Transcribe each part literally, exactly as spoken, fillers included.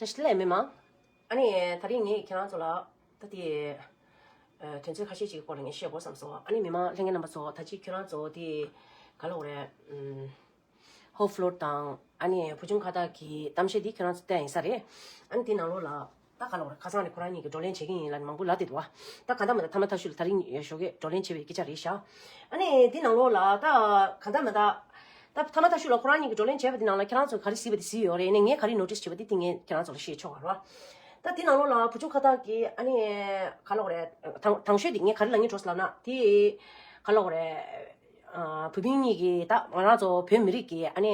བཀྲ་ཤིས་བདེ་ལེགས་མི་མང་། ཨ་ནི་དེ་རིང་ངས་ཁྱེད་རང་ཚོ་ལ་ད་དེ་ཨ་དོན་ཚན་ཁ་ཤས་ཅིག་གི་སྐོར་ལ་ངས་བཤད་དགོས་བསམ་སོང་། ཨ་ནི་མི་མང་ལྷན་རྒྱས་རྣམ་པ་ཚོ་ད་ཅིག་ཁྱེད་རང་ཚོ་དེ་ག་ལབ་དགོས་རེད། ཨུམ། ཧོབ་ཕློར་དང་ཨ་ནི་བུ་ཆུང་ཁ་བཏགས་ཀྱི་གཏམ་བཤད་འདི་ཁྱེད་རང་ཚོ་བལྟས་ཡིན་ས་རེད། ཨ་ནི་དེ་ནང་ལོགས་ལ་ད་ག་ལབ་དགོས་རེད། ཁ་སང་ནས་ཁོ་རང་གཉིས་ཀྱིས་བགྲོ་གླེང་བྱེད་ཀྱི་ཡིན་ལབ་ནས་མང་པོ་ལབ་བསྡད་འདུག་བ། ད་གང་ལྟར་མ་ལྟར་ཐ་མ་ཐ་ཤུ་ལ་དེ་རིང་ཞོགས་ཀས་བགྲོ་གླེང་བྱས་པའི་སྐད་ཆ་རེད་ཤག་ཨ་ནི་དེ་ནང་ལོགས་ལ་ད་གང་ལྟར་མ་ལྟར་ད་ཐ་མ་ཐ་ཤུ་ལ་ཁོ་རང་གཉིས་ཀྱིས་བགྲོ་གླེང་བྱས་པ་དེ་ནང་ལ་ཁྱེད་རང་ཚོས་ག་རེ་གཟིགས་པ་དེ་གཟིགས་ཡོད་རེད། ཨ་ནི་ངས་ག་རེ་ནོ་ཊིས་བྱས་པ་དེ་དེ་ངས་ཁྱེད་རང་ཚོ་ལ་བཤད་ཆོག་ག་རེད་བ། ད་དེ་ནང་ལོགས་ལ་བུ་ཆུང་ཁ་བཏགས་ཀྱིས་ཨ་ནི་ག་ལབ་དགོས་རེད། དང་དང་ཤོས་དེ་ངས་ག་རེ་ལབ་སྙིང་བྲོ་སོང་ལབ་ན་དེ་ག་ལབ་དགོས་རེད། ཨ། བུ་སྤུན་གཉིས་ཀྱིས་ད་ང་རང་ཚོ་བོད་མི་རིགས་ཀྱི་ཨ་ནི་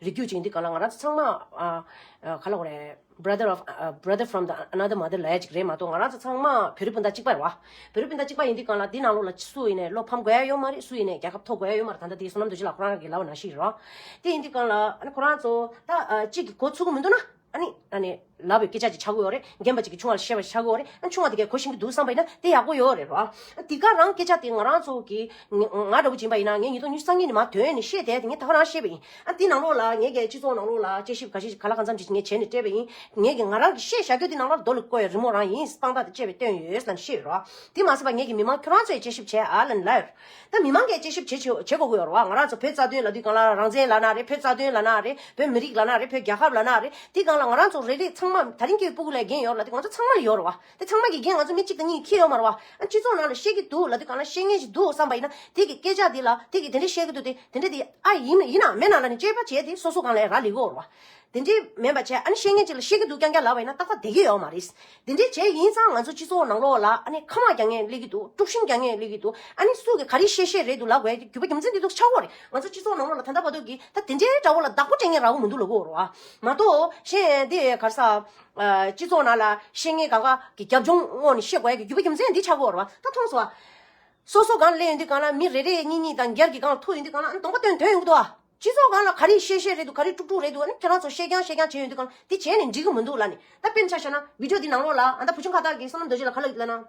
རིགས་རྒྱུད་ཅིག་ཡིན་དུས་གང་ལ་ང་རང་ཚོ་ཚང་མ་ཨ་ཨ་ག་ལབ་དགོས་རེད། Brother of ཨ་brother from the another mother ལབ་ཡ་ཅིག་རེད་མ་གཏོགས། ང་རང་ཚོ་ཚང་མ་བོད་རིགས་སྤུན་ཟླ་གཅིག་པ་རེད་བ། བོད་རིགས་སྤུན་ཟླ་གཅིག་པ་ཡིན་དུས་གང་ལ་འདི་ནང་ལོགས་ལ་སུ་ཡིན་ནའི་བློ་ཕམ་དགོས་ཡ་ཡོད་མ་རེད། སུ་ཡིན་ནའི་རྒྱལ་ཁ་ཐོབ་དགོས་ཡ་ཡོད་མ་རེད། ད་ལྟ་དེ་བསོད་ནམས་རྡོ་རྗེ་ལགས་ཁོ་རང་གིས་ལབ་པ་ནང་བཞིན་རེད་བ། དེ་ཡིན་དུས་གང་ལ་ཨ་ནི་ཁོ་རང་ཚོ་ད་ཨ་གཅིག་གིས་གོ་ཚུགས་ཀྱི་མི་འདུག་ན། ཨ་ནི་ཨ་ནི་ལབ་པའི་སྐད་ཆ་ཅིག་ཆགས་ཀྱི་ཡོད་རེད། རྒན་པ་ཅིག་གིས་ཆུང་བ་ལ་བཤད་པ་ཆགས་ཀྱི་ཡོད་རེད། ཨ་ཆུང་བ་དེ་གས་གོ་ཤེས་ཀྱི་འདུག་བསམ་པ་ཡིན་ན་དེ་ཡག་པོ་ཡོད་རེད་རོ། ཨ་དེ་ག་རང་སྐད་ཆ་དེ་ང་རང་ཚོ་གི་ང་ང་འདྲ་བོ་ཅིག་ཡིན་པ་ཡིན་ན་ངས་ཉིས་སྟོང་ཉི་ཤུ་རྩ་གཉིས་ནས་མར་ཐོན་ནས་བཤད་བསྡད་དེ་ངས་ད་ག་རང་བཤད་པ་ཡིན། ཨ་དེ་ནང་ལོགས་ལ་ངས་ཀྱི་སྤྱི་ཚོགས་ནང་ལོགས་ལ་དཔྱད་ཞིབ་ག་ཞིག་ག་ལ་གང་འཚམ་ཅིག་ངས་བྱས་ནས་སྤྲད་པ་ཡིན། ངས་ཀྱི་ང་རང་གི་བཤད་བཞག་རྒྱུ་དེ་ནང་ལོགས་རྡོ་ལ་བརྐོས་ཡ་རི་མོ་རང་ཡིན། དཔང་རྟགས་དེ་བཅས་པའི་སྟོན་ཡོད་ཟེར་ནས་བཤད་རོ། དེ་མ་ཟད་པ་ངས་ཀྱི་མི་མང་ཁྱོད་རང་ཚོས་དཔྱད་ཞིབ་བྱས་ཨ་ལན་ལར། ད་མི་མང་གིས་དཔྱད་ཞིབ་བྱེད་ཆོག་བྱེད་དགོས་ཀྱི་ཡོད་རེད་བ། ང་རང་ཚོ་བོད་རྩ་དོན་ལབ་དུས་གང་ལ་རང་བཙན་ལབ་ན་རེད། བོད་རྩ་དོན་ལབ་ན་རེད། བོད་མི་རིགས་ལབ་ན་རེད། བོད་རྒྱལ་ཁབ་ལབ་ན་རེད། དེ་གང་ལ་ང་རང་ཚོ་རེ་རེ་ཚང་མ་ད་རིང་གི་སྤུ་གུ་ལ་འགན་ཡོད་ལབ་དུས་ང་ཚོ་ཚང་མ་ལ་ཡོད་རེད་བ། དེ་ཚང་མ་གི་འགན་ང་ཚོ་མི་གཅིག་དང་གཉིས་འཁྱེར་ཡོད་མ་རེད་བ། ཨ་སྤྱི་ཚོགས་ནང་ལ་བཤད་ཀྱི་འདུག་ལབ་དུས་གང་ལ་བཤད་མཁན་ཞིག་འདུག་བསམ་པ་ཡིན་ན་དེ་གི་སྐད་ཆ་དེ་ལ་དེ་གི་དེ་འདྲ་བཤད་ཀྱི་འདུག་དེ་དེ་འདྲ་དེ་ཨ་ཡིན་ཡིན་ན་མེད་ན་ལབ་ནས་དཔྱད་པ་བྱས་ཏེ་སོ་སོ་གང་ལ་རག་ལས་ཀྱི་ཡོད་རེད་བ། དེ་འདྲའི་མིན་པ་བྱས་ཨ་ནི་བཤད་མཁན་ཅིག་ལ་བཤད་ཀྱི་འདུག་རྐྱང་རྐྱང་ལབ་པ་ཡིན་ན་ཏག་ཏག་བསྡད་ཀྱི་ཡོད་མ་རེད། དེ་འདྲའི་བྱས་ཡིན་ཙང་ང་ཚོ་སྤྱི་ཚོགས་ནང་ལོགས་ལ་ཨ་ནི་ཁ་མང་རྒྱག་མཁན་སླེབས་ཀྱི་འདུག་དཀྲུག་ཤིང་རྒྱག་མཁན་སླེབས་ཀྱི་འདུག་ཨ་ནི་སུ་གིས་ག་རེ་བཤད་བཤད་རེད་འདུག་ལབ་དགོས་རྒྱུ་མཚན་དེ་འདུག་ཆགས་ཀྱི་ཡོད་རེད། ང་ཚོ་སྤྱི་ཚོགས་ནང་ལོགས་ལ་ད་ལྟ་བར་དུ་གི་ད་དེ་འདྲའི་འདྲ་བོ་ལ་བདག་པོ་སྤྲད་མཁན་རག་གི་མི་འདུག་ལབ་ཀྱི་ཡོད་རེད་བ། མ་གཏོགས་གཞན་དེ་ག་རེ་ཟ། ཨ་སྤྱི་ཚོགས་ནང་ལ་བཤད་མཁན་གང་ག་གི་རྒྱབ་ལྗོངས་དངོས་ནས་བཤད་དགོས་ཡ་གི་རྒྱུ་མཚན་འདི་ཆགས་ཀྱི་ཡོད་རེད་བ། ད་མཐོང་སོང་བ། སོ་སོ་སྒང་ལ་སླེབས་ཡོང་དུས་སྒང་ལ་མི་རེ་རེ་གཉིས་གཉིས་དང་སྒེར་གྱི་སྒང་ལ་ཐུག་ཡོང་དུས་སྒང་ལ་ཨ་ནི་གདོང་པ་སྟོན་ཐོན་ཡོང་གི་འདུག་བ། སྤྱི་ཚོགས་སྒང་ལ་ག་རེ་བཤད་བཤད་རེད་འདུག་ག་རེ་དཀྲུག་དཀྲུག་རེད་འདུག་ཨ་ནི་ཁྱེད་རང་ཚོ་བཤད་རྐྱང་བཤད་རྐྱང་བྱས་ཡོང་དུས་སྒང་ལ་འདི་བྱས་ནས་འགྲིག་གི་མི་འདུག་ལབ་ནས། ད་དཔེར་ན་ཆ་བཞག་ན་བི་ཌིའོ་འདི་ནང་ལོགས་ལ་ཨ་ད་བུ་ཆུང་ཁ་བཏགས་ཀྱིས་བསོད་ནམས་རྡོ་རྗེ་ལ་ག་ལབ་ཡོད་ལབ་ན།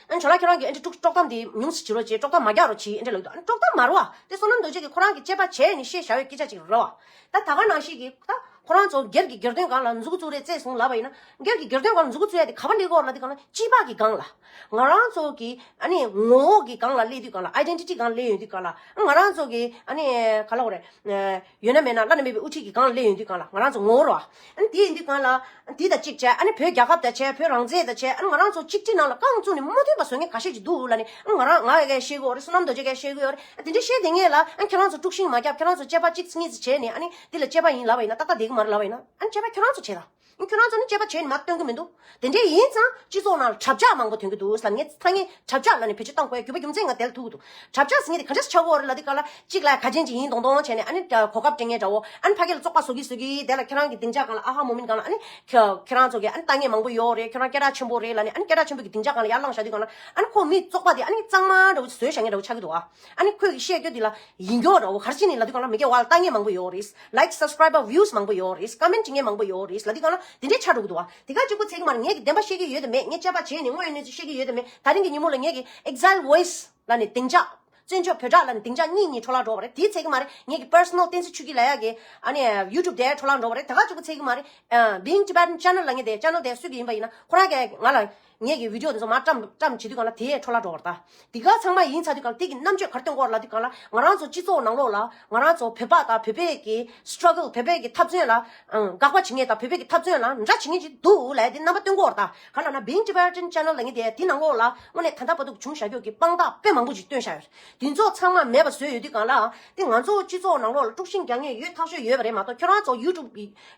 ཨ་ཁྱོད་རང་ཁྱོད་རང་གིས་ཨ་འདྲ་དཀྲུག་དཀྲོག་གཏམ་དེ་ཉུང་སུ་བྱེད་རོགས་བྱེད། དཀྲོག་གཏམ་མ་རྒྱག་རོགས་བྱེད། ཨ་འདྲ་ལབ་འདུག་ཨ་ནི་དཀྲོག་གཏམ་མ་རེད་བ། དེ་བསོད་ནམས་རྡོ་རྗེ་གིས་ཁོ་རང་གིས་དཔྱད་པ་བྱས་ནས་བཤད་བཞག་ཡོད་སྐད་ཆ་ཅིག་རེད་བ། ད་ད་ག་ནང་བཞིན་གྱི་ད་ཁོ་རང་ཚོ་སྒེར་གྱི་སྒེར་དོན་སྒང་ལ་མཛུ་གུ་བཙུགས་རེད་བཙུགས་སོང་ལབ་པ་ཡིན་ན། སྒེར་གྱི་སྒེར་དོན་སྒང་ལ་མཛུ་གུ་བཙུགས་ཡ་དེ་ག་པར་སླེབས་ཀྱི་ཡོད་རེད་ལབ་དུས་སྒང་ལ་སྤྱི་པ་གི་སྒང་ལ། ང་རང་ཚོ་གི་ཨ་ནི་ངོ་བོ་གི་སྒང་ལ་སླེབས་དུས་སྒང་ལ། ཨའི་ཌེན་ཊི་ཊི་སྒང་ལ་སླེབས་ཡོང་དུས་སྒང་ལ། ང་རང་ཚོ་གི་ཨ་ནི་ག་ལབ་དགོས་རེད། ཡོད་ན་མེད་ན་བླ་ན་མེད་པའི་དབུ་ཁྲིད་ཀྱི་སྒང་ལ་སླེབས་ཡོང་དུས་སྒང་ལ་ང་རང་ཚོ་ངོ་བོ་རེད་བ། ཨ་ནི་དེ་ཡིན་དུས་སྒང་ལ་འདི་དང་གཅིག་བྱས། ཨ་ནི་བོད་རྒྱལ་ཁབ་དང་བྱས། བོད་རང་བཙན་དང་བྱས། ཨ་ནི་ང་རང་ཚོ་གཅིག་སྒྲིལ་ནང་ལ་རྐང་བཙུགས་ནས་མ་མཐུན་པ་བཟོ་མཁན་ཁ་ཤས་ཅིག་འདུག་ལབ་ནས། ཨ་ང་རང་ང་ཡ་གས་བཤད་ཀྱི་ཡོད་རེད། བསོད་ནམས་རྡོ་རྗེ་གས་བཤད་ཀྱི་ཡོད་རེད། ཨ་དེ་འདྲ་བཤད་བསྡད་མཁན་ལ་ཨ་ཁྱེད་རང་ཚོ་དཀྲུག་ཤིང་མ་རྒྱབ། ཁྱེད་རང་ཚོ་དཔྱད་པ་གཅིག་གཉིས་ཙམ་བྱས་ནས་ཨ་ནི་འདི་ལ་དཔྱད་པ་ཡིན་ལབ་པ་ཡིན་ན་ཏག་ཏག་བསྡད་ཀྱི་མ་རེད་ལབ་པ་ཡིན་ན། ཨ་ནི་དཔྱད་པ་ཁྱེད་རང་ཚོ་བྱེད་དང་། ཁྱོད་རང་ཚོ་ནི་དཔྱད་པ་བྱས་ནས་མར་སྟོན་གྱི་མི་འདུག་དེ་འདྲས་ཡིན་ཙང་སྤྱི་ཚོགས་ནང་ལ་གྲབས་ཆག་མང་པོ་ཐོན་གྱི་འདུག་ཟེར། ངས་ཐ་སྙད་གྲབས་ཆག་ལབ་ནས་བེད་སྤྱོད་བཏང་དགོས་ཡ་རྒྱུ་མཚན་ང་དེ་ལ་ཐུག་གི་འདུག་གྲབས་ཆག་ཟེར་མཁན་དེ་ག་འདྲས་ཆགས་ཀྱི་ཡོད་རེད་ལབ་དུས་སྒང་ལ། གཅིག་ལ་ག་ཅན་ཅིག་ཡིན་མདོག་མདོག་བྱས་ནས་ཨ་ནི་གོ་སྐབས་སྤྲད་མཁན་འདྲ་བོ། ཨ་ནི་ཕ་གི་ལ་བཙོག་པ་བཟོ་གི་བཟོ་གི་དེ་ལ་ཁྱེད་རང་གི་སྡིངས་ཆ་སྒང་ལ་ཨ་ཧ་མོ་མིན་སྒང་ལ་ཨ་ནི་ཁྱེད་ཁྱེད་རང་ཚོ་གིས་ཨ་ནི་ལྟ་མཁན་མང་པོ་ཡོད་རེད། ཁྱེད་རང་སྐད་གྲགས་ཆེན་པོ་རེད་ལབ་ནས། ཨ་ནི་སྐད་གྲགས་ཆེན་པོ་གི་སྡིངས་ཆ་སྒང་ལ་ཡར་ལངས་བཞག་དུས་སྒང་ལ་ཨ་ནི་ཁོ་མི་བཙོག་པ་དེ་ཨ་ནི་གཙང་མ་འདྲ་བོ་བཟོས་བཞག་མཁན་འདྲ་བོ་ཆགས་ཀྱི་འདུག་ཨ། ཨ་ནི་ཁོས་གི་བཤད་རྒྱུ་དེ་ལ་ཡིན་སྐྱོ་འདྲ་བོ་ག་རེ་བྱས་ནས་ལབ་དུས་སྒང་ལ་མི་སྐྱ་བ་ལ་ལྟ་མཁན་མང་པོ་ཡོད་རེད། ལའིཀ་སབ་སི་ཀ་རའིབ་བིའུ་སི་མང་པོ་ཡོད་རེད། ཀོ་མེན་ཊི་བྱེད་མཁན་མང་པོ་ཡོད་རེད་ལབ་དུས་སྒང་ལ་དེ་འདྲས་ཆགས་འགྲོ་གི་འདུག་བ། དེ་ག་གཅིག་པུ་ཚད་ཀྱི་མ་རེད། ངས་ཀྱི་བདེན་པ་བཤད་ཀྱི་ཡོད་དམ་མེད། ངས་དཔྱད་པ་བྱས་ནས་དངོས་ཡོད་གནས་ཚུལ་བཤད་ཀྱི་ཡོད་དམ་མེད། ད་རིང་གི་ཉིན་མོ་ལ་ངས་ཀྱི་ཨེག་ཟིལ་ཝོ་ཡི་སི་ལབ་ནས་སྡིངས་ཆ། བཙན་བྱོལ་བོད་གྲགས་ལབ་ནས་སྡིངས་ཆ་གཉིས་གཉིས་འཕྲོ་བརླག་འགྲོ་བ་རེད། དེའི་ཚད་ཀྱི་མ་རེད། ངས་ཀྱི་པར་སོ་ནལ་བསྟན་འཛིན་ཆོས་སྐྱིད་ལབ་ཡག་གི་ཨ་ནི་ཡུ་ཊུབ་དེ་འཕྲོ་བརླག་འགྲོ་བ་རེད། དེ་ག་གཅིག་པུ་ཚད་ཀྱི་མ་རེད། ཨ། Being Tibetan Channel ལབ་མཁན་དེ། ཆེ་ནལ་དེ་སུ་གི་ཡིན་པ་ཡིན་ན་ཁོ་རང་གིས་ང་ལ་ངས་ཀྱི་བི་ཌིའོ་དེ་ཚོ་མར་བཀྲམ་བཀྲམ་བྱེད་དུས་སྒང་ལ་དེ་འཕྲོ་བརླག་འགྲོ་བ་རེད་ད། དེ་ག་ཚང་མ་ཡིན་ཚར་དུས་སྒང་ལ་དེ་གི་རྣམ་དཔྱོད་ག་རེ་སྟོན་གྱི་ཡོད་རེད་ལབ་དུས་སྒང་ལ། ང་རང་ཚོ་སྤྱི་ཚོགས་ནང་ལོགས་ལ་ང་རང་ཚོ་བོད་པ་དང་བོད་པའི་གི་སི་ཊྲག་གལ། བོད་པའི་གི་འཐབ་རྩོད་ལ། ཨང་། དགག་པ་བྱེད་མཁན་དང་བོད་པའི་གི་འཐབ་རྩོད་ལ་འདྲ་བྱེད་མཁན་ཅིག་འདུག་ལབ་དེ་རྣམ་པ་སྟོན་གྱི་ཡོད་རེད་ད། ག་ལབ་ན་Being Tibetan Channel ལབ་མཁན་དེ་དེ་ནང་ལོགས་ལ་དངོས་གནས་ད་ལྟ་བར་དུ་བྱུང་བཞག་རྒྱུ་གི་དཔང་རྟགས་དཔེ་མང་པོ་ཅིག་བཏོན་བཞག་ཡོད་རེད། དེ་ཚོ་ཚང་མ་མེད་པ་བཟོས་ཡོད་དུས་སྒང་ལ། དེ་ང་ཚོ་སྤྱི་ཚོགས་ནང་ལོགས་ལ་དཀྲུག་ཤིང་རྒྱག་མཁན་ཡོད་ཐག་ཆོད་ཡོད་པ་རེད་མ་གཏོགས། ཁྱོད་རང་ཚོ་ཡུ་ཊུབ་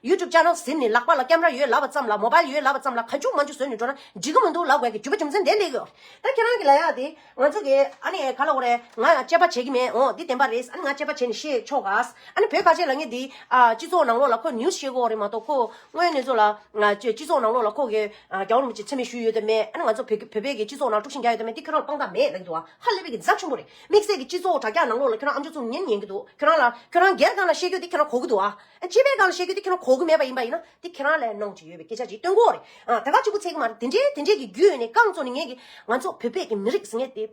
ཡུ་ཊུབ་ཆེ་ནལ་ཟིན་ནས་ལག་པ་ལ་ཀེམ་ར་ཡོད་ལབ་པ་ཙམ་ལ། མོ་བྷའིལ་ཡོད་ལབ་པ་ཙམ་ལ་ག་འཇུག་མ་འཇུག་བཟོས་ནས་འགྲོ་ན་འགྲིག་གི་མི་འདུག་ལབ་དགོས་ཀྱི་རྒྱུ་མཚན་དེ་སླེབས་ཀྱི་ཡོད་རེད། ད་ཁྱེད་རང་གིས་ལབ་ཡག་དེ་ང་ཚོ་གིས་ཨ་ནི་ག་ལབ་དགོས་རེད། ང་ཡང་དཔྱད་པ་བྱེད་ཀྱི་མེད། འོ་འདི་བདེན་པ་རེད། ཨ་ནི་ང་དཔྱད་པ་བྱས་ནས་བཤད་ཆོག་ག། ཨ་ནི་བོད་ཁ་ཆེ་ལབ་མཁན་འདི། ཨ། སྤྱི་ཚོགས་ནང་ལོགས་ལ་ཁོས་ནིའུ་སི་བཤད་ཀྱི་ཡོད་རེད་མ་གཏོགས། ཁོ་དངོས་ཡོད་གནས་ཚུལ་ལ། ང་སྤྱི་སྤྱི་ཚོགས་ནང་ལོགས་ལ་ཁོ་གིས། ཨ། རྒྱལ་བ་རིན་པོ་ཆེ་མཚན་སྨད་ཞུས་ཡོད་དམ་མེད། ཨ་ནི་ང་ཚོ་བོད་བོད་པའི་གི་སྤྱི་ཚོགས་ནང་དཀྲུག་ཤིང་རྒྱག་ཡོད་དམ་མེད། འདི་ཁྱོད་རང་དཔང་རྟགས་མེད་ལབ་ཀྱི་འདུག་བ། ཧ་ལས་པའི་གི་ཛ་ཆེན་པོ་རེད། དམིགས་བསལ་གྱི་སྤྱི་ཚོགས་དྲ་རྒྱ་ནང་ལོགས་ལ་ཁྱོད་རང་ཨམ་ཅོག་ཚུགས་ཉན་ཉན་གྱི་འདུག་ཁྱོད་རང་ལ་ཁྱོད་རང་སྒེར་སྒང་ལ་བཤད་རྒྱུ་དེ་ཁྱོད་རང་གོ་གི་འདུག་ཨ། སྤྱི་པའི་སྒང་ལ་བཤད་རྒྱུ་དེ་ཁྱོད་རང་གོ་གི་མེད་པ་ཡིན་པ་ཡིན་ན། དེ་ཁྱེད་རང་ལ་གནོང་ཅིག་ཡོད་པའི་སྐད་ཆ་ཅིག་སྟོན་གྱི་ཡོད་རེད། ཨ། ད་ག་གཅིག་པུ་ཚད་ཀྱི་མ་རེད། དེ་འདྲའི་དེ་འདྲའི་གི་རྒྱུས་ནས་རྐང་བཙུགས་ནས་ངས་གི་ང་ཚོ་བོད་པའི་གི་མི་རིགས་ཟེར་མཁན་དེ།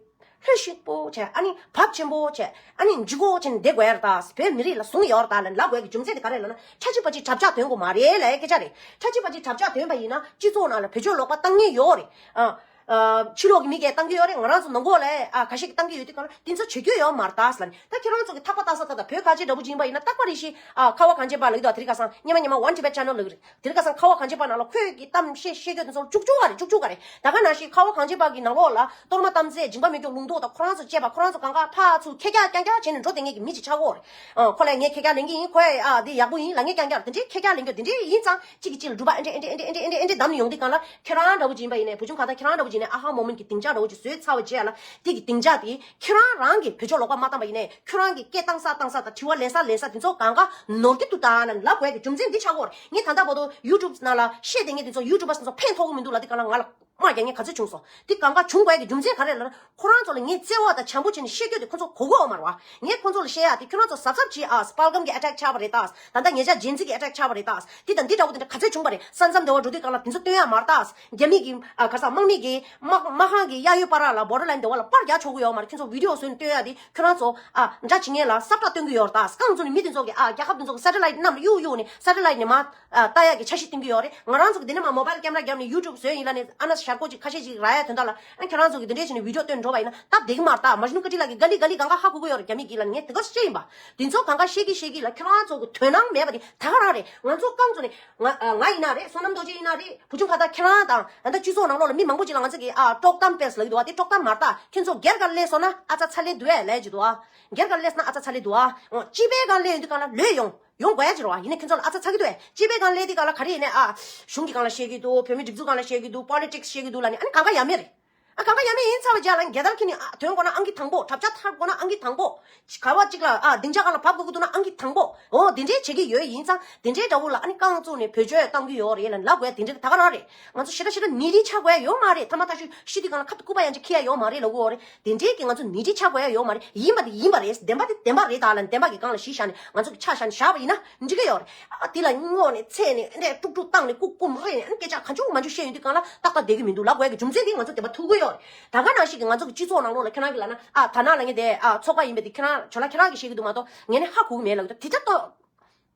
ལྷོད་ཤིག་པོ་བྱས། ཨ་ནི་བབ་ཆེན་པོ་བྱས། ཨ་ནི་འཇིགས་སྐུལ་བྱས་ནས་བསྡད་དགོས་ཡ་རེད་ད། བོད་མི་རིགས་ལ་ཟུངས་ཡོད་རེད་ད་ལབ་ལབ་དགོས་ཀྱི་རྒྱུ་མཚན་དེ་ག་རེ་ལབ་ན། ཁྲ་ཆིབ་པ་ཅིག་གྲབས་ཆག་འདོན་དགོས་མ་རེད་ལབ་ཡ་སྐད་ཆ་རེད། ཁྲ་ཆིབ་པ་ཅིག་གྲབས་ཆག་འདོན་པ་ཡིན་ན་སྤྱི་ཚོགས་ནང་ལ་བེད་སྤྱོད་ལོག་པ་བཏང་མཁན་ཡོད་རེད། ཨ། ཨ། ཕྱི་ལོགས་ཀྱི་མི་གིས་བཏང་གི་ཡོད་རེད། ང་རང་ཚོ་ནང་ཁོག་ལ་ཨ་ཁ་ཤས་ཀྱིས་བཏང་གི་ཡོད་དུས་གང་ལ་དེ་ཚོ་བྱེད་རྒྱུ་ཡོད་མ་རེད་ད་ལབ་ནས། ད་ཁྱེད་རང་ཚོ་གི་ཐག་པ་བཏགས་ས་ད་ད་བོད་ཁ་ཆེ་འདྲ་པོ་ཅིག་ཡིན་པ་ཡིན་ན་རྟག་པར་རེ་ཞིག་ཨ་ཁ་བ་གངས་ཅན་པ་ལབ་ཀྱི་འདུག་དེ་རིང་ཁ་སང་སྔོན་མ་སྔོན་མ་One Tibet Channel ལབ་ཀྱི་རེད། དེ་རིང་ཁ་སང་ཁ་བ་གངས་ཅན་པ་ནང་ལ་ཁོས་ཀྱི་གཏམ་བཤད་བཤད་རྒྱུ་དེ་ཚོ་བཅུག་བཅུག་ག་རེད། བཅུག་བཅུག་ག་རེད། ད་ག་ནང་བཞིན་ཁ་བ་གངས་ཅན་པ་གི་ནང་ལོགས་ལ་གཏོར་མ་གཏམ་ཚད་འཇིགས་པ་མེ་སྒྱོགས་ལུང་རྟོགས་དང་ཁོ་རང་ཚོ་བཅས་པ་ཁོ་རང་ཚོ་གང་ག་ཕར་ཚུར་ཁེར་རྐྱང་རྐྱང་རྐྱང་བྱས་ནས་འགྲོ་བསྡད་མཁན་གྱི་མི་ཅིག་ཆགས་ཀྱི་ཡོད་རེད། ཨ། ཁོ་ལ་ངས་ཁེར་རྐྱང་ལེན་གྱི་ཡིན། ཁོས་ཨ་འདི་ཡག་པོ་ཡིན་ལབ་མཁན་རྐྱང་རྐྱང་དེ་འདྲའི་ཁེར་རྐྱང་ལེན་རྒྱུ་དེ་འདྲའི་ཡིན་ཙང་གཅིག་གིས་གཅིག་ལ་འགྲུལ་པ་ཨེ་འདྲ་ཨེ་འདྲ་ཨེ་འདྲ་ཨེ་འདྲ་བསྡམས་ནས་ཡོང་དུས་གང་ལ་ཁྱེད་རང་འདྲ་པོ་ཅིག་ཡིན་པ་ཡིན་ནའི་བུ་ཆུང་ཁ་ད་ཁྱེད་རང་འདྲ་པོ་ཅིག་ཡིན་ནའི་ཨ་ཧ་མོ་མེན་གྱི་སྡིངས་ཆ་འདྲ་པོ་ཅིག་བཟོས་ཚར་བ་བྱས་ལ་དེ་གི་སྡིངས་ཆ་དེ་ཁྱེད་རང་རང་གིས་བེད་སྤྱོད་ལོག་པ་མ་བཏང་པ་ཡིན་ནའི་ཁྱོད་རང་གིས་སྐད་བཏང་ས་བཏང་ས་དང་དྲི་བ་ལེན་ས་ལེན་ས་དེ་ཚོ་གང་ག་ནོར་གྱི་འདུག་ད་ལབ་དགོས་ཀྱི་རྒྱུ་མཚན་འདི་ཆགས་ཀྱི་ཡོད་རེད། ངས་ད་ལྟ་བར་དུ་YouTube་ནང་ལ་བཤད་བསྡད་མཁན་དེ་ཚོ་YouTubers དེ་ཚོ་ཕན་ཐོགས་ཀྱི་མི་འདུག་ལབ་དུས་གང་ལ་ང་ལ་དམག་རྒྱག་མཁན་ག་ཚོད་བྱུང་སོང་། དེ་གང་ག་བྱུང་དགོས་ཀྱི་རྒྱུ་མཚན་ག་རེ་ལབ་ན་ཁོ་རང་ཚོ་ལ་ངས་བརྩེ་བ་དང་བྱམས་པོ་བྱས་ནས་བཤད་རྒྱུ་དེ་ཁོ་ཚོ་གོ་གི་ཡོད་མ་རེད་བ། ངས་ཁོ་ཚོ་ལ་བཤད་ཡ་དེ་ཁྱོད་རང་ཚོ་གཟབ་གཟབ་བྱེད་ཨ། སྤལ་གམ་གྱི་ཨེ་ཊེག་ཆགས་པ་རེད་ད། ད་ལྟ་ཉེ་ཆར་ཇེན་ཛི་གི་ཨེ་ཊེག་ཆགས་པ་རེད་ད། དེ་དང་འདི་འདྲ་བོ་དེ་འདྲ་ག་ཚོད་བྱུང་བ་རེད། ས་མཚམས་འདྲ་བོ་འགྲོ་དུས་གང་ལ་དེ་ཚོ་སྟོན་ཡ་མ་རེད་ད། རྒྱ་མི་གི་ཨ་ག་ས་དམག་མི་གི་དམག་དམག་ཁང་གི་གཡས་གཡོན་བར་ལ་borderline འདྲ་བོ་ལ་པར་རྒྱག་ཆོག་གི་ཡོད་མ་རེད། ཁྱོད་ཚོ་བི་ཌི་ཡོ་བཟོས་ནས་སྟོན་ཡ་དེ་ཁྱོད་རང་ཚོ་ཨ་འདྲ་བྱེད་མཁན་ལ་སབ་ཊ་སྟོན་གི་ཡོད་རེད་ད། རྐང་བཙུགས་ནས་མི་དེ་ཚོ་གི་ཨ་རྒྱལ་ཁབ་དེ་ཚོ་གི་སེ་ཊེ་ལའིཊ་གནམ་ལ་གཡུག་གཡུག་ནས་སེ་ཊེ་ལའིཊ་ནས་མར་ཨ་ལྟ་ཡག་གི་འཆར་གཞི་བཏིང་གི་ཡོད་རེད། ང་རང་ཚོ་གི་འདི་ནས་མར་མོ་བྷལ་ཀེམ་ར་བརྒྱབ་ནས་ཡུ་ཊུབ་བཟོས་ཡིན་ལབ་ནས་ཨ་ན་ཞར་ཁོག་ཅིག་ཁ་ཤས་ཅིག་རག་ཡ་དོན་དག་ལ་ཨ་ཁྱེད་རང་ཚོ་གི་འདི་འདྲས་བྱས་ནས་བི་ཌི་ཡོ་སྟོན་འགྲོ་བ་ཡིན་ན་སྟབས་བདེ་གི་མ་རེད་ད། མ་ཇུ་ནུ་ཀ་ཊི་ལགས་ཀྱིས་ག་ལེ་ག་ལེ་གང་ག་ཧ་གོ་གི་ཡོད་རེད། རྒྱ་མི་གིས་ལབ་ནས་ངས་དེ་ག་བཤད་ཡིན་པ། དེ་ཚོ་གང་ག་བཤད་ཀྱི་བཤད་ཀྱི་ལ་ཁྱེད་རང་ཚོ་གི་དོན་སྣང་མེད་པ་དེ་ད་ག་རང་རེད། ང་ཚོ་རྐང་བཙུགས་ནས་ང་ང་ཡིན་ན་རེད། བསོད་ནམས་རྡོ་རྗེ་ཡིན་ན་རེད། བུ་ཆུང་ཁ་ད་ཁྱེད་རང་དང་ད་ལྟ་སྤྱི་ཚོགས་ནང་ལོགས་ལ་མི་མང་པོ་ཅིག་ལ་ང་ཚོ་གི་ཨ་དཀྲོག་གཏམ་སྤེལ་ལབ་ཀྱི་འདུག་ཨ། དེ་དཀྲོག་གཏམ་མ་རེད་ད། ཁྱེད་ཚོ་སྒེར་ག་ལ་སླེབས་སོང་ན་ཨ་ཚ་ཚ་ལེ་འདུག་ཨེ་ལབ་ཀྱི་འདུག་ཨ། སྒེར་ག་ལ་སླེབས་སོང་ན་ཨ་ཚ་ཚ་ལེ་འདུག་ཨ། སྤྱི་པའི་ག་ལ་སླེབས་ཡོང་དུས་གང་ལ་ལོས་ཡོང་། ཡོང་དགོས་ཡ་ཅིག་རེད་བ། ཡིན་ན་ཁྱེད་ཚོ་ལ་ཨ་ཚ་ཚ་གི་འདུག་ཨེ། སྤྱི་པའི་སྒང་ལས་དེ་ག་ལ་ག་རེ་ཡིན་ནའི་ཨ། གཞུང་གི་སྒང་ལ་བཤད་ཀྱི་འདུག་བོད་མི་སྒྲིག་འཛུགས་སྒང་ལ་བཤད་ཀྱི་འདུག་པོ་ལི་ཊིག་སི་བཤད་ཀྱི་འདུག་ལབ་ནས་ཨ་ནི་གང་ག་ཡ་མེད་རེད། ཨ་གང་ག་ཡ་མེད་ཡིན་ཚར་བ་རྗེས་ལ་རྒྱལ་དར་འཁྱེར་ནས་ཨ་ཐོན་དགོས་ན་ཨང་ཀི་དང་པོ། གྲབས་ཆག་ཐར་དགོས་ན་ཨང་ཀི་དང་པོ། ག་བ་གཅིག་ལ་ཨ་སྡིངས་ཆ་སྒང་ལ་བབས་དགོས་ཀྱི་འདུག་ན་ཨང་ཀི་དང་པོ། འོ་དེ་འདྲའི་བྱེད་ཀྱི་ཡོད་ཡིན་ཙང་དེ་འདྲའི་འདྲ་བོ་ལ་ཨ་ནི་རྐང་བཙུགས་ནས་བེད་སྤྱོད་གཏང་གི་ཡོད་རེད་ལབ་ལབ་དགོས་ཡ་དེ་འདྲ་ད་ག་རང་རེད། ང་ཚོ་ཞེ་དྲག་ཞེ་དྲག་ནད་རིགས་ཆགས་དགོས་ཡ་ཡོད་མ་རེད། ཐ་མ་ཐག་ཆོད་ཤི་དུས་སྒང་ལ་ཁ་ཐུག་སྐུད་པ་ཡང་ཅིག་འཁྱེར་ཡ་ཡོད་མ་རེད་ལབ་ཀྱི་ཡོད་རེད། དེ་འདྲའི་གི་ང་ཚོ་ནད་རིགས་ཆགས་དགོས་ཡ་ཡོད་མ་རེད། ཡིན་པ་དེ་ཡིན་པ་རེད། བདེན་པ་དེ་བདེན་པ་རེད་ད་ལབ་བདེན་པ་གི་སྒང་ལ་གཞི་བཞག་ནས་ང་ཚོ་གི་ཆ་བཞག་ནས་བཞག་པ་ཡིན་ན་འགྲིག་གི་ཡོད་རེད། ཨ་དེ་ལ་སྔོག་ནས་ཚད་ནས་འདྲས་དཀྲུག་དཀྲུག་བཏང་ནས་ལྐུག་སྐུམ་རེད་ནས་ཨ་སྐད་ཆ་གང་བྱུང་མང་བྱུང་བཤད་ཡོང་དུས་སྒང་ལ་ཏག་ཏག་བསྡད་ཀྱི་མི་འདུག་ལབ་དགོས་ཀྱི་རྒྱུ་མཚན་དེ་ང་ཚོ་བདེན་པ་ཐུག་གི་ཡོད་རེད། ད་ག་ནང་བཞིན་གི་ང་ཚོ་གི་སྤྱི་ཚོགས་ནང་ལོགས་ལ་ཁྱེད་རང་གི་ལབ་ན་ཨ་དར་ནག་ལབ་མཁན་དེ་ཨ་ཚོགས་པ་ཡིན་པ་དེ་ཁྱེད་རང་ཇོ་ལགས་ཁྱེད་རང་གིས་བཤད་ཀྱི་འདུག་མ་གཏོགས་ངས་ནི་ཧ་གོ་གི་མེད་ལབ་ཀྱི་འདུག་དེ་ལྟར་ཏོ།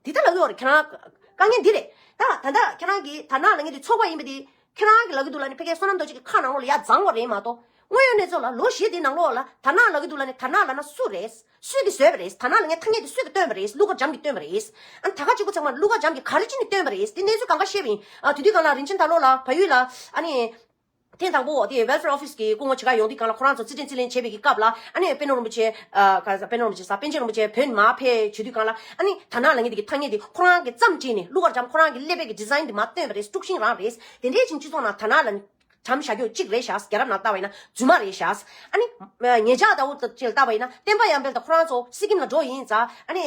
དེ་ལྟར་ལབ་ཀྱི་ཡོད་རེད། ཁྱེད་རང་དཀའ་ངལ་འདི་རེད། ད་ད་ལྟ་ཁྱེད་རང་གིས་དར་ནག་ལབ་མཁན་དེ་ཚོགས་པ་ཡིན་པ་དེ་ཁྱེད་རང་གིས་ལབ་ཀྱི་འདུག་ལབ་ནས་ཕ་གིའི་བསོད་ནམས་རྡོ་རྗེ་གི་ཁ་ནང་ལོགས་ལ་ཡར་བརྫངས་པ་རེད་མ་གཏོགས་དངོས་ཡོད་གནས་ཚུལ་ལ་ལོ་བཞི་དེའི་ནང་ལོགས་ལ་དར་ནག་ལབ་ཀྱི་འདུག་ལབ་ནས་དར་ནག་ལབ་ན་སུ་རེད། སུས་ཀྱིས་བཟོས་པ་རེད། དར་ནག་ལབ་མཁན་ཐ་སྙད་དེ་སུས་ཀྱིས་བཏོན་པ་རེད། ཀླུ་མཁར་བྱམས་ཀྱིས་བཏོན་པ་རེད། ཨ་ནི་ད་ག་གཅིག་པོ་ཚང་མ་ཀླུ་མཁར་བྱམས་ཀྱིས་ག་རེ་བྱས་ནས་བཏོན་པ་རེད། དེ་གནས་ཚུལ་གང་ག་བཤད་པ་ཡིན། ཨ་དེ་དུས་སྒང་ལ་རིན་ཆེན་དར་ལོ་ལགས་བལ་ཡུལ་ལ་ཨ་ནི། ཐེངས་དང་པོ་དེ་Welfare Office གི་སྐུ་ངོ་བྱེད་གར་ཡོང་དུས་སྒང་ལ་ཁོ་རང་ཚོ་རྩིས་འབྲས་རྩིས་ལེན་བྱེད་པའི་གི་སྐབས་ལ་ཨ་ནི་པད་ནོར་རིན་པོ་ཆེ་ཨ་ག་ས་པད་ནོར་རིན་པོ་ཆེ་ས་པཎ་ཆེན་རིན་པོ་ཆེ་བོད་མར་ཕེབས་བྱེད་དུས་སྒང་ལ་ཨ་ནི་དར་ནག་ལབ་མཁན་དེ་གི་ཐ་སྙད་དེ་ཁོ་རང་གི་བརྩམས་བྲིས་ནས་ཀླུ་མཁར་བྱམས་ཁོ་རང་གི་ཀླད་པའི་གི་ཌི་ཛའིན་དེ་མར་བཏོན་པ་རེད། དཀྲུག་ཤིང་རང་རེད། དེ་འདྲའི་ཕྱིན་སྤྱི་ཚོགས་ནང་དར་ནག་ལ་བྱམས་བཞག་རྒྱུ་གཅིག་རེད་ཤག་རྒྱལ་རབས་ནང་ལྟ་བ་ཡིན་ན་རྫུན་མ་རེད་ཤག་ཨ་ནི་ཉེ་ཆར་ཟླ་བོ་ཅིག་ལ་ལྟ་བ་ཡིན་ན་བསྟན་པ་ཡར་འཕེལ་དང་ཁོ་རང་ཚོ་སི་ཀིམ་ལ་འགྲོ་ཡིན་ཙང་ཨ་ནི་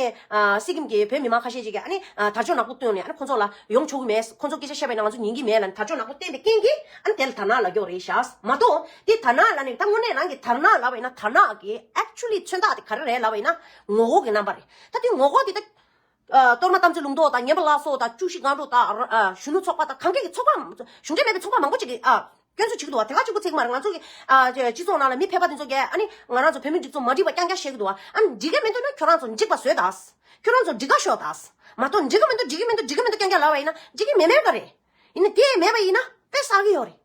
སི་ཀིམ་གི་བོད་མི་མང་ཁ་ཤས་ཅིག་གིས་ཨ་ནི་དར་ལྕོག་ནག་པོ་བཏོན་ནས་ཨ་ནི་ཁོ་ཚོ་ལ་ཡོང་ཆོག་གི་མེད། ཁོ་ཚོ་སྐད་ཆ་བཤད་པ་ཡིན་ན་ང་ཚོ་ཉན་གི་མེད་ལབ་ནས་དར་ལྕོག་ནག་པོ་བསྟན་པའི་རྐྱེན་གྱིས་ཨ་ནི་དེ་ལ་དར་ནག་ལབ་ཀྱི་ཡོད་རེད་ཤག་མ་གཏོགས་དེ་དར་ནག་ལབ་ནས་ད་དངོས་གནས་རང་གི་དར་ནག་ལབ་པ་ཡིན་ན་དར་ནག་གི་actually མཚོན་རྟགས་དེ་ག་རེ་རེད་ལབ་པ་ཡིན་ན་ངོ་རྒོལ་གྱི་རྣམ་པ་རེད། ད་དེ་ངོ་རྒོལ་དེ་ད་ཨ་གཏོར་མ་གཏམ་ཚོད་ལུང་རྟོགས་དང་ངན་པ་ལ་སོགས་དང་བཅུ་བཞི་སྒང་དྲུག་དང་ཨ་གཞོན་ནུ་ཚོགས་པ་དང་གང་གས་ཀྱི་ཚོགས་པ་གཞུང་འབྲེལ་མེད་པའི་ཚོགས་པ་མང་པོ་ཅིག་གིས་ཨ་སྐྱོན་འཛུགས་བྱེད་ཀྱི་འདུག་བ། དེ་ག་གཅིག་པུ་ཚིག་མ་རེད། ང་ཚོ་གི་ཨ་སྤྱི་ཚོགས་ནང་ལ་མི་ཕལ་པ་དེ་ཚོ་གིས་ཨ་ནི་ང་རང་ཚོ་བོད་མི་སྒྲིག་འཛུགས་མ་འགྲིག་པ་རྐྱང་རྐྱང་བཤད་ཀྱི་འདུག་བ། ཨ་ནི་འགྲིག་གི་མི་འདུག་ན་ཁྱོད་རང་ཚོ་འགྲིག་པ་བཟོས་དང་། ཁྱོད་རང་ཚོ་འགྲིག་ག་ཤོག་དང་། མ་གཏོགས་འགྲིག་གི་མི་འདུག་འགྲིག་གི་མི་འདུག་འགྲིག་གི་མི་འདུག་རྐྱང་རྐྱང་ལབ་པ་ཡིན་ན་འགྲིག་གི་མེད་མེད་ག་རེད། ཡིན་ན་དེ་མེད་པ་ཡིན་ན་དཔེ་བསགས་ཀྱི་ཡོད་རེད།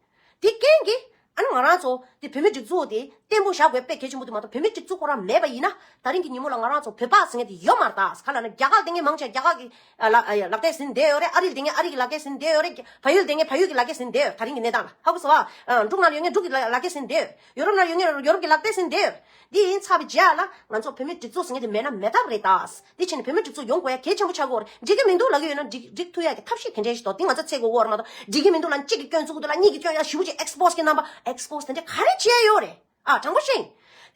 དེ་རྐྱེན་གྱིས་ཨ་ནི་ང་རང་ཚོ་དེ་བོད་མི་སྒྲིག་འཛུགས་དེ་བརྟན་པོ་བཞག་དགོས་དཔེ་གལ་ཆེན་པོ་འདུག་མ་གཏོགས་བོད་མི་སྒྲིག་འཛུགས་ཁོ་རང་མེད་པ་ཡིན་ན་ད་རིང་གི་ཉིན་མོ་ལ་ང་རང་ཚོ་བོད་པ་ཟེར་མཁན་དེ་ཡོད་མ་རེད་ད། ག་ལབ་ན་རྒྱ་གར་བསྡད་མཁན་མང་ཆེ་རྒྱ་གར་གི་ཨ་ལ་ཨ་ཡ་ལག་དེབ་ཟིན་བསྡད་ཡོད་རེད། ཨ་རི་ལ་བསྡད་མཁན་ཨ་རི་གི་ལག་དེབ་ཟིན་བསྡད་ཡོད་རེད། བལ་ཡུལ་ལ་བསྡད་མཁན་བལ་ཡུལ་གྱི་ལག་དེབ་ཟིན་བསྡད་ཡོད། ད་རིང་གི་གནས་སྟངས་ལ་ཧ་གོ་སོང་ཨ། འབྲུག་ནང་ཡོད་མཁན་འབྲུག་གི་ལག་ལག་དེབ་ཟིན་བསྡད་ཡོད། ཡོ་རོབ་ནང་ཡོད་མཁན་ཡོ་རོབ་ཀྱི་ལག་དེབ་ཟིན་བསྡད་ཡོད། འདི་ཡིན་ཚར་བའི་རྗེས་ལ་ང་ཚོ་བོད་མི་སྒྲིག་འཛུགས་ཟེར་མཁན་དེ་མེད་ན་མེད་ཐབས་རེད་ད། འདི་བྱས་ནས་བོད་མི་སྒྲིག་འཛུགས་ཡོང་དགོས་ཡ་གལ་ཆེན་པོ་ཆགས་ཀྱི་ཡོད་རེད། འགྲིག་གི་མི་འདུག་ལབ་ཀྱི་ཡོད་ན་འགྲིག་འགྲིག་ཐུབ་ཡ་གི་ཐབས་ཤེས་དེ་འདྲས་ཞིག་འདུག་འདི་ང་ཚོ་འཚོལ་དགོས་ཀྱི་ཡོད་རེད་མ་གཏོགས་འགྲིག་གི་མི་འདུག་ལབ་གཅིག་གིས་སྐྱོན་བཙུགས་འདུག་ལབ་གཉིས་ཀྱིས་སྐྱོན་ཡ་ཞེ་པོ་ཅིག་ཨེག་སི་པོ་སི་གི་རྣམ་པ་ཨེག་སི་པོ་སི་དེ་འདྲས་ག་རེ་བྱེད་ཡ་ཡོད་རེད། ཨ་དྲང་པོ་བཤད།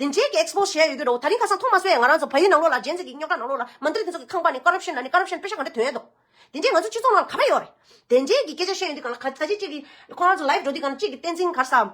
དེ་འདྲས་ཀྱི་ཨེག་སི་པོ་སི་བྱེད་ཡ་ཡོད་ཀྱི་རེད། ད་རིང་ཁ་སང་མཐོང་མ་སོང་ཡ། ང་རང་ཚོ་བལ་ཡུལ་ནང་ལོགས་ལ་ཇེན་ཛི་གི་རྙོག་དྲ་ནང་ལོགས་ལ་མན་ཏྲི་དེ་ཚོ་གི་ཁང་པ་ནས་ཀོ་རབ་ཤན་ལབ་ནས་ཀོ་རབ་ཤན་དཔེ་ཆ་ག་འདྲ་ཐོན་ཡ་འདུག་དེ་འདྲས་ཀྱི་སྐད་ཆ་བཤད་ཡོང་དུས་གང་ལ་ག་ད་ཅི་གཅིག་གིས་ཁོ་རང་ཚོ་ལའིབ་འགྲོ་དུས་གང་ལ་གཅིག་གིས་བསྟན་འཛིན་ག་རེ་ཟེར།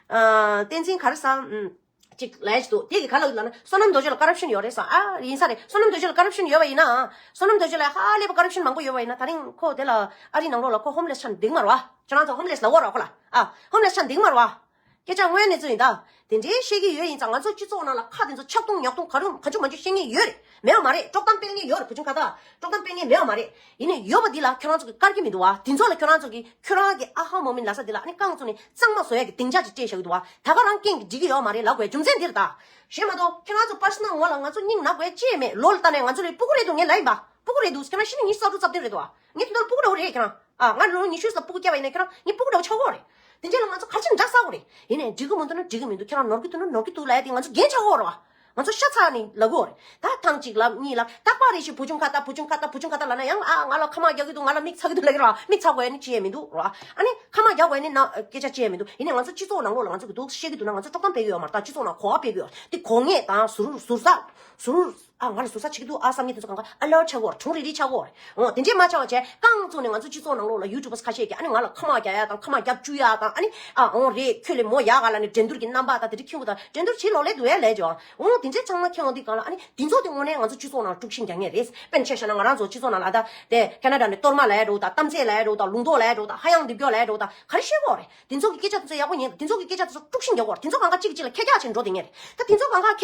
ཨ་བསྟན་འཛིན་ག་རེ་ཟེར། ཨམ། ཅིག་ལབ་ཡ་ཅིག་འདུག་དེ་གི་ག་ལབ་ཡོད་ལབ་ན་བསོད་ནམས་རྡོ་རྗེ་ལ་ཀོ་རབ་ཤན་ཡོད་རེད་ཟེར། ཨ་ཡིན་ས་རེད། བསོད་ནམས་རྡོ་རྗེ་ལ་ཀོ་རབ་ཤན་ཡོད་པ་ཡིན་ན། བསོད་ནམས་རྡོ་རྗེ་ལ་ཧ་ལས་པ་ཀོ་རབ་ཤན་མང་པོ་ཡོད་པ་ཡིན་ན་ད་རིང་ཁོ་དེ་ལ་ཨ་རི་ནང་ལོགས་ལ་ཁོ་ཧོམ་ལེ་སི་ཆགས་འདུག་མ་རེད་བ། ཁྱེད་རང་ཚོ་ཧོམ་ལེ་སི་ལབ་ཡོད་རེད་བ་ཁོ་ལ། ཨ་ཧོམ་ལེ་སི་ཆགས་འདུག་མ་རེད་བ། སྐད་ཆ་དངོས་གནས་ཚོ་ཡིན་ད། དེ་འདྲའི་བཤད་ཀྱི་ཡོད་ཡིན་ཙང་ང་ཚོ་སྤྱི་ཚོགས་ནང་ལ་ཁ་དེ་ཚོ་ཆག་ཐུང་ཉག་ཐུང་ག་རུ་ག་ཅུ་མ་ཅུ་བཤད་མཁན་ཡོད་རེད། མེད་པ་མ་རེད། དཀྲོག་གཏམ་སྤེལ་མཁན་ཡོད་རེད། བུ་ཆུང་ཁ་ཏ་དཀྲོག་གཏམ་སྤེལ་མཁན་མེད་པ་མ་རེད། ཡིན་ནའི་ཡོད་པ་འདི་ལ་ཁྱོད་རང་ཚོ་གིས་དཀར་གྱི་མི་འདུག་བ། དེ་ཚོ་ལ་ཁྱོད་རང་ཚོ་གིས་ཁྱོད་རང་གི་ཨ་ཧ་མོ་མིན་ལ་ས་འདི་ལ་ཨ་ནི་རྐང་བཙུགས་ནས་གཙང་མ་བཟོ་ཡ་གི་སྡིངས་ཆ་ཅིག་སྤྲད་བཞག་གི་འདུག་བ། ད་ག་རང་རྐྱེན་གྱིས་འགྲིག་གི་ཡོད་མ་རེད་ལབ་དགོས་རྒྱུ་མཚན་འདི་རེད་ད། གཞན་མ་གཏོགས་ཁྱོད་རང་ཚོ་པར་སོ་ནལ་ངོ་ལ་ང་ཚོ་སྙིང་ན་དགོས་ཡ་ཅི་ཡང་མེད། ལོ་ལ་ལྟ་ནས་ང་ཚོ་ལ་སྤུ་གུ་རེད་འདུག་ངས་ལབ་ཡིན་པ། སྤུ་གུ་རེད་འདུག་ཁྱོད་རང་ཤི་ནས་ཉི་ཤུ་རྩ་དྲུག་རྩ་བདུན་རེད་འདུག་བ། ངས་དེ་ཚོ་ལ་སྤུ་གུ་འདྲ་བོ་རེད། ཁྱེད་རང་ཨ་ང་ལོ་ཉི་ཤུ་ཙམ་སྤུ་གུ་སྐྱེས་པ་ཡིན་ན་ཁྱེད་རང་ངའི་སྤུ་གུ་འདྲ་བོ་ཆགས་ཀྱི་ཡོད་རེད། དེ་འདྲ་ལ་ང་ཚོ་ག་རེ་བྱས་ནས་འདྲ་ས་གོ་རེད། ཡིན་ནའི་འགྲིག་གི་མི་འདུག་ན་འགྲིག་གི་མི་འདུག་ཁྱེད་རང་ནོར་གི་འདུག་ན་ནོར་གི་འདུག་ལབ་ཡ་དེ་ང་ཚོ་འགན་ཆགས་ཀྱི་ཡོད་རེད་བ། ང་ཚོ་ཤ་ཚ་ནས་ལབ་གི་ཡོད་རེད། ད་ཐེངས་གཅིག་ལབ་གཉིས་ལབ་རྟག་པར་རེ་ཞིག་བུ་ཆུང་ཁ་ཏ་བུ་ཆུང་ཁ་ཏ་བུ་ཆུང་ཁ་ཏ་ལབ་ན་ཡང་ཨ་ང་ལ་ཁ་མ་རྒྱག་གི་འདུག་ང་ལ་མིག་ཚ་གི་འདུག་ལབ་ཀྱི་རེད་བ། མིག་ཚ་དགོས་ཡ་ནི་ཅི་ཡང་མི་འདུག་རེད་བ། ཨ་ནི་ཁ་མ་རྒྱག་དགོས་ཡ་ནི་ན་སྐད་ཆ་ཅི་ཡང་མི་འདུག་ཡིན་ནའི་ང་ཚོ་སྤྱི་ཚོགས་ནང་ལོགས་ལ་ང་ཚོ་གི་འདུག་བཤད་ཀྱི་འདུག་ན་ང་ཚོ་དཀྲོག་གཏམ་སྤེལ་གི་ཡོད་མ་རེད། ད་སྤྱི་ཚོགས་ནང་གོ་བ་སྤེལ་གི་ཡོད་རེད། དེ་གོ་ངེས་དང་ཟུར་ཟུར་ཟ་ཟུར། ཨ་ང་ལ་ཟུར་ཟ་བྱེད་ཀྱི་འདུག་ཨ་བསམ་མཁན་དེ་ཚོ་གང་ག་ཨ་ལར་ཆགས་ཀྱི་ཡོད་རེད། གྲུང་རིག་རིག་ཆགས་ཀྱི་ཡོད་རེད། འོ་དེ་འདྲས་མ་ཆགས་པ་བྱས་རྐང་བཙུགས་ནས་ང་ཚོ་སྤྱི་ཚོགས་ནང་ལོགས་ལ་ཡུ་ཊུབ་པར་ཁ་ཤས་ཀྱིས་ཨ་ནི་ང་ལ་ཁ་མ་རྒྱག་ཡ་དང་ཁ་མ་རྒྱབ་བཅུག་ཡ་དང་ཨ་ནི་ཨ་འོ་རེད་ཁྱོད་ལ་མོ་ཡག་ག་ལབ་ནས་འགྲན་བསྡུར་གྱི་རྣམ་པ་དང་དེ་འདྲས་ཁྱོད་ཀྱི་དང་འགྲན་བསྡུར་བྱེད་ལོག་ལས་འདུག་ཡ་ལས་ཀྱང་འོ་དེ་འདྲས་ཚང་མ་ཁྱེད་འོང་དུས་གང་ལ་ཨ་ནི་དེ་ཚོ་དེ་དངོས་གནས་ང་ཚོ་སྤྱི་ཚོགས་ནང་དཀྲུག་ཤིང་རྒྱག་མཁན་རེད། དཔེར་ན་ཆ་བཞག་ན་ང་རང་ཚོ་སྤྱི་ཚོགས་ནང་ལ་ད་དེ་ཁེ་ན་ཌ་ནས་གཏོར་མ་ལབ་ཡ་འདྲ་བོ་དང་གཏམ་ཚད་ལབ་ཡ་འདྲ་བོ་དང་ལུང་རྟོགས་ལབ་ཡ་འདྲ་བོ་དང་ཧ་ཡང་འདེབས་སྐྱོར་ལབ་ཡ་འདྲ་བོ་དང་ག་རེ་བཤད་ཀྱི་ཡོད་རེད། དེ་ཚོ་གི་སྐད་ཆ་དེ་ཚོ་ཡག་པོ་ཉན། དེ་ཚོ་གི་སྐད་ཆ་དེ་ཚོ་དཀྲུག་ཤིང་རྒྱག་གི་ཡོད་རེད། དེ་ཚོ་གང་ག་གཅིག་གིས་གཅིག་ལ་ཁྱེར་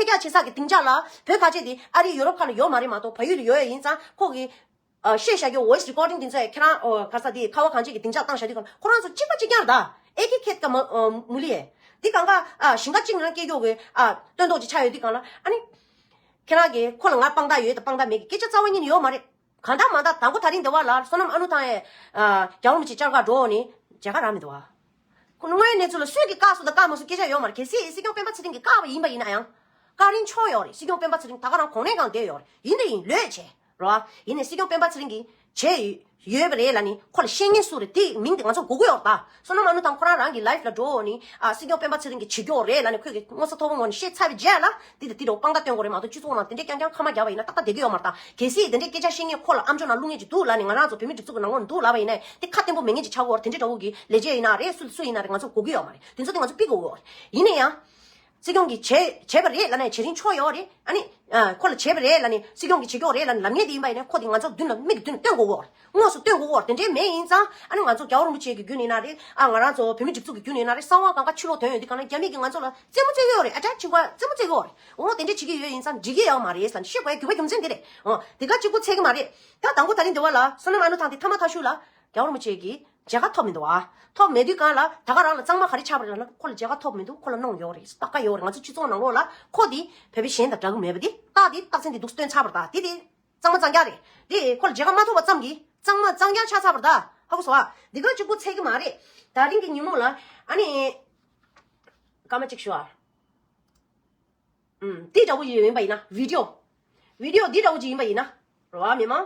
རྒྱག་བྱེད་ས་གི་སྡིངས་ཆ་ལ་བོད་ཁ་ཆེ་དེ་ཨ་རི་ཡུ་རོབ་ཁ་ལ་ཡོད་མ་རེད་མ་གཏོགས་བལ་ཡུལ་ལ་ཡོད་ཡ་ཡིན་ཙང་ཁོ་གི་ཨ་བཤད་བཞག་རྒྱུ་voice recording་དེ་ཚོ་ཡ་ཁྱེད་རང་ཨོ་ག་ས་དེ་ཁ་བ་གངས་ཅན་གི་སྡིངས་ཆ་བཏང་བཞག་དུས་གང་ཁོ་རང་ཚོ་གཅིག་པ་གཅིག་རྐྱང་རེད་ད། ཨེ་ཀེ་ཁེད་ཀ་མ་ཨ་མུ་ལི་ཡ། དེ་གང་ག་ཨ་ཞིང་ཁ་གཅིག་ནང་སྐྱེས་རྒྱུ་གི་ཨ་སྟོན་ཐོག་ཅིག་ཆགས་ཡོད་དུས་གང་ལ་ཨ་ནི། ཁྱེད་རང་གིས་ཁོ་ལ་ང་དཔང་རྟགས་ཡོད་དང་དཔང་རྟགས་མེད་ཀྱི་སྐད་ཆ་རྩ་བ་ཉིད་ནས་ཡོད་མ་རེད། གང་ལྟར་མ་ལྟར་དང་པོ་ད་རིང་འདི་བ་ལ་བསོད་ནམས་ཨ་ནུ་ཐང་ཡས་རྒྱལ་བ་རིན་པོ་ཆེ་བཅར་ག་འགྲོ་ནི་མཇལ་ཁ་རག་མི་འདུག་བ། ཁོ་དངོས་གནས་ཚུལ་ལ་སུས་ཀྱིས་བཀག་སོང་དང་བཀག་མ་སོང་སྐད་ཆ་ཡོད་མ་རེད། གལ་སྲིད་སྲིད་སྐྱོང་སྤེན་པ་ཚེ་རིང་གིས་བཀག་པ་ཡིན་པ་ཡིན་ན་ཡང་། བཀག་རིན་ཆོག་ཡོད་རེད། སྲིད་སྐྱོང་སྤེན་པ་ཚེ་རིང་ད་ག་རང་གོང་ནས་གང་བསྡད་ཡོད་རེད། ཡིན་དེ་ཡིན་ལོས་བྱས་རོ། ཡིན་ནའི་སྲིད་སྐྱོང་སྤེན་པ་ཚེ་རིང་གིས་བྱས་ཡོད་པ་རེད་ལ་ནི་ཁོ་ལ་ཤེས་མཁན་སུ་རེད། དེ་མིང་དེ་ང་ཚོ་གོ་གི་ཡོད་རེད་ད། བསོད་ནམས་ཨ་ནུ་ཐང་ཁོ་རང་རང་གི་ལའིབ་ལ་འགྲོ་ནི་ཨ་སྲིད་སྐྱོང་སྤེན་པ་ཚེ་རིང་གིས་བྱེད་ཀྱི་ཡོད་རེད་ལ་ནི་ཁོས་ཀྱི་ངོ་ཚ་མཐོ་པོ་ངོ་ནས་བཤད་ཚར་བའི་རྗེས་ལ། དེ་དང་དེ་འདྲ་དཔང་རྟགས་སྟོན་དགོས་རེད་མ་གཏོགས་སྤྱི་ཚོགས་ནང་དེ་འདྲའི་རྐྱང་རྐྱང་ཁ་མ་རྒྱག་པ་ཡིན་ན་ཏག་ཏག་བསྡད་ཀྱི་ཡོད་མ་རེད་ད། གལ་སྲིད་དེ་འདྲའི་སྐད་ཆ་བཤད་མཁན་ཁོ་ལ་ཨམ་ཅོག་ནང་བླུག་མཁན་ཅིག་འདུག་ལབ་ནས་ང་རང་ཚོ་བོད་མི་སྒྲིག་འཛུགས་ཀྱི་ནང་ལོགས་ནས་འདུག་ལབ་པ་ཡིན་ན་དེ་ཁ་བརྟན་པོ་མེད་མཁན་ཅིག་ཆགས་ཀྱི་ཡོད་རེད། དེ་འདྲའི་འདྲ་བོ་གི་ལས་བྱེད་ཡིན་ན་རེད། སུ་སུ་ཡིན་ན་རེད། ང་ཚོ་གོ་གི་ཡོད་མ་རེད། དེ་ཚོ་དེ་ང་ཚོ་ཕིག་དགོས་ཀྱི་ཡོད་རེད། ཡིན་ན་ཡང་། སྲིད་སྐྱོང་གིས་བྱས་བྱས་པ་རེད་ལབ་ནས་བྱེད་རིན་ཆོག་ཡོད་རེད། ཨ་ནི་ཨ་ཁོ་ལ་བྱས་པ་རེད་ལབ་ནས་སྲིད་སྐྱོང་གིས་བྱེད་ཀྱི་ཡོད་རེད་ལབ་ནས་ལབ་མཁན་དེ་ཡིན་པ་ཡིན་ན་ཁོ་དེ་ང་ཚོ་མདུན་ལ་མིག་གི་མདུན་ལ་སྟོན་དགོས་ཀྱི་ཡོད་རེད། དངོས་སུ་སྟོན་དགོས་ཀྱི་ཡོད་རེད། དེ་འདྲའི་མེད་ཡིན་ཙང་ཨ་ནི་ང་ཚོ་རྒྱལ་བ་རིན་པོ་ཆེ་གི་བརྒྱུད་ནས་ཡིན་ན་རེད། ཨ་ང་རང་ཚོ་བོད་མི་སྒྲིག་འཛུགས་ཀྱི་བརྒྱུད་ནས་ཡིན་ན་རེད། གསང་བ་གང་ག་ཕྱི་ལོགས་ཐོན་ཡོང་དུས་གང་ལ་རྒྱ་མི་གིས་ང་ཚོ་ལ་རྩེད་མོ་རྩེ་གི་ཡོད་རེད། ཨ་ཊེག་བྱེད་དགོས་རྩེད་མོ་རྩེ་གི་ཡོད་རེད། འོ་དེ་འདྲ་བྱེད་ཀྱི་ཡོད་ཡིན་ཙང་འགྲིག་གི་ཡོད་མ་རེད་ལབ་ནས་བཤད་དགོས་ཡ་དགོས་པ་རྒྱུ་མཚན་དེ་རེད། འོ་དེ་ག་གཅིག་པུ་ཚད་ཀྱི་མ་རེད། ད་དང་པོ་ད་རིང་འདི་བ་ལ་བསོད་ནམས་ཨ་ནུ་ཐང་དེ་ཐ་མ་ཐ་ཤུ་ལ་རྒྱལ་བ་རིན་པོ་ཆེ་གིས་མཇལ་ཁ་ཐོབ་མི་འདུག་ཨ། ཐོབ་མེད་དུས་གང་ལ་ད་ག་རང་ལ་གཙང་མ་ག་རེ་ཆགས་པ་རེད་ལབ་ན་ཁོ་ལ་མཇལ་ཁ་ཐོབ་མི་འདུག་ཁོ་ལ་གནོང་ཡོད་རེད། ལྟ་ཀ་ཡོད་རེད། ང་ཚོ་སྤྱི་ཚོགས་ནང་ལོགས་ལ་ཁོ་དེ་བོད་པ་གཞན་དང་འདྲ་གི་མེད་པ་དེ་རྟགས་དེ་རྟགས་མཚན་དེ་འདུག་སྟོན་ཚར་བ་རེད་ད། དེ་དེ་གཙང་མ་གཙང་རྐྱང་རེད། དེ་ཁོ་ལ་མཇལ་ཁ་མ་ཐོབ་པ་ཙམ་གྱིས་གཙང་མ་གཙང་རྐྱང་ཆགས་ཚར་བ་རེད་ད། ཧ་གོ་སོང་ཨ། འདི་ག་གཅིག་པུ་ཚད་ཀྱི་མ་རེད། ད་རིང་གི་ཉིན་མོ་ལ་ཨ་ནི། སྐར་མ་གཅིག་ཞུ་ཨ། ཨུམ། འདི་འདྲ་བོ་ཡིན་པ་ཡིན་ན་བི་ཌི་ཡོ། བི་ཌི་ཡོ་འདི་འདྲ་བོ་ཅིག་ཡིན་པ་ཡིན་ན། རེད་བ་མི་མང་།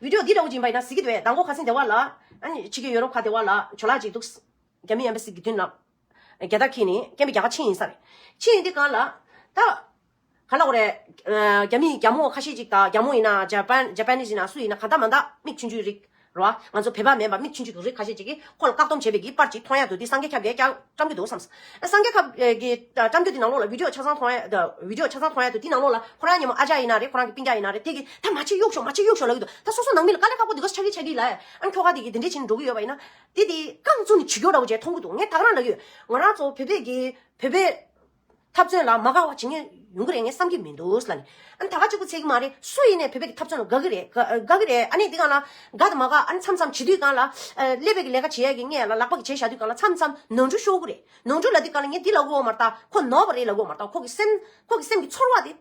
བི་ཌི་ཡོ་འདི་འདྲ་བོ་ཅིག་ཡིན་པ་ཡིན་ན་གཟིགས་ཀྱི་འདུག་གས། མདང་དགོང་ཁ་སང་དེ་བ་ལ། ཨ་ནི་ཕྱི་རྒྱལ་ཡོ་རོབ་ཁ་དེ་བ་ལ་ཇོ་ལགས་ཅིག་འདུག་རྒྱ་མི་ཨེམ་བྷ་སི་གི་མདུན་ལ། རྒྱ་དར་འཁྱེར་ནས་སྐད་འབོད་རྒྱག་ག་ཕྱིན་ཡིན་ས་རེད། ཕྱིན་ཡིན་དུས་གང་ལ། ད། ག་ལ་འོ་རེད། རྒྱ་མི་རྒྱ་མོ་ཁ་ཤས་ཅིག་དང་རྒྱ་མོ་ཡིན་ན་ཇ་པན་ཇ་པན་ནིས་ཡིན་ན་སུ་ཡིན་ན་གང་ལྟར་མ་ལྟར་མིག་ཆུང་ཆུང་རིགས། རེད་བ། ང་ཚོ་བོད་པ་མིན་པ་མིག་ཆུང་ཆུང་གི་རིགས་ཁ་ཤས་ཅིག་གིས་ཁོ་ལ་བཀག་སྡོམ་བྱས་པའི་གི་པར་ཅིག་མཐོང་ཡག་འདུག་དེ་སངས་རྒྱས་སྐྱབས་ཀྱིས་བཀྲམ་གྱི་འདུག་བསམ། སངས་རྒྱས་སྐྱབས་ཀྱིས་བཀྲམ་རྒྱུ་དེ་ནང་ལོགས་ལ་བི་ཌི་ཡོ་ཆ་ཚང་མཐོང་ཡག་དང་བི་ཌི་ཡོ་ཆ་ཚང་མཐོང་ཡག་འདུག་དེ་ནང་ལོགས་ལ་ཁོ་རང་ཉིན་མོ་ཨ་ཅག་ཡིན་ན་རེད། ཁོ་རང་གི་སྤུན་ཀྱག་ཡིན་ན་རེད། དེ་གིས་ད་མ་བྱེད་གཡུག་ཤོག་མ་བྱེད་གཡུག་ཤོག་ལབ་ཀྱི་འདུག་ད་སོ་སོ་ནང་མི་ལ་དཀའ་ལས་ཁག་པོ་འདི་ག་ཆགས་ཀྱི་ཆགས་ཀྱི་ལབ། ཨ་ནི་ཁྱོ་ག་དེ་གིས་དེ་འདྲས་བྱས་ནས་འགྲོ་གི་ཡོད་པ་ཡིན་ན། དེ་དེ་རྐང་བཙུགས་ནས་བྱེད་རྒྱུ་འདྲ་བོ་བྱས་མཐོང་གི་འདུག་ངས་ད་ག་རང་ལབ་ཀྱི་ཡོད། ང་རང་ཚོ་བོད་པའི་གི་བོད་པའི་འཐབ་རྩོད་ལ་མ་དགའ་བ་བྱེད་མཁན་ཡོང་གི་རེད་ངས་བསམ་གྱི་མི་འདུག་ལབ་ནས། ཨ་ནི་ད་ག་གཅིག་པུ་ཚད་ཀྱི་མ་རེད། སུ་ཡིན་ནའི་བོད་པའི་གི་འཐབ་རྩོད་ལ་དགའ་གི་རེད། དགའ་དགའ་གི་རེད། ཨ་ནི་འདི་གང་ལ་དགའ་དང་མ་དགའ་ཨ་ནི་མཚམས་མཚམས་བྱེད་དུས་གང་ལ་ཨ་ཀླད་པའི་གི་ལས་ཀ་བྱེད་ཡ་གི་སྔས་ལ་ལག་པ་གི་བྱས་བཞག་དུས་གང་ལ་མཚམས་མཚམས་ནོར་འཁྲུལ་ཤོར་གི་རེད། ནོར་འཁྲུལ་ལབ་དུས་གང་ལ་ངས་འདི་ལབ་དགོས་མ་རེད་ད། ཁོ་ནོར་བ་རེད་ལབ་དགོས་མ་རེད་ད། ཁོ་གི་སེམས་ཁོ་གི་སེམས་ཀྱི་ཚོར་བ་དེ།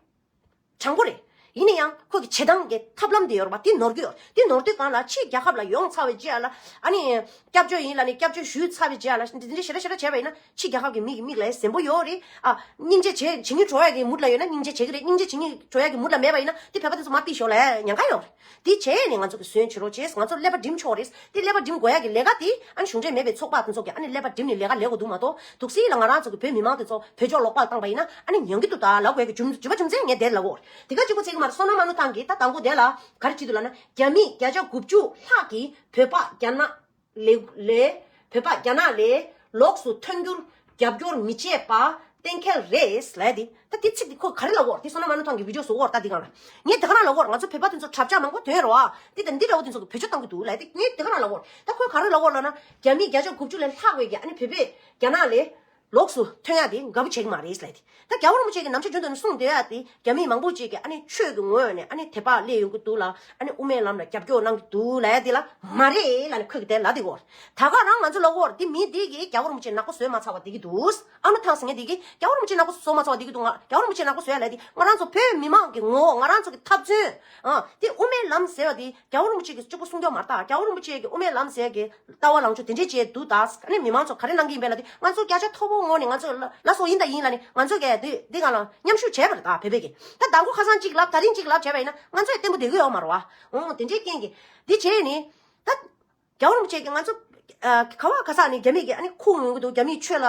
དྲང་པོ་རེད། ཡིན་ན་ཡང་ཁོ་གི་བྱེད་སྟངས་ཀྱི་ཐབས་ལམ་དེ་ཡོད་རེད་པ། དེ་ནོར་གི་ཡོད་རེད། དེ་ནོར་དུས་གང་ལ་ཕྱིའི་རྒྱལ་ཁབ་ལ་ཡོང་ཚར་བའི་རྗེས་ལ་ཨ་ནི་སྐྱབས་བཅོལ་ཡིན་ལབ་ནས་སྐྱབས་བཅོལ་ཞུས་ཚར་བའི་རྗེས་ལ་འདི་འདྲ་ཞེ་དྲག་ཞེ་དྲག་བྱས་པ་ཡིན་ན་ཕྱིའི་རྒྱལ་ཁབ་ཀྱི་མི་གི་མིག་ལ་གཟན་པོ་ཡོད་རེད། ཨ་སྙིང་རྗེ་བྱེད་བྱེད་སྙིང་བྲོ་ཡ་གི་མུ་ལ་ཡོད་ན་སྙིང་རྗེ་བྱེད་གི་རེད། སྙིང་རྗེ་བྱེད་སྙིང་བྲོ་ཡ་གི་མུ་ལ་མེད་པ་ཡིན་ན་དེ་བོད་པ་དེ་ཚོ་མར་ཕུད་ཤོག་ལབ་ཉེན་ཁ་ཡོད་རེད། དེ་བྱས་ནས་ང་ཚོ་གི་ཟོན་བྱེད་རོགས་བྱས། ང་ཚོ་ཀླད་པ་སྒྲིམ་ཆོག་རེད། དེ་ཀླད་པ་སྒྲིམ་དགོས་ཡ་གི་ལས་ཀ་དེ་ཨ་ནི་གཞུང་འབྲེལ་མེད་པའི་ཚོགས་པ་དེ་ཚོ་གི་ཨ་ནི་ཀླད་པ་སྒྲིམ་ནས་ལས་ཀ་ལས་དགོས་འདུག་མ་གཏོགས་འདུག་སེ་ལ་ང་རང་ཚོ་གི་བོད་མི་མང་དེ་ཚོ་བོད་ཕྱོགས་ལོག་པར་བཏང་པ་ཡིན་ན་ཨ་ནི་ཉན་གི་འདུག་ད་ལབ་དགོས་ཡ་གི་རྒྱུ་རྒྱུ་མ་རྒྱུ་མཚན་ངས་དེར་ལབ་དགོས་རེད། དེ་ག་གཅིག་པུ་ཚད་ཀྱི་མ་རེད། བསོད་ནམས་ཨ་ནུ་ཐང་གིས་ད་དང་པོ་དེ་ལ་ག་རེ་བྲིས་འདུག་ལབ་ན། རྒྱ་མི་བརྒྱ་ཆ་དགུ་བཅུ་ལྷག་གིས་བོད་པ་རྒྱ་ནག་ལས་ལས་བོད་པ་རྒྱ་ནག་ལས་ལོགས་སུ་ཐོན་རྒྱུར་རྒྱབ་སྐྱོར་མི་བྱེད་པ་གཏན་འཁེལ་རེད་ལབ་དེ། ད་དེ་ཚིག་དེ་ཁོ་ག་རེ་ལབ་དགོས་རེད། དེ་བསོད་ནམས་ཨ་ནུ་ཐང་གི་བི་ཌི་ཡོ་བཟོ་དགོས་རེད། ད་དེ་གང་ལ་ངས་དེ་ག་རང་ལབ་དགོས་རེད། ང་ཚོ་བོད་པ་དེ་ཚོ་གྲབས་ཆག་མང་པོ་ཐོན་རོགས་ཨ། དེ་དང་འདི་འདྲ་བོ་དེ་ཚོ་གི་བེད་སྤྱོད་བཏང་གི་འདུག་ལབ་དེ། ངས་དེ་ག་རང་ལབ་དགོས་རེད། ད་ཁོས་ག་རེ་ལབ་དགོས་ལབ་ན། རྒྱ་མི་བརྒྱ་ཆ་དགུ་བཅུ་ལས་ལྷག་བས་ཀྱི་ཨ་ནི་བོད་པས་རྒྱ་ནག་ལས་ ལོགས་སུ་ཐོན་ཡ་དེ་དགའ་པོ་བྱེད་ཀྱི་མ་རེད་ལབ་དེ། ད་རྒྱལ་བ་རིན་པོ་ཆེ་གིས་ནམ་ཞག་རྒྱུན་དུ་ནས་གསུངས་བསྡད་ཡ་དེ་རྒྱ་མི་མང་པོ་ཅིག་གིས་ཨ་ནི་ཆོས་ཀྱི་ངོས་ནས་ཨ་ནི་དད་པ་སླེབས་ཡོང་གི་འདུག་ལ། ཨ་ནི་དབུ་མའི་ལམ་ལ་རྒྱབ་སྐྱོར་གནང་གི་འདུག་ལབ་ཡ་དེ་ལ་མ་རེད་ལབ་ནས་ཁོས་གི་དེ་ལབ་བསྡད་ཀྱི་ཡོད་རེད། ད་ག་རང་ང་ཚོ་ལབ་ཀྱི་ཡོད་རེད། དེ་མི་དེ་གིས་རྒྱལ་བ་རིན་པོ་ཆེ་ནག་པོ་བཟོས་མ་ཚར་བ་བསྡད་ཀྱི་འདུག་ཨ་ནུ་ཐང་ཟེར་མཁན་དེ་གིས་རྒྱལ་བ་རིན་པོ་ཆེ་ནག་པོ་བཟོ་མ་ཚར་བ་བསྡད་ཀྱི་འདུག་ང་རྒྱལ་བ་རིན་པོ་ཆེ་ནག་པོ་བཟོ་ཡ་ལབ་དེ་ང་རང་ཚོ་བོད་མི་མང་གི་ངོ་བོ། ང་རང་ཚོ་གི་འཐབ་རྩོད། ཨ་དེ་དབུ་མའི་ལམ་ཟེར་བ་དེ་རྒྱལ་བ་རིན་པོ་ཆེ་གིས་གཅིག་པོ་གསུང་རྒྱུ་མ་རེད་ད། རྒྱལ་བ་རིན་པོ་ཆེ་གིས་དབུ་མའི་ལམ་ཟེར་གི་ལྟ་བ་ལངས་ཕྱོགས་དེ་འདྲས་བྱས་འདུག་ད། ཨ་ནི་མི་མང་ཚོ་ག་རེ་གནང་གི་ཡིན་པས་ལབ་དུས་ང་ཚོ་བརྒྱ་ཆ་མཐོ་པོ་ངོས་ནས་ང་ཚོ་ལ་ལ་སོགས་ཡིན་དང་ཡིན་ལབ་ནས་ང་ཚོ་གས་དེ་དེ་གང་ལ་མཉམ་ཞུགས་བྱས་པ་རེད་ད། བོད་པའི་གི་ད་མདང་དགོང་ཁ་སང་གཅིག་ལབ། ད་རིང་གཅིག་ལབ་བྱས་པ་ཡིན་ན་ང་ཚོ་ཡང་བརྟན་པོ་བསྡད་གི་ཡོད་མ་རེད་བ། འོ་དེ་འདྲའི་རྐྱེན་གྱིས་དེ་བྱས་ནས་ད་རྒྱལ་བ་རིན་པོ་ཆེ་གིས་ང་ཚོ་ཨ་ག་བ་ག་ས་ནས་རྒྱ་མི་གི་ཨ་ནི་ཁུངས་ཡོང་གི་འདུག་རྒྱ་མིའི་ཆོས་ལ་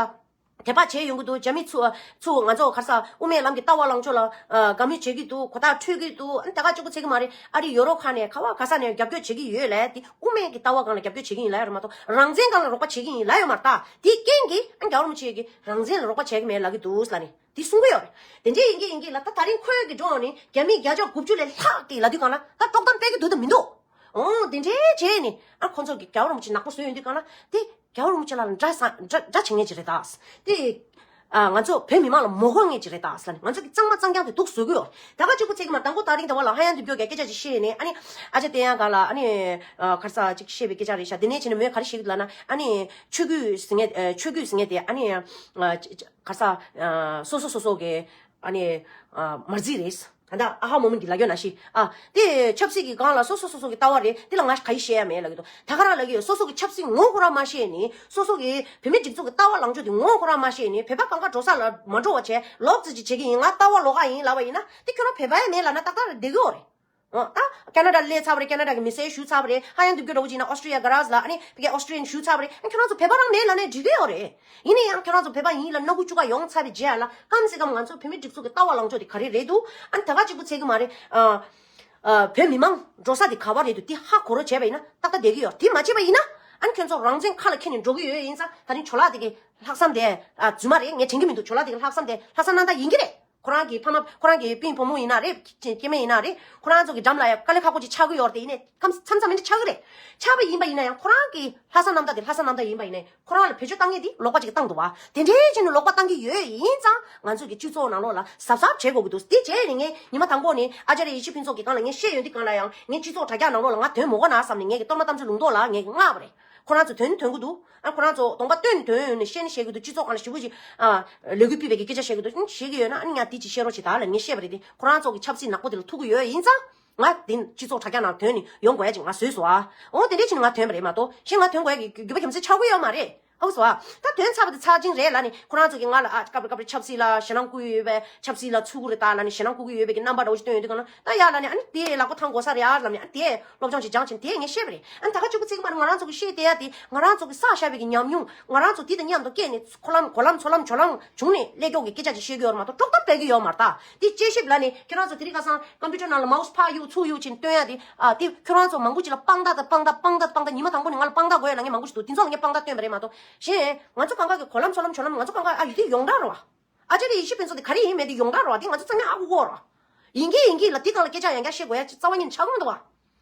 དད་པ་བྱས་ཡོང་གི་འདུག་རྒྱ་མི་ཚོ་ཚོ་ང་ཚོ་ག་རེ་ཟ་དབུ་མའི་ལམ་གྱི་ལྟ་བ་ལངས་ཕྱོགས་ལ་ཨ་དགའ་མོས་བྱེད་ཀྱི་འདུག་གོ་རྟོགས་འཕྲོད་ཀྱི་འདུག་ཨ་ནི་ད་ག་གཅིག་པོ་ཚད་ཀྱི་མ་རེད། ཨ་རི་ཡོ་རོབ་ཁག་ནས་ག་བ་ག་ས་ནས་རྒྱབ་སྐྱོར་བྱེད་ཀྱི་ཡོད་ལབ་དེ། དབུ་མའི་གི་ལྟ་བ་སྒང་ལ་རྒྱབ་སྐྱོར་བྱེད་ཀྱི་ཡིན་ལབ་ཡོད་རེད་མ་གཏོགས་རང་བཙན་སྒང་ལ་རོགས་པ་བྱེད་ཀྱི་ཡིན་ལབ་ཡོད་མ་རེད་ད། དེའི་རྐྱེན་གྱིས་ཨ་རྒྱལ་བ་རིན་པོ་ཆེ་གིས་རང་བཙན་ལ་རོགས་པ་བྱེད་ཀྱི་མེད་ལབ་ཀྱི་འདུག་ལབ་ནས་དེ་གསུང་གི་ཡོད་རེད། དེ་འདྲའི་ཡིན་གྱི་ཡིན་གྱི་ལ་ད་ད་རིང་ཁོའི་གི་འགྲོ་ནས་རྒྱ་མི་བརྒྱ་ཆ་དགུ་བཅུ་ལས་ལྷག་དེ་ལབ་དུས་སྒང་ལ་ད་དཀྲོག་གཏམ་སྤེལ་གྱི་འདུག་ད་མི་འདུག་འོ་དེ་འདྲའི་བྱས་ནས་ཨ་ཁོ་ཚོ་གི་རྒྱལ་བ་རིན་པོ་ཆེ་ནག་པོ་བཟོས་ཡོང་དུས་སྒང་ལ་དེ། རྒྱལ་བ་རིན་པོ་ཆེ་ལ་འདྲ་ས་འདྲ་འདྲ་བྱེད་མཁན་ཅིག་རེད་ད། དེ། ཨ་ང་ཚོ་བོད་མི་མང་ལ་མོ་རྒོལ་མཁན་ཅིག་རེད་ད་ཟེར་ནས་ང་ཚོ་གི་གཙང་མ་གཙང་རྐྱང་དེ་སྡུག་བཟོ་གི་ཡོད། ད་ག་གཅིག་པོ་ཚད་ཀྱི་མ་རེད། དང་པོ་ད་རིང་ད་བར་ལ་ཧ་ཡང་འདི་བརྗོད་ཀྱི་སྐད་ཆ་ཅིག་བཤད་ནས་ཨ་ནི་ཨ་ཅག་བསྟན་ཡག་ག་ལ་ཨ་ནི་ཨ་ག་རེ་ཟ་ཅིག་བཤད་པའི་སྐད་ཆ་རེད་ཤག་དེ་ནས་བྱས་ནས་མོས་ག་རེ་བཤད་ཀྱི་འདུག་ལབ་ན་ཨ་ནི་ཆོས་བརྒྱུད་ཟེར་མཁན་ཨ་ཆོས་བརྒྱུད་ཟེར་མཁན་དེ་ཨ་ནི་ཨ་ག་རེ་ཟ་ཨ་སོ་སོ་སོ་སོ་གི་ཨ་ནི་ཨ་མ་རྩིས་རེད། ད་ལྟ་ཨ་ཧ་མོ་མིན་གྱི་ལ་རྒྱོ་ན་ཤི་ཨ་དེ་ཆབ་སྲིད་ཀྱི་སྒང་ལ་སོ་སོ་སོ་སོ་གི་ལྟ་བ་རེད། དེ་ལ་ང་ག་ཡེ་བཤད་ཡ་མེད་ལབ་ཀྱི་འདུག་ད་ག་རང་ལབ་ཀྱི་ཡོད། སོ་སོ་གི་ཆབ་སྲིད་ངོ་ཁོ་རང་མ་ཤེས་ནས་སོ་སོ་གི་བོད་མི་སྒྲིག་འཛུགས་ཀྱི་ལྟ་བ་ལངས་ཕྱོགས་དེ་ངོ་ཁོ་རང་མ་ཤེས་ནས་བོད་པ་གང་ག་འགྲོ་ས་ལ་མ་འགྲོ་བ་བྱས་ལོག་ཙི་ཅིག་བྱེད་ཀྱི་ཡིན། ང་ལྟ་བ་ལོགས་ཀ་ཡིན་ལབ་པ་ཡིན་ན་དེ་ཁྱོད་རང་བོད་པ་ཡང་མེད་ལབ་ན་ཏག་ཏག་རེད་བསྡད་ཀྱི་ཡོད་རེད། འོ་ད་ཁེ་ན་ཌ་སླེབས་ཚར་བ་རེད། ཁེ་ན་ཌ་གི་མི་སེར་ཞུས་ཚར་བ་རེད། ཧ་ཡང་འདི་བརྒྱུད་འགྲོ་གི་ཅིག་ན་ཨོ་སི་ཊྲི་ཡ་ག་ར་ལ་ཨ་ནི་ཕ་གི་ཨོ་སི་ཊྲི་ཡན་ཞུས་ཚར་བ་རེད། ཁྱོད་རང་ཚོ་བོད་པ་རང་མེད་ལབ་ནས་འགྲིག་གི་ཡོད་རེད། ཡིན་ན་ཡང་ཁྱོད་རང་ཚོ་བོད་པ་ཡིན་ལ་སྣ་ཁུག་བཅུ་ཀ་ཡོང་ཚར་བའི་རྗེས་ལ་གང་ཟེར་གམ་ང་ཚོ་བོད་མི་སྒྲིག་འཛུགས་ཀྱི་ལྟ་བ་ལངས་ཕྱོགས་དེ་ག་རེ་རེད་འདུག་ཨ་ནི་ད་ག་གཅིག་པུ་ཚད་ཀྱི་མ་རེད། ཨ། ཨ། བོད་མི་མང་འགྲོ་ས་དེ་ག་བ་རེད་འདུག་དེ་ཧ་གོ་རོགས་བྱས་པ་ཡིན་ན་ཏག་ཏག་བསྡད་ཀྱི་ཡོད། དེ་མ་བྱས་པ་ཡིན་ན་ཨ་ནི་ཁྱོད་ཚོ་རང་བཙན་ཁ་ལ་འཁྱེར་ནས་འགྲོ་གི་ཡོད་ཡིན་ཙང་ད་རིང་ཇོ་ལགས་དེ་གི་ལྷག་བསམ་དེ་ཨ་རྫུན་མ་རེད། ངས་དྲན་གྱི་མི་འདུག་ཇོ་ལགས་དེ་གི་ལྷག་བསམ་དེ་ལྷག་བསམ་རྣམ་དག་ཡིན་གྱི་རེད། ཁོ་རང་གི་ཕ་མ་ཁོ་རང་གི་སྤུན་བུ་མོ་ཡིན་ན་རེད། སྐྱེ་དམན་ཡིན་ན་རེད། ཁོ་རང་ཚོ་གི་འགྲམ་ལ་ཡང་དཀའ་ལས་ཁག་པོ་ཅིག་ཆགས་ཀྱི་ཡོད་རེད། དེ་ཡིན་ནའི་མཚམས་མཚམས་མཚམས་མི་འདྲ་ཆགས་ཀྱི་རེད། ཆགས་པ་ཡིན་པ་ཡིན་ན་ཡང་ཁོ་རང་གི་ལྷག་བསམ་རྣམ་དག་དེ་ལྷག་བསམ་རྣམ་དག་ཡིན་པ་ཡིན་ནའི་ཁོ་རང་ལ་བེད་སྤྱོད་བཏང་མཁན་དེ་ལོག་པ་ཅིག་བཏང་འདུག་བ། དེ་འདྲའི་བྱས་ནས་ལོག་པ་བཏང་གི་ཡོད་ཡིན་ཙང་ང་ཚོ་གི་སྤྱི་ཚོགས་ནང་ལོགས་ལ་གཟབ་གཟབ་བྱེད་དགོས་ཀྱི་འདུག་དེ་བྱས་ནས་ངས་ཉི་མ་དང་པོ་ནས་ཨ་ཅཱརྱ་ཡེ་ཤེས་ཕུན་ཚོགས་ཀྱི་སྒང་ལ་ངས་བཤད་ཡོང་དུས་སྒང་ལ་ཡང་ངས་སྤྱི་ཚོགས་དྲ་རྒྱ་ནང་ལོགས་ལ་ང་དོན་མི་གོ་ན་བསམ་ནས་ངས་ཀྱི་གཏོར་མ་གཏམ་ཚོ་ལུང་རྟོགས་ལ་ངས་མངགས་པ་རེད། ཁོ་རང་ཚོ་དོན་དོན་གྱི་འདུག་ཨ་ཁོ་རང་ཚོ་གདོང་པ་སྟོན་དོན་ནས་བཤད་ནས་བཤད་ཀྱི་འདུག་སྤྱི་ཚོགས་སྒང་ལ་ཞེ་པོ་ཅིག་ཨ་ལས་འགུལ་སྤེལ་བའི་གི་སྐད་ཆ་བཤད་ཀྱི་འདུག་ཨ་བཤད་ཀྱི་ཡོད་ན་ཨ་ནི་ང་དེ་ཅིག་བཤད་རོགས་བྱེད་ད་ལབ་ངས་བཤད་པ་རེད་དེ། ཁོ་རང་ཚོ་གི་ཆབ་སྲིད་ནག་པོ་དེ་ལ་ཐུག་གི་ཡོད་ཡིན་ཙང་ང་དེ་སྤྱི་ཚོགས་དྲ་རྒྱ་ནང་དོན་ནས་ཡོང་དགོས་ཡ་ཅིག་ང་བཟོས་སོང་ཨ། འོ་དེ་འདྲས་བྱས་ནས་ང་དོན་པ་རེད་མ་གཏོགས་གཞན་ང་དོན་དགོས་ཡ་གི་རྒྱུ་མཚན་ག་ཚོད་ཆགས་ཀྱི་ཡོད་མ་རེད། ཧ་གོ་སོང་ཨ། ད་དོན་ཚར་བ་དེ་ཚར་ཅིང་རེད་ལབ་ནས་ཁོ་རང་ཚོ་གི་ང་ལ་ཨ་སྐབས་རེ་སྐབས་རེ་ཆབ་སྲིད་ལ་ཞེད་སྣང་བསྐུལ་ཡོད་པས་ཆབ་སྲིད་ལ་ཚུར་རེ་ལྟ་ལབ་ནས་ཞེད་སྣང་བསྐུལ་གྱི་ཡོད་པའི་གི་རྣམ་པ་འདྲ་བོ་ཞིག་སྟོན་ཡོང་དུས་གང་ན་ད་ཡ་ལབ་ནས་ཨ་ནི་དེ་ལག་པ་ཐང་གོ་ས་རེད་ཨ་ལབ་ནས་ཨ་ནི་དེ་སློབ་སྦྱོང་ཞིག་སྦྱངས་ཕྱིན་དེ་ངས་བཤད་པ་རེད། ཨ་ནི་ད་ག་གཅིག་པུ་ཚིག་མ་རེད། ང་རང་ཚོ་གི་བཤད་བསྡད་ཡ་དེ་ང་རང་ཚོ་གི་བསགས་བཞག་པའི་གི་ཉམས་མྱོང་ང་རང་ཚོ་དེ་དང་མཉམ་དུ་སྐྱེས་ནས་འཁོར་ལམ་གོ་ལམ་ཚོ་ལམ་ཇོ་ལམ་བྱུང་ནས་སླེབས་མགྱོགས་ཀྱི་སྐད་ཆ་ཅིག་བཤད་ཀྱི་ཡོད་རེད་མ་གཏོགས་དཀྲོག་གཏམ་སྤེལ་གྱི་ཡོད་མ་རེད་ད། དེ་དཔྱད་ཞིབ་ལབ་ནས་ཁྱེད་རང་ཚོ་དེ་རིང་ཁ་སང་ཀམ་པུ་ཊར་ནང་ལ་མའོ་སི་ཕར་གཡུག་ཚུར་གཡུག་ཅིག་སྟོན་ཡ་དེ་ཨ་དེ་ཁྱོད་རང་ཚོ་མང་པོ་ཅིག་ལ་དཔང་རྟགས་དང་དཔང་རྟགས་དཔང་རྟགས་དཔང་རྟགས་ཉི་མ་དང་པོ་ནས་ང་ལ་དཔང་རྟགས་དགོས་ལབ་མཁན་མང་པོ་ཞིག་འདུག་དེ་ཚོ་ལ་ངས་དཔང་རྟགས་སྟོན་པ་རེད་མ་གཏོགས་གཞན་ང་ཚོ་གང་ག་གི་གོ་ལམ་ཚོ་ལམ་ཇོ་ལམ་ང་ཚོ་གང་ག་ཨ་ཡི་དེ་ཡོངས་གྲགས་རེད་བ། ཨ་ཅཱརྱ་ཡེ་ཤེས་ཕུན་ཚོགས་དེ་ག་རེ་ཡིན་མེད་དེ་ཡོངས་གྲགས་རེད་བ། དེ་ང་ཚོ་རྩ་ནས་ཧ་གོ་གི་ཡོད་རེད་བ། ཡིན་གྱི་ཡིན་གྱི་ལ་དེ་སྒང་ལ་སྐད་ཆ་ཡང་བསྐྱར་བཤད་དགོས་ཡ་རྩ་བ་ཉིད་ནས་ཆགས་ཀྱི་མི་འདུག་བ།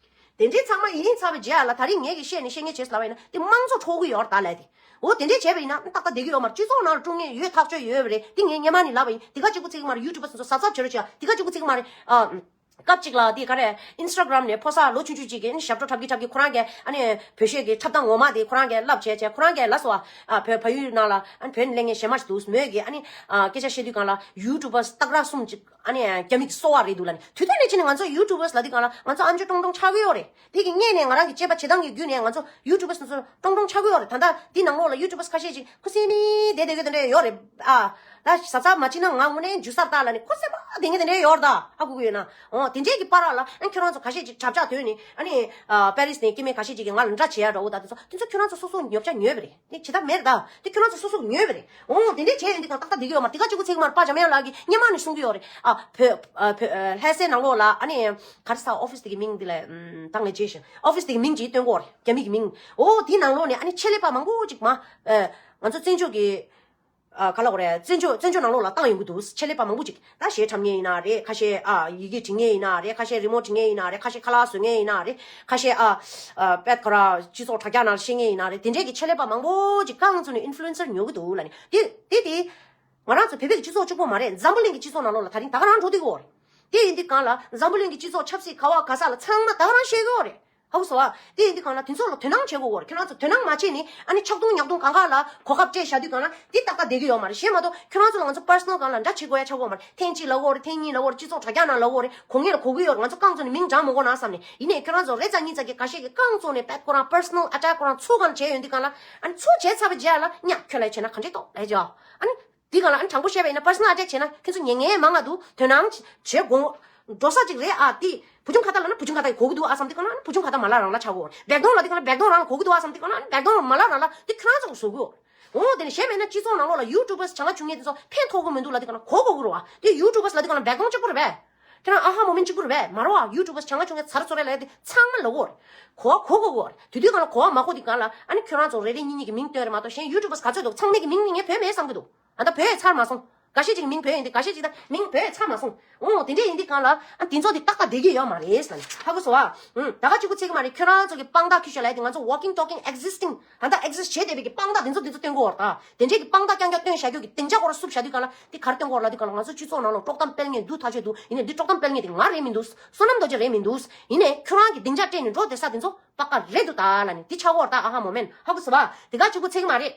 དེ་འདྲའི་ཚང་མ་ཡིན་ཚར་བའི་རྗེས་ལ་ད་རིང་ངས་ཀྱིས་བཤད་ནས་བཤད་མཁན་བྱས་ལབ་པ་ཡིན་ན་དེ་དམངས་གཙོ་འཕྲོག་གི་ཡོད་རེད་ད་ལབ་དེ། འོ་དེ་འདྲས་བྱས་པ་ཡིན་ན་ཏག་ཏག་བསྡད་ཀྱི་ཡོད་མ་རེད། སྤྱི་ཚོགས་ནང་ལ་དཀྲུག་མཁན་ཡོད་ཐག་ཆོད་ཡོད་པ་རེད། དེ་ངས་སྔོན་མ་ནས་ལབ་པ་ཡིན། དེ་ག་གཅིག་པུ་ཚིག་མ་རེད། ཡུ་ཊུབ་པ་སོ་སོ་གཟབ་གཟབ་བྱེད་རོགས་བྱེད་ཨ། དེ་ག་གཅིག་པུ་ཚིག་མ་རེད་ཨ། སྐབས་གཅིག་ལ་དེ་ག་རེ་ཨིན་སི་ཊ་གྷ་རམ་ནས་ཕོ་གསར་ལོ་ཆུང་ཆུང་གཅིག་གིས་ཨ་ནི་ཞབས་བྲོ་འཁྲབ་ཀྱི་འཁྲབ་ཀྱི་ཁོ་རང་གིས་ཨ་ནི་བོད་གཞས་ཀྱི་འཁྲབ་སྟངས་ངོ་མ་དེ་ཁོ་རང་གིས་བསླབ་བྱས་བྱས་ཁོ་རང་གིས་ལབ་སོང་ཨ། བོད་བལ་ཡུལ་ནང་ལ་ཨ་ནི་བོད་ནས་སླེབས་མཁན་གཞས་མ་ཞིག་འདུག་མོས་ཀྱིས་ཨ་ནི་སྐད་ཆ་བཤད་དུས་སྒང་ལ་ཡུ་ཊུབ་པ་སྟག་ར་གསུམ་གཅིག་ཨ་ནི་རྒྱ་མི་གི་སོ་པ་རེད་འདུག་ལབ་ནས། དུས་ཐོག་ནས་ཕྱིན་ནས་ང་ཚོ་ཡུ་ཊུབ་པ་ལབ་དུས་སྒང་ལ་ང་ཚོ་ཨམ་ཅོག་ཀྲོང་ཀྲོང་ཆགས་ཀྱི་ཡོད་རེད། དེ་གི་སྔོན་ནས་ང་རང་གི་གཅེས་པ་བྱེད་སྟངས་ཀྱི་བརྒྱུད་ནས་ང་ཚོ་ཡུ་ཊུབ་པ་སོ་སོ་ཀྲོང་ཀྲོང་ཆགས་ཀྱི་ཡོད་རེད། ད་ལྟ་འདི་ནང་ལོགས་ལ་ཡུ་ཊུབ་པ་ཁ་ཤས་ཅིག་ཁུ་སིམ་མེ་བསྡད་བསྡད་ཀྱི་དེ་འདྲ་ཡོད་རེད་ཨ། ད་གཟབ་གཟབ་མ་བྱས་ན་ང་དངོས་གནས་འཇུ་སར་ལྟ་ལབ་ནས་ཁུ་སིམ་མེ་བསྡད་མཁན་དེ་འདྲ་ཡོད་རེད་ད། ཧ་གོ་གི་ཡོད་ན། འོ་དེ་འདྲའི་གི་བར་ལ་ཨ་ཁྱོད་རང་ཚོ་ཁ་ཤས་ཅིག་གྲབས་ཆག་དོན་ནི་ཨ་ནི་ཨ་པེ་རིས་ནས་སྐྱེ་དམན་ཁ་ཤས་ཅིག་གིས་ང་ལ་འདྲ་བྱེད་ཡ་འདྲ་བོ་ད་དེ་ཚོ་དེ་ཚོ་ཁྱོད་རང་ཚོ་སོ་སོ་ཉོབ་ཆ་ཉོས་པ་རེད། དེ་བྱེད་ཐབས་མེད་རེད་ད། དེ་ཁྱོད་རང་ཚོ་སོ་སོ་ཉོས་པ་རེད། འོ་དེ་འདྲའི་བྱས་ཡོང་དུས་སྒང་ཏག་ཏག་བསྡད་ཀྱི་ཡོད་མ་རེད། དེ་ག་གཅིག་པུ་ཚིག་མ་རེད། པ་འཇམ་དབྱངས་ལགས་ཀྱིས་སྔོན་མ་ནས་གསུང་གི་ཡོད་རེད་ཨ། བོད་ཨ་བོད་ཨ་ལྷ་སའི་ནང་ལོགས་ལ་ཨ་ནི་ག་རེ་ཟ་ཨོ་ཕིས་དེ་གི་མིང་འདི་ལ་ཨམ་ད་ངས་བརྗེད་ཤག་ཨོ་ཕིས་དེ་གི་མིང་ཅིག་སྟོན་གོ་རེད། རྒྱ་མི་གི་མིང་། འོ་དེའི་ནང་ལོགས་ནས་ཨ་ནི་ཆེད་ལས་པ་མང་པོ་ཅིག་མ་ཨ་ང་ཚོ་བཙན་བྱོལ་གི་ ཨ་ག་ལ་གོ་རེད། བཙན་བྱོལ་བཙན་བྱོལ་ནང་ལོགས་ལ་བཏང་ཡོང་གི་འདུག་ཆེད་ལས་པ་མང་པོ་ཅིག་ད་གཞས་འཁྲབ་མཁན་ཡིན་ན་རེད། ཁ་ཤས་ཨ་ཡི་གེ་འབྲི་མཁན་ཡིན་ན་རེད། ཁ་ཤས་རི་མོ་འབྲི་མཁན་ཡིན་ན་རེད། ཁ་ཤས་ཁ་ལག་བཟོ་མཁན་ཡིན་ན་རེད། ཁ་ཤས་ཨ་ཨ་པད་ཁོ་ར་སྤྱི་ཚོགས་དྲ་རྒྱ་ནང་བཤད་མཁན་ཡིན་ན་རེད། དེ་འདྲས་ཀྱི་ཆེད་ལས་པ་མང་པོ་ཅིག་རྐང་བཙུགས་ནས་ཨིན་ཕུ་ལུ་ཨེན་སར་ཉོ་གི་འདུག་ལབ་ནས། དེ་དེ་དེ་ང་རང་ཚོ་བོད་པའི་སྤྱི་ཚོགས་གཅིག་པོ་མ་རེད། འཛམ་བུ་གླིང་གི་སྤྱི་ཚོགས་ནང་ལོགས་ལ་ད་རིང་ད་ག་རང་འགྲོ་བསྡད་ཀྱི་ཡོད་རེད། དེ་ཡིན་དུས་གང་ལ་འཛམ་བུ་གླིང་གི་སྤྱི་ཚོགས་ཆབ་སྲིད་ག་བ་ག་ས་ལ་ཚང་མ་ད་ག་རང་བཤད་ཀྱི་ཡོད་རེད། ཧ་གོ་སོང་ཨ། དེ་ཡིན་དུས་གང་ལ་དེ་ཚོ་ལ་དོ་སྣང་བྱེད་དགོས་ཀྱི་ཡོད་རེད། ཁྱོད་རང་ཚོ་དོ་སྣང་མ་བྱས་ནས་ཨ་ནི་ཆག་རྡུང་ཉག་རྡུང་གང་ག་ལ་གོ་སྐབས་སྤྲད་བཞག་དུས་གང་ལ་དེ་ཏག་ཏག་བསྡད་ཀྱི་ཡོད་མ་རེད། གཞན་མ་གཏོགས་ཁྱོད་རང་ཚོ་ལ་ང་ཚོ་པར་སོ་ནལ་སྒང་ལ་འདྲ་བྱེད་དགོས་ཡ་ཆགས་ཀྱི་ཡོད་མ་རེད། ཐེངས་གཅིག་ལབ་ཀྱི་ཡོད་རེད། ཐེངས་གཉིས་ལབ་ཀྱི་ཡོད་རེད། སྤྱི་ཚོགས་དྲ་རྒྱ་ནང་ལབ་ཀྱི་ཡོད་རེད། གོ་ངེས་ལ་གོ་གི་ཡོད་རེད། ང་ཚོ་རྐང་བཙུགས་ནས་མིང་བགྲང་མི་དགོས་ན་བསམ་ནས། ཡིན་ནའི་ཁྱོད་རང་ཚོ་རེ་ཙམ་གཉིས་ཙམ་གྱིས་འགའ་ཤས་ཀྱིས་རྐང་བཙུགས་ནས་པད་ཁོ་རང་པར་སོ་ནལ་ཨ་ཊེག་ཁོ་རང་ཚུར་གང་བྱས་ཡོང་དུས་གང་ལ་ཨ་ནི་ཚུར་བྱས་ཚར་བའི་རྗེས་ལ་ཉག་ཁྱོད་ལ་བྱས་ན་ག་འདྲས་འདུག་ལབ་ཀྱི་ཡོད། ཨ་ནི། འདི་གང་ལ་ཨ་ནི་དྲང་པོ་བཤད་པ་ཡིན་ན་པར་སོ་ནལ་ཨ་ཊེག་བྱས་ན་ཁྱེད་ཚོ་ཉན་ཉན་མང་ང་འདུག་དོ་སྣང་བྱེད་དགོས། འགྲོ་ས་ཅིག་རེད་ཨ། དེ་བུ་ཆུང་ཁ་ཏ་ལབ་ན་བུ་ཆུང་ཁ་ཏ་གིས་གོ་གི་འདུག་ཨ་བསམ་དུས་གང་ལ་ཨ་ནི་བུ་ཆུང་ཁ་ཏ་མ་ལ་རང་ལ་ཆགས་ཀྱི་ཡོད་རེད། བེག་དོང་ལབ་དུས་གང་ལ་བེག་དོང་རང་ལ་གོ་གི་འདུག་ཨ་བསམ་དུས་གང་ལ་ཨ་ནི་བེག་དོང་མ་ལ་རང་ལ་དེ་ཁྱེད་རང་ཚོ་གིས་བཟོ་གི་ཡོད་རེད། འོ་དེ་ནས་གཞན་མེད་ན་སྤྱི་ཚོགས་ནང་ལོགས་ལ་ཡུ་ཊུབ་པར་བྱ་ངན་བྱུང་མཁན་དེ་ཚོ་ཕན་ཐོགས་ཀྱི་མི་འདུག་ལབ་དུས་གང་ལ་གོ་གོ་གི་རེད་བ། དེ་ཡུ་ཊུབ་པར་ལབ་དུས་གང་ལ་བེག་དོང་གཅིག་པུ་རེད་པས། ཁྱེད་རང་ཨ་ཧ་མོ་མེན་གཅིག་པུ་རེད་པས། མ་རེད་བ། ཡུ་ཊུབ་པར་བྱ་ངན་བྱུང་མཁན་ཚར་ཚོ་རེད་ལབ་ཡ་དེ་ཚང་མ་ལབ་ཀྱི་ཡོད་རེད། གོ་བ་གོ་གོ་གོ་རེད། དེ་དུས་གང་ལ་གོ་བ་མ་གོ་དུས་གང་ལ་ཨ་ནི་ཁྱོད་རང་ཚོ་རེ་རེ་གཉིས་གཉིས་ཀྱི་མིང་བཏོན་རེད་མ་གཏོགས་གཞན་ཡུ་ཊུབ་པར་ག་ཚོད་འདུག་ཚང་མའི་གི་མིང་ནི་ངས་བོད་མེད་བསམ་གྱི་འདུག་ཨ་ད་བོད་ཡས་ཚར་མ་སོང་། འགའ་ཤས་ཅིག་མིང་བོད་ཡིན་ཏེ་འགའ་ཤས་ཅིག་ད་མིང་བོད་ཡས་ཚར་མ་སོང་། འོ་དེ་འདྲས་ཡིན་དུས་གང་ལ་ཨ་དེ་ཚོ་དེ་ཏག་ཏག་བསྡད་ཀྱི་ཡོད་མ་རེད་ཟེར་ནས་ཧ་གོ་སོང་ཨ། ཨུམ་ད་ག་གཅིག་པུ་ཚིག་གི་མ་རེད། ཁྱོད་རང་ཚོ་གི་དཔང་རྟགས་ཁྱོད་ཤོད་ལ་ཡ་དེ་ང་ཚོ་walking talking existing ད་ལྟ་exist བྱེད་བསྡད་པའི་གི་དཔང་རྟགས་དེ་ཚོ་དེ་ཚོ་སྟོན་གོ་བར་ད་དེ་འདྲས་ཀྱི་དཔང་རྟགས་རྐྱང་རྐྱང་སྟོན་བཞག་རྒྱུ་གི་སྡིངས་ཆ་སྐོར་བསུབ་བཞག་དུས་གང་ལ་དེ་ག་རེ་སྟོན་གོ་བར་ལབ་དུས་གང་ལ་ང་ཚོ་སྤྱི་ཚོགས་ནང་ལ་དཀྲོག་གཏམ་སྤེལ་མཁན་འདུག་ཐག་ཆོད་འདུག་ཡིན་ནའི་འདི་དཀྲོག་གཏམ་སྤེལ་མཁན་དེ་ང་རེད་མི་འདུག་བསོད་ནམས་རྡོ་རྗེ་རེད་མི་འདུག་ཡིན་ནའི་ཁྱོད་རང་གི་སྡིངས་ཆ་སྤྲད་ནས་འགྲོ་བསྡད་ས་དེ་ཚོ་པ་ཀ་རེད་འདུག་ད་ལབ་ནས་དེ་ཆགས་གོ་བར་ད་ཨ་ཧ་མོ་མེན་ཧ་གོ་སོང་བ། དེ་ག་གཅིག་པུ་ཚིག་གི་མ་རེད།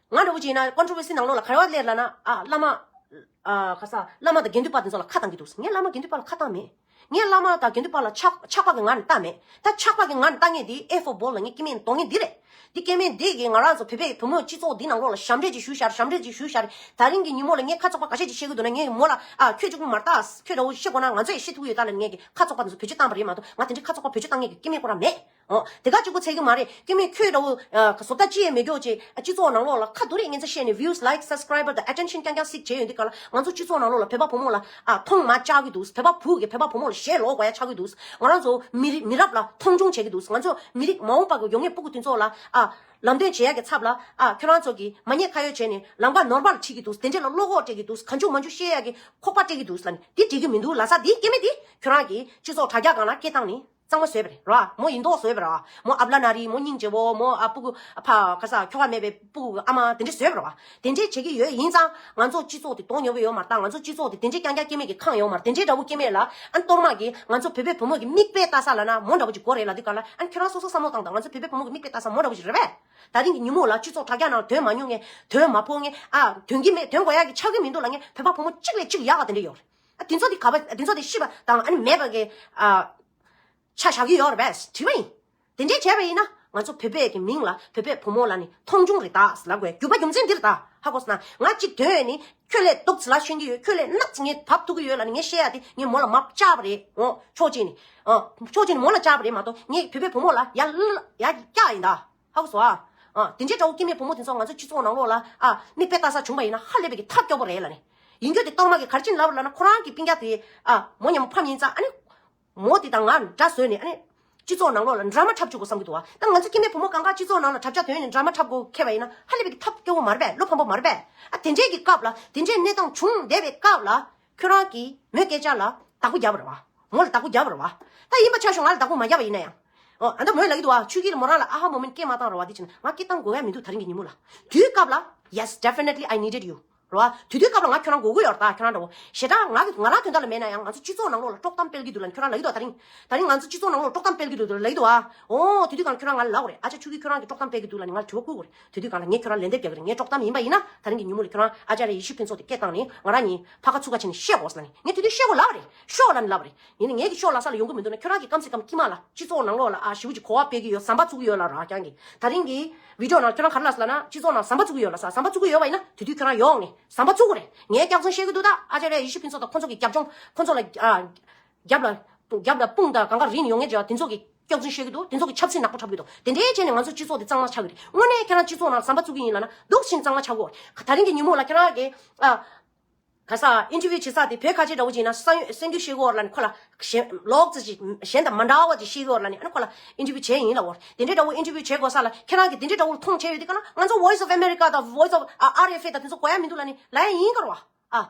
ང་འདྲ་བོ་ཅིག་ཡིན་ན་ཀོན་ཊོ་ཝར་སི་ནང་ལོགས་ལ་ག་རེ་བ་སླེབས་ལབ་ན་ཨ་བླ་མ། ཨ་ག་ས་བླ་མ་དང་དགེ་འདུན་པ་དེ་ཚོ་ལ་ཁ་བཏང་གི་འདུག་ངས་བླ་མ་དགེ་འདུན་པ་ལ་ཁ་བཏང་མེད། ངས་བླ་མ་དང་དགེ་འདུན་པ་ལ་ཆགས་ཆགས་པ་གི་ངང་ནས་བཏང་མེད། ད་ཆགས་པ་གི་ངང་ནས་བཏང་མཁན་དེ་ཨེ་ཧྥོ་བྷོལ་ལབ་མཁན་སྐྱེ་དམན་གཏོང་མཁན་འདི་རེད། འདི་སྐྱེ་དམན་འདི་གིས་ང་རང་ཚོ་བོད་པའི་བུ་མོ་སྤྱི་ཚོགས་འདི་ནང་ལོགས་ལ་ཞབས་འདྲེན་ཅིག་ཞུས་ཤག་ཞབས་འདྲེན་ཅིག་ཞུས་ཤག་ད་རིང་གི་ཉིན་མོ་ལ་ངས་ཁ་ཚོགས་པ་ཁ་ཤས་ཅིག་བཤད་གི་འདུག་ན་ངས་མོ་ལ་ཨ་ཁྱོད་གཅིག་པུ་མ་རེད་ད། ཁྱོད་འདྲ་བོ་བཤད་དགོས་ན་ང་ཚོ་ཡང་བཤད་ཐུབ་ཀྱི་ཡོད་ད་ལབ་ནས་ངས་ཀྱི་ཁ་ཚོགས་པ་དེ་ཚོ་བེད་སྤྱོད་བཏང་པ་རེད་མ་གཏོགས་ང་དེ་འདྲའི་ཁ་ཚོགས་པ་བེད་སྤྱོད་བཏང་མཁན་གྱི་སྐྱེ་དམན་ཁོ་རང་མེད། ཨོ། དེ་ག་གཅིག་པུ་ཚད་ཀྱི་མ་རེད། སྐྱེ་དམན་ཁྱོད་འདྲ་བོ་ཨ་བཟོ་ལྟ་ཅི་ཡང་མེད་རྒྱུ་ཅིག་སྤྱི་ཚོགས་ནང་ལོགས་ལ་ཁ་བསྡུ་རེས་ངན་ཚ་བཤད་ནས་views like subscriber དང་attention རྐྱང་རྐྱང་seek བྱས་ཡོད་འདི་ག་ལ་ང་ཚོ་སྤྱི་ཚོགས་ནང་ལོགས་ལ་བོད་པ་བུ་མོ་ལ་ཨ་མཐོང་མ་བཅག་གི་འདུག་བོད་པ་བུ་གིས་བོད་པ་བུ་མོ་ལ་ཞེ་ལོག་དགོས་ཡ་ཆགས་ཀྱི་འདུག་ང་རང་ཚོ་མི་རིགས་མི་རབས་ལ་མཐོང་ཆུང་བྱེད་ཀྱི་འདུག་ང་ཚོ་མི་རིགས་མ་འོངས་པ་གི་ཡོང་ངེས་སྤུ་གུ་དེ་ཚོ་ལ་ཨ་ལམ་སྟོན་བྱེད་ཡ་གི་ཚབ་ལ་ཨ་ཁྱོད་རང་ཚོ་གིས་མ་ཉེས་ཁ་གཡོག་བྱས་ནས་ལམ་ཁ་ནོར་བ་ལ་ཁྲིད་ཀྱི་འདུག་དེ་འདྲས་ལ་བློ་ཁོག་སྤྲད་ཀྱི་འདུག་གང་བྱུང་མང་བྱུང་བཤད་ཡ་གི་ཁོག་པ་སྤྲད་ཀྱི་འདུག་ལབ་ནས་འདི་འགྲིག་གི་མི་འདུག་ལབ་ས་འདི་སྐྱེ་དམན་འདི་ཁྱོད་རང་གིས་སྤྱི་ཚོགས་དྲ་རྒྱ་སྒང་ལ་སྐད་བཏང་ནས། གཙང་མ་བཟོས་པ་རེད་ར། མོ་ཡིན་མདོག་བཟོས་པ་རེད་ར། མོ་ཨ་བླ་ན་རི། མོ་སྙིང་རྗེ་བོ། མོ་ཨ་སྤུ་གུ་ཨ་ཕ་ག་ས་ཁྱོ་ག་མེད་པའི་སྤུ་གུ་ཨ་མ་དེ་འདྲས་བཟོས་པ་རེད་བ། དེ་འདྲས་བྱེད་ཀྱི་ཡོད་ཡིན་ཙང་ང་ཚོ་སྤྱི་ཚོགས་དེ་གདོང་ཉོ་བའི་ཡོད་མ་རེད་ད། ང་ཚོ་སྤྱི་ཚོགས་དེ་དེ་འདྲས་རྐྱང་རྐྱང་སྐྱེ་དམན་གྱི་ཁེངས་ཡོད་མ་རེད། དེ་འདྲས་འདྲ་བོ་སྐྱེ་དམན་ལ་ཨ་གཏོར་མ་གིས་ང་ཚོ་བོད་པའི་བུ་མོ་གི་མིག་དཔེ་ལྟ་ས་ལབ་ན་མོ་འདྲ་བོ་ཅིག་དགོས་རེད་ལབ་དུས་ག་ལ་ཨ་ཁྱོད་རང་སོ་སོ་བསམ་བློ་བཏང་དང་། ང་ཚོ་བོད་པའི་བུ་མོ་གི་མིག་དཔེ་ལྟ་ས་མོ་འདྲ་བོ་ཅིག་རེད་པས། ད་རིང་གི་ཉིན་མོ་ལ་སྤྱི་ཚོགས་དྲ་རྒྱ་ནང་དོན་མ་ཉོ་མཁན་དོན་མ་ཕོག་མཁན་ཨ་དོན་གྱི་མེད་དོན་གོ་ཡག་གི་ཆགས་ཀྱི་མི་འདུག་ལབ་མཁན་བོད་པ་བུ་མོ་གཅིག་ལས་གཅིག་ཡག་ག་དེ་འདྲས་ཡོད་རེད། ཨ་དེ་ཚོ་དེ་ག་པ་དེ་ཚོ་དེ་ཤི་བ་དང་ཨ་ནི་མེད་པ་གི་ཨ། ཆ་བཞག་གི་ཡོད་རེད་པས། དྲི་བ་ཡིན། དེ་འདྲས་བྱས་པ་ཡིན་ན་ང་ཚོ་བོད་པའི་གི་མིང་ལ་བོད་པའི་བུ་མོ་ལ་ནི་མཐོང་ཆུང་རེད་ད་ལབ་དགོས། རྒྱུ་པ་རྒྱུ་མཚན་འདི་རེད་ད། ཧ་གོ་སོང་ན་ང་གཅིག་དོན་ནི་ཁྱོད་ལས་སྡུག་ཙི་ལ་ཤེས་ཀྱི་ཡོད། ཁྱོད་ལས་ནག་ཙི་ངས་བབས་ཐུབ་ཀྱི་ཡོད་ལབ་ནི་ངས་བཤད་ཡ་དེ་ངས་མོ་ལ་མར་བཅག་པ་རེད། འོ་ཕྱོགས་གཅིག་ནི་ཨ་ཕྱོགས་གཅིག་ནི་མོ་ལ་བཅག་པ་རེད་མ་གཏོགས་ངས་བོད་པའི་བུ་མོ་ལ་ཡ་ལ་ཡ་བཀྱག་ཡིན་ད། ཧ་གོ་སོང་ཨ། ཨ་དེ་འདྲའི་འདྲ་བོ་སྐྱེ་དམན་བུ་མོ་དེ་ཚོ་ང་ཚོ་སྤྱི་ཚོགས་ནང་ལོགས་ལ་ཨ་མིག་དཔེ་ལྟ་ས་བྱུང་པ་ཡིན་ན་ཧ་ལས་པའི་གི་ཐབས་སྐྱོ་པོ་རེད་ལབ་ནི། ཡིན་རྒྱུ་དེ་གཏོར་མ་གི་ག་རེ་བྱས་ནས་ལབ་པ་ལབ་ན་ཁོ་རང་གི་སྤུན་ཀྱག་དེ་ཨ་མོ་མཉམ་པོ་ཕམ་ཡིན་ཙང་ཨ་ནི། མོ་དེ་དང་ང་འདྲ་བཟོས་ནས་ཨ་ནི། སྤྱི་ཚོགས་ནང་ལོགས་ལ་ཌ་ར་མ་འཁྲབ་བཅུག་དགོས་བསམ་གྱི་འདུག་བ། ད་ང་ཚོ་སྐྱེ་དམན་བུ་མོ་གང་ག་སྤྱི་ཚོགས་ནང་ལ་འཁྲབ་ཆ་དོན་ནས་ཌ་ར་མ་འཁྲབ་དགོས་ཁེལ་བ་ཡིན་ན་ཧ་ལས་པའི་གི་ཐབས་སྐྱོ་བོ་མ་རེད་པས། བློ་ཕམ་པོ་མ་རེད་པས། ཨ་དེ་འདྲའི་གི་སྐབས་ལ་དེ་འདྲའི་གནས་སྟངས་བྱུང་བསྡད་པའི་སྐབས་ལ་ཁྱོད་རང་གིས་མོའི་སྐད་ཆ་ལ་བདག་པོ་རྒྱབ་པ་རེད་བ། མོ་ལ་བདག་པོ་རྒྱབ་པ་རེད་བ། ད་ཡིན་པ་ཆ་བཞག་ང་ལ་བདག་པོ་མ་རྒྱབ་པ་ཡིན་ན་ཡང་། ཨོ་ཨ་ད་མོས་ལབ་ཀྱི་འདུག་བ། ཆོས་སྐྱིད་ལ་མོ་རང་ལ་ཨ་ཧ་མོ་མེན་སྐད་མ་བཏང་རོགས་བ། དེ་བྱས་ན་ང་སྐད་བཏང་དགོས་ཡ་མི་འདུག་ད་རིང་གི་ཉིན་མོ་ལ། དུས་སྐབས་ལ། Yes, definitely I needed you. རོ། དུས་དུས་སྐབས་ལ་ང་ཁྱོད་རང་དགོས་ཀྱི་ཡོད་རེད་ད། ཁྱོད་རང་འདྲ་བོ་ཞེ་དྲག་ང་གི་ང་རང་དོན་དག་ལ་མེད་ན་ཡང་ང་ཚོ་སྤྱི་ཚོགས་ནང་ལོགས་ལ་དཀྲོག་གཏམ་སྤེལ་གྱི་འདུག་ལབ་ཁྱོད་རང་ལབ་ཀྱི་འདུག་ད་རིང་ད་རིང་ང་ཚོ་སྤྱི་ཚོགས་ནང་ལོགས་ལ་དཀྲོག་གཏམ་སྤེལ་གྱི་འདུག་ལབ་ཀྱི་འདུག་ཨ། འོ་དེ་དུས་གང་ལ་ཁྱོད་རང་ང་ལ་ལབ་དགོས་རེད། ཨ་ཅག་ཆོས་སྐྱིད་ཁྱོད་རང་གིས་དཀྲོག་གཏམ་སྤེལ་གྱི་འདུག་ལབ་ནས་ང་ལ་དྲི་བ་བསྐུར་དགོས་རེད། དེ་དུས་གང་ལ་ངས་ཁྱོད་རང་ལན་འདེབས་རྒྱག་གི་རེད། ངས་དཀྲོག་གཏམ་ཡིན་པ་ཡིན་ན་ད་རིང་གི་ཉིན་མོ་ལ་ཁྱོད་རང་ཨ་ཅག་རེ་ཡེ་ཤེས་ཕུན་ཚོགས་དེ་སྐད་བཏང་ནས་ང་རང་གཉིས་ཕར་ཁ་ཚུར་ཁ་བྱས་ནས་བཤད་དགོས་ཟེར་ལབ་ནས། ངས་དེ་དུས་བཤད་དགོས་ལབ་པ་རེད། ཤོག་ལབ་ནས་ལབ་པ་རེད། ཡིན་ནའི་ངས་ཀྱི་ཤོག་ལབ་ས་ལ་ཡོང་གི་མི་འདུག་ན་ཁྱོད་རང་གིས་སྐམ་སེ་ཀམ་དཀྱིལ་མ་ལ་སྤྱི་ཚོགས་ནང་ལོགས་ལ་ཨ་ཞེ་པོ་ཅིག་གོ་བ་སྤེལ་གྱི་ཡོད། ཟམ་པ་བཙུགས་ཀྱི་ཡོད་ལབ་ར་རྐྱང་གིས། ད་རིང་གི་བི་ཌིའོ་ནང་ཁྱོད་རང་ག་རེ་ལབ་ཟེར་ལབ་ན་སྤྱི་ཚོགས་ནང་ཟམ་པ་བཙུགས་ཀྱི་ཡོད་ལབ་ས། ཟམ་པ་བཙུགས་ཀྱི་ཡོད་པ་ཡིན་ན་དེ་དུས་ཁྱོད་རང་ཡོང་ནས་ཟམ་པ་བཙུགས་དགོས་རེད། ངས་སྐྱག་རྫུན་བཤད་ཀྱི་འདུག་ད་ཨ་ཅག་རེ་ཡེ་ཤེས་ཕུན་ཚོགས་དང་ཁོ་ཚོ་གི་རྒྱབ་ལྗོངས་ཁོ་ཚོ་ལ་ཨ་རྒྱབ་ལ་རྒྱབ་ལ་དཔུང་དང་གང་ག་རིང་ནས་ཡོང་མཁན་ཅིག་དེ་ཚོ་གི་སྐྱག་རྫུན་བཤད་ཀྱི་འདུག་དེ་ཚོ་གི་ཆབ་སྲིད་ནག་པོ་འཁྲབ་ཀྱི་འདུག་དེ་འདྲའི་བྱས་ནས་ང་ཚོ་སྤྱི་ཚོགས་དེ་གཙང་མ་ཆགས་ཀྱི་རེད། དངོས་གནས་ཁྱེད་རང་སྤྱི་ཚོགས་ནང་ཟམ་པ་བཙུགས་ཀྱི་ཡིན་ལབ་ན་འདུག་ཕྱིན་གཙང་མ་ཆགས་དགོས་རེད། ད་རིང་གི་ཉིན་མོ་ལ་ཁྱེད་རང་གི་ཨ། ག་ས་ཨིན་ཊར་བིའུ་བྱེད་ས་དེ་བོད་ཁ་ཆེ་འདྲ་བོ་ཅིག་ཡིན་ན་གསར་གསར་འགྱུར་ཤེས་དགོས་ལབ་ནས་ཁོ་ལ་གཞན་ལོག་ཙི་ཅིག་གཞན་དང་མ་འདྲ་བ་ཅིག་ཤེས་དགོས་ལབ་ནས་ཨ་ནི་ཁོ་ལ་ཨིན་ཊར་བིའུ་བྱས་ཡིན་ལབ་འོ། དེ་འདྲའི་འདྲ་བོ་ཨིན་ཊར་བིའུ་བྱེད་དགོས་ས་ལ་ཁྱེད་རང་གིས་དེ་འདྲའི་འདྲ་བོ་མཐོང་བྱས་ཡོད་དུས་ག་ན་ང་ཚོ་Voice of America་དང་Voice of ཨ་ཨར་ཨེཕ་ཨེ་དང་དེ་ཚོ་གོ་ཡ་མི་འདུག་ལབ་ནས་ལབ་ཡ་ཡིན་ག་རེད་བ། ཨ།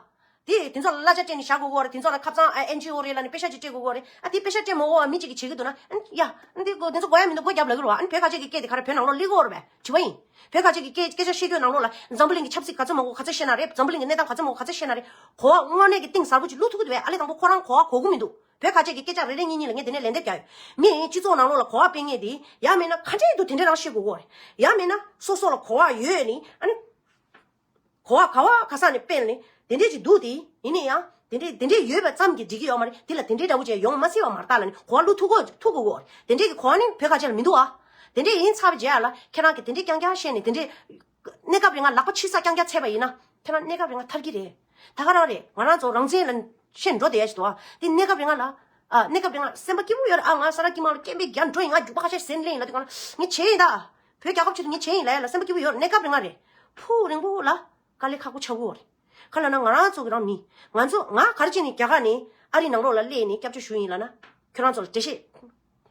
དེ་དེ་ཚོ་ལ་གླ་ཆ་སྤྲད་ནས་བཞག་དགོས་གོ་རེད། དེ་ཚོ་ལ་ཁ་སང་ཨ་ཨེན་ཇི་ཨོ་རེད་ལབ་ནས་པེ་ཤ་ཅིག་སྤྲད་དགོས་གོ་རེད། ཨ་དེ་པེ་ཤ་སྤྲད་མ་དགོས་པ་མི་གཅིག་གིས་བྱེད་ཀྱི་འདུག་ན་ཨ་ཡ་ཨ་འདི་གོ་དེ་ཚོ་གོ་ཡ་མི་འདུག་སྒོ་རྒྱབ་ལབ་ཀྱི་རེད་བ། ཨ་ནི་བོད་ཁ་ཆེ་གི་སྐད་དེ་ག་རེ་བོད་ནང་ལོགས་སླེབས་ཀྱི་ཡོད་རེད་བ། དྲི་བ་ཡིན། བོད་ཁ་ཆེ་གི་སྐད་སྐད་ཆ་བཤད་རྒྱུའི་ནང་ལོགས་ལ་འཛམ་བུ་གླིང་གི་ཆབ་སྲིད་ག་ཚོད་མང་པོ་ག་ཚོད་ཤེས་ན་རེད། འཛམ་བུ་གླིང་གི་གནས་སྟངས་ག་ཚོད་མང་པོ་ག་ཚོད་ཤེས་ན་རེད། གོ་བ་དངོས་གནས་ཀྱི་གཏིང་ཟབ་པོ་ཅིག་བླུག་ཐུབ་ཀྱི་འདུག་བས། ཨ་ལས་དང་པོ་ཁོ་རང་གོ་བ་གོ་གི་མི་འདུག་བོད་ཁ་ཆེ་གི་སྐད་ཆ་རེ་རེ་གཉིས་གཉིས་ལ་ངས་དེ་ནས་ལན་འདེབས་རྒྱག་ཡོད། མི་སྤྱི་ཚོགས་ནང་ལོགས་ལ་གོ་བ་སྤེལ་མཁན་དེ་ཡང་མིན་ན་ག་འདྲས་འདུག་དེ་འདྲས་རང་ཤེས་དགོས་གོ་རེད། ཡང་མིན་ན་སོ་སོ་ལ་གོ་བ་ཡོད་ནི་ཨ་ནི། གོ་བ་ག་བ་ག་ས་ནས་སྤེལ་ནས་དེ་འདྲས་ཅིག་འདུག་དེ་ཡིན་ནའི་ཡང་དེ་འདྲས་དེ་འདྲས་ཡོད་པ་ཙམ་གྱིས་འགྲིག་གི་ཡོད་མ་རེད། དེ་ལ་དེ་འདྲས་འདྲ་བོ་ཅིག་ཡོང་མ་སྲིད་པ་མ་རེད་ད་ལབ་ནས་གོ་བ་བླུག་ཐུབ་གོ་ཐུབ་དགོས་གོ་རེད། དེ་འདྲས་ཀྱི་གོ་བ་ནི་བོད་ཁ་ཆེ་ལ་མི་འདུག་ཨ། དེ་འདྲས་ཡིན་ཚར་བའི་རྗེས་ལ་ཁྱེད་རང་གིས་དེ་འདྲས་རྐྱང་རྐྱང་བཤད་ནས་དེ་འདྲས་གནས་སྐབས་རིང་ང་ལག་པ་ཕྱི་ས་རྐྱང་རྐྱང་ཚད་པ་ཡིན་ན་ཁྱེད་རང་གནས་སྐབས་རིང་ང་ཐར་གི་རེད། ད་ག་རང་རེད། ང་རང་ཚོ་རང་བཙན་ལ་བཤད་འགྲོ་བསྡད་ཡ་ཞིག་འདུག་ཨ། དེ་གནས་སྐབས་རིང་ང་ལ་ཨ་གནས་སྐབས་རིང་ང་སེམས་པ་སྐྱིད་པོ་ཡོད་རེད། ཨ་ང་ས་ར་སྐྱིད་མ་ལ་སྐད་འབོད་རྒྱག་འགྲོ་ཡིན། ང་རྒྱུག་པ་ཁ་ཤས་ཟིན་ལེ་ཡིན་ལ་དེ་ག་ལ་ངས་བྱས་ཡིན་ད། བོད་རྒྱལ་ཁབ་ཆེད་དུ་ངས་བྱས་ཡིན་ལབ་ཡ་ལ་སེམས་པ་སྐྱིད་པོ་ཡོད་རེད། གནས་སྐབས་རིང་ང་རེད། ཕུགས་རིང་པོ་ལ་དཀའ་ལས་ཁག་པོ་ཆགས་ཀྱི་ཡོད་རེད། ག་ལ་ན་ང་རང་ཚོ་གི་རང་མི་ང་ཚོ་ང་ག་རེ་བྱས་ནས་རྒྱ་གར་ནས་ཨ་རིའི་ནང་ལོགས་ལ་སླེབས་ནས་སྐྱབས་བཅོལ་ཞུས་ཡིན་ལབ་ན་ཁྱོད་རང་ཚོ་ལ་འགྲེལ་བཤད་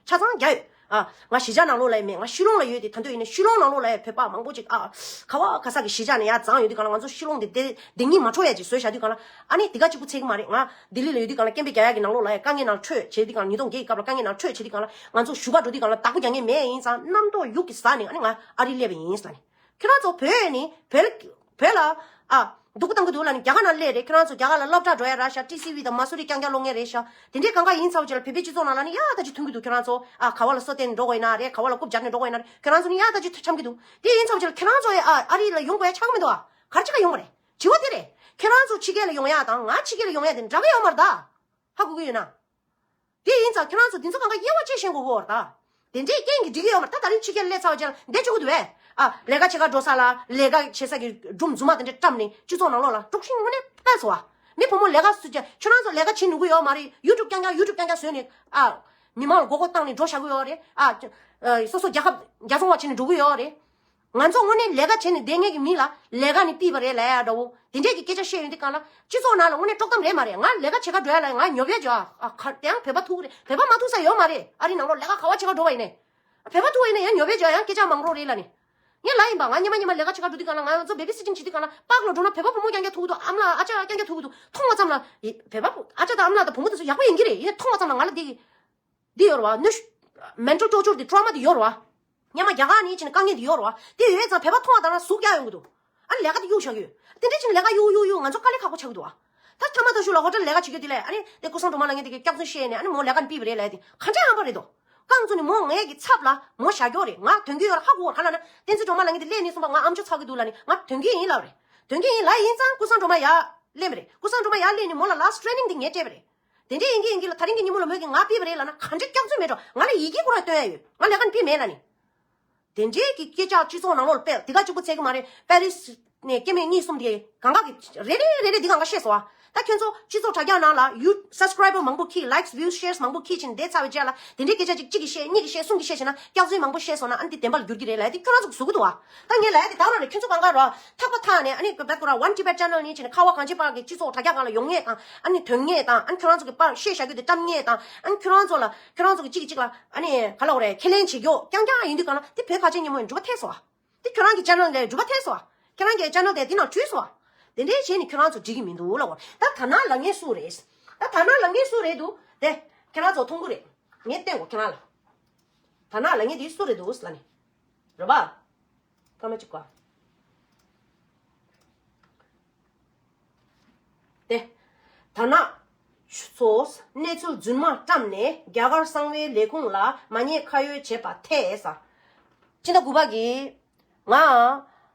ཆ་ཚང་རྒྱག་ཡོད། ཨ་ང་གཞིས་ཆགས་ནང་ལོགས་ལ་ཡང་མེད། ང་ཤི་ལོང་ལ་ཡོད་དེ། ད་དུང་ཡིན་ན་ཤི་ལོང་ནང་ལོགས་ལ་ཡང་བོད་པ་མང་པོ་ཅིག་ཨ་ག་བ་ག་ས་གི་གཞིས་ཆགས་ནས་ཡར་འཛེགས་ཡོང་དུས་ག་ལ་ང་ཚོ་ཤི་ལོང་དེ་བདེ་བདེ་སྙིང་མ་འཕྲོག་ཡ་ཅིག་བཟོས་བཞག་དུས་ག་ལ་ཨ་ནི་དེ་ག་གཅིག་པུ་ཚད་གི་མ་རེད། ང་ལྡི་ལི་ལ་ཡོད་དུས་ག་ལ་སྐད་འབོད་རྒྱག་ཡ་གི་ནང་ལོགས་ལ་ཡང་དཀའ་ངལ་ནང་འཕྲོས་བྱས་དུས་ག་ལ་ཉིས་སྟོང་བརྒྱད་ཀྱི་སྐབས་ལ་དཀའ་ངལ་ནང་འཕྲོས་བྱས་དུས་ག་ལ་ང་ཚོ་བཞུགས་སྒར་འགྲོ་དུས་ག་ལ་བདག་པོ་རྒྱག་མཁན་མེད་ཡིན་ཙང་རྣམ་རྟོག་ཡུག་གི་ཟ་ནས་ཨ་ནི་ང་ཨ་རི་སླེབས་པ་ཡིན་ཟེར་ལབ་ནས། ཁྱོད་རང་ཚོ་བོད་ནི་བོད་ལ་བོད་ལ་ཨ་སྡུག་པོ་བཏང་གི་འདུག་ལབ་ནས་རྒྱ་གར་ནང་སླེབས་རེད། ཁྱོད་རང་ཚོ་རྒྱ་གར་ལ་སློབ་གྲྭ་འགྲོ་ཡ་རག་ཤག་ཊི་སི་ཝི་དང་མ་སུ་རི་རྐྱང་རྐྱང་སློབ་མཁན་རེད་ཤག་དེ་འདྲའི་གང་ག་ཡིན་ཚར་བ་ཅིག་ལ་བོད་པའི་སྤྱི་ཚོགས་ནང་ལ་ནི་ཡག་ད་ཅིག་མཐུན་གྱི་འདུག་ཁྱོད་རང་ཚོ་ཨ་ག་བ་ལ་སོ་བསྟན་འགྲོ་དགོས་ཡིན་ན་རེད། ག་བ་ལ་རྐུབ་སྦྱར་ནས་འགྲོ་དགོས་ཡིན་ན་རེད། ཁྱོད་རང་ཚོ་ནི་ཡག་ད་ཅིག་འཆམ་གྱི་འདུག་དེ་ཡིན་ཚར་བ་ཅིག་ལ་ཁྱོད་རང་ཚོ་ཨ་ཨ་རི་ལ་ཡོང་དགོས་ཡ་ཆགས་མི་འདུག་ཨ། ག་རེ་བྱེད་ག་ཡོང་དགོས་རེད། དྲི་བ་དེ་རེད། ཁྱོད་རང་ཚོ་ཕྱི་རྒྱལ་ལ་ཡོང་ཡ་དང་ང་ཕྱི་རྒྱལ་ལ་ཡོང་ཡ་དེ་འདྲ་གི་ཡོད་མ་རེད་ད། ཧ་གོ་གི་ཡོད་ན། དེ་ཡིན་ཙང་ཁྱོད་རང་ཚོ་འདི་ཚོ་གང་ག་དབྱེ་བ་ཕྱེ་ཤེས་དགོས་གོ་ར་ད། དེ་འདྲའི་རྐྱེན་གྱིས་འགྲིག་གི་ཡོད་མ་རེད། ད་ད་རིང་ཕྱི་རྒྱལ་སླེབས་ཚར་བ་ཅིག་ལ་བསྡད་བཅུག་གི་འདུག་བས། ཨ་ལས་ཀ་བྱེད་ག་འགྲོ་ས་ལ་ལས་ཀ་བྱེད་ས་གི་སྒྲུང་རྫུན་མ་དེ་འདྲ་བཀྲམ་ནས་སྤྱི་ཚོགས་ནང་ལོགས་ལ་དཀྲུག་ཤིང་དངོས་གནས་སྤེལ་སོང་བ། མི་བུ་མོ་ལས་ཀ་སུ་བྱ་ཁྱོད་རང་ཚོ་ལས་ཀ་བྱེད་ནུས་ཀྱི་ཡོད་མ་རེད། ཡུ་ཊུབ་རྐྱང་རྐྱང་ཡུ་ཊུབ་རྐྱང་རྐྱང་བཟོས་ནས་ཨ་མི་མང་ལ་མགོ་སྐོར་བཏང་ནས་འགྲོ་བཞག་གི་ཡོད་རེད། ཨ་སོ་སོ་རྒྱལ་ཁབ་རྒྱལ་ཚོང་བ་བྱས་ནས་འགྲོ་གི་ཡོད་རེད། ང་ཚོ་དངོས་གནས་ལས་ཀ་བྱས་ནས་བསྡད་མཁན་གྱི་མི་ལ་ལས་ཀ་ནས་ཕུད་པ་རེད་ལབ་ཡ་འདྲ་བོ་དེ་འདྲས་ཀྱི་སྐད་ཆ་བཤད་ཡོང་དུས་གང་ལ་སྤྱི་ཚོགས་ནང་ལ་དངོས་གནས་དཀྲོག་གཏམ་རེད་མ་རེད། ང་ལས་ཀ་བྱེད་ག་འགྲོ་ཡ་ལ་ང་ཉོབ་ཡ་བྱ་ཨ་ཁ་དེ་ཡང་བོད་པ་ཐུག་རེད། བོད་པ་མ་ཐུག་ས་ཡོད་མ་རེད། ཨ་རི་ནང་ལོགས་ལས་ཀ་ག་བ་བྱེད་ག་འགྲོ་བ་ཡིན་ནས་བོད་པ་ཐུག་པ་ཡིན་ན་ཡང་ཉོབ་ཡ་བྱ་ཡང་སྐད་ཆ་མང་རོགས་རེད་ལ་ནི་ངས་ལ་ཡིན་པ་ང་སྔོན་མ་སྔོན་མ་ལས་ཀ་བྱེད་ག་འགྲོ་དུས་གང་ལ་ང་ཚོ་བེ་བི་སི་ཊིང་བྱེད་དུས་གང་ལ་པཱག་ལ་འགྲོ་ན་བོད་པ་བུ་མོ་རྐྱང་རྐྱང་ཐུག་གི་འདུག་ཨ་མ་ལགས་ཨ་ཅག་རྐྱང་རྐྱང་ཐུག་གི་འདུག་མཐོང་བ་ཙམ་ལ་བོད་པ་ཨ་ཅག་དང་ཨ་མ་ལགས་དང་བུ་མོ་དེ་ཚོ་ཡག་པོ་ཡིན་གྱི་རེད། ཡིན་ནའི་མཐོང་བ་ཙམ་ལ་ང་ལ་འདི་གི་འདི་ཡོད་རེད་བ། གནོད་ཤུགས་mental torture དེ་trauma དེ་ཡོད་རེད་བ། སྔོན་མ་རྒྱ་གར་ནས་ཕྱིན་ནས་དཀའ་ངལ་དེ་ཡོད་རེད་བ། དེ་ཡོད་ཙང་བོད་པ་མཐོང་བ་དང་ན་ཟུག་རྒྱག་ཡོང་གི་འདུག་ཨ་ནི་ལས་ཀ་དེ་གཡུག་བཞག་གི་ཡོད། དེ་འདྲ་ཕྱིན་ནས་ལས་ཀ་གཡུག་གཡུག་གཡུག་ང་ཚོ་དཀའ་ལས་ཁག་པོ་ཆགས་ཀྱི་འདུག་བ། ད་ཐ་མ་ད་ཞུ་ལ་ཧོ་ཊེལ་ལས་ཀ་བྱེད་རྒྱུ་དེ་ལས་ཨ་ནི་དེ་ཀུན་བཟང་སྒྲོལ་མ་ལབ་མཁན་དེ་གི་སྐྱག་རྫུན་བཤད་ནས་ཨ་ནི་མོ་ལས་ཀ་ནས་ཕུད་པ་རེད་ལབ་དེ་ག་འདྲ་ཡང་པ་རེད་དོ། རྐང་བཙུགས་ནས་མོ་ངའི་གི་ཚབ་ལ་མོ་བཞག་རྒྱུ་རེད། ང་དོན་གྱི་ཡོད་ར་ཧ་གོ་བར་ག་ལ་ན་བསྟན་འཛིན་སྒྲོལ་མ་ལབ་མཁན་དེ་སླེབས་ནས་གསུངས་པ་ང་ཨམ་ཅོག་ཚ་གི་འདུག་ལབ་ནས་ང་དོན་གྱི་ཡིན་ལབ་རེད། དོན་གྱི་ཡིན་ལབ་ཡིན་ཙང་ཀུན་བཟང་སྒྲོལ་མ་ཡར་སླེབས་པ་རེད། ཀུན་བཟང་སྒྲོལ་མ་ཡར་སླེབས་ནས་མོ་ལ་last training དེ་ངས་སྤྲད་པ་རེད། དེ་འདྲའི་ཡིན་གྱི་ཡིན་གྱི་ལ་ད་རིང་གི་ཉིན་མོ་ལ་མོས་ཀྱིས་ང་ཕུད་པ་རེད་ལབ་ན་ག་འདྲ་སྐྱག་རྫུན་མེད་འགྲོ། ང་ལ་ཡི་གེ་ཁོ་རང་སྟོན་ཡ་ཡོད། ང་ལས་ཀ་ནས་ཕུད་མེད་ལབ་ནི། དེ་འདྲའི་གི་སྐད་ཆ་སྤྱི་ཚོགས་ནང་ལོགས་ལ་སྤེལ་དེ་ག་གཅིག་པུ་ཚད་གི་མ་རེད། པེ་རིས་ནས་སྐྱེ་དམན་གཉིས་གསུམ་དེ་གང་ག་གི་རེ་རེ་རེ་རེ་འདི་གང་ག་བཤད་སོང་ཨ། ད་ཁྱོད་ཚོ་སྤྱི་ཚོགས་དྲ་རྒྱ་ནང་ལ་ཡུ་subscriber མང་པོ་ཁྱེར་likes views shares མང་པོ་ཁྱེར་ཕྱིན་བསྡད་ཚར་བའི་རྗེས་ལ་དེ་འདྲའི་སྐད་ཆ་གཅིག་གཅིག་གིས་བཤད་གཉིས་ཀྱིས་བཤད་གསུམ་གྱིས་བཤད་བྱས་ན་སྐྱག་རྫུན་མང་པོ་བཤད་སོང་ན་ཨ་ནི་དེ་བདེན་པ་ལ་འགྱུར་གྱི་རེད་ལབ་ཡ་དེ་ཁྱོད་རང་ཚོ་གིས་བཟོ་གི་འདུག་ཨ། ད་ངས་ལབ་ཡ་དེ་ད་རང་རེད། ཁྱོད་ཚོ་གང་ག་རོ་ཐག་པ་ཐག་ནས་ཨ་ནི་བེད་ཀོ་ར་One Tibet Channel ནས་བྱས་ནས་ཁ་བ་གངས་ཅན་པ་གི་སྤྱི་ཚོགས་དྲ་རྒྱ་སྒང་ལ་ཡོང་མཁན་དང་ཨ་ནི་ཐོན་མཁན་དང་ཨ་ནི་ཁྱོད་རང་ཚོ་གི་པར་བཤད་བཞག་རྒྱུ་དེ་བཀྲམ་མཁན་དང་ཨ་ནི་ཁྱོད་རང་ཚོ་ལ་ཁྱོད་རང་ཚོ་གི་གཅིག་གིས་གཅིག་ལ་ཨ་ནི་ག་ལབ་དགོས་རེད། ཁས་ལེན་བྱེད་རྒྱུ་རྐྱང་རྐྱང་ཡིན་དུས་གང་ལ་དེ་བོད་ཁ་ཆེ་སྙན་མོ་ཡི་འགྲུལ་པ་ཐེབས་སོང་ཨ། དེ་ཁྱོད་རང་གི་channel ལ་འགྲུལ་པ་ཐེབས་སོང་ཨ། ཁྱེད་རང་གི་channel དེ་དེ་ནང་བྲུས་སོང་ཨ། དེ་འདྲའི་བྱས་ནས་ཁྱོད་རང་ཚོ་འགྲིག་གི་མི་འདུག་ལབ་དགོས། ད་ད་ན་ལབ་མཁན་སུ་རེད། ད་ད་ན་ལབ་མཁན་སུ་རེད་འདུག་དེ་ཁྱེད་རང་ཚོ་མཐོང་གི་རེད། ངས་བསྟན་དགོས་ཁྱེད་རང་ལ། ད་ན་ལབ་མཁན་དེ་སུ་རེད་འདུག་ལབ་ནས། རེད་པ། སྐར་མ་གཅིག་གོ། དེ། ད་ན། ཚོ། གནས་ཚུལ་རྫུན་མ་བཀྲམ་ནས་རྒྱ་གར་གསང་བའི་ལས་ཁུངས་ལ་མ་ཉེས་ཁ་གཡོགས་བྱས་པ་ཐེ་ས། སྤྱི་ཟླ་དགུ་པ་གི་ང་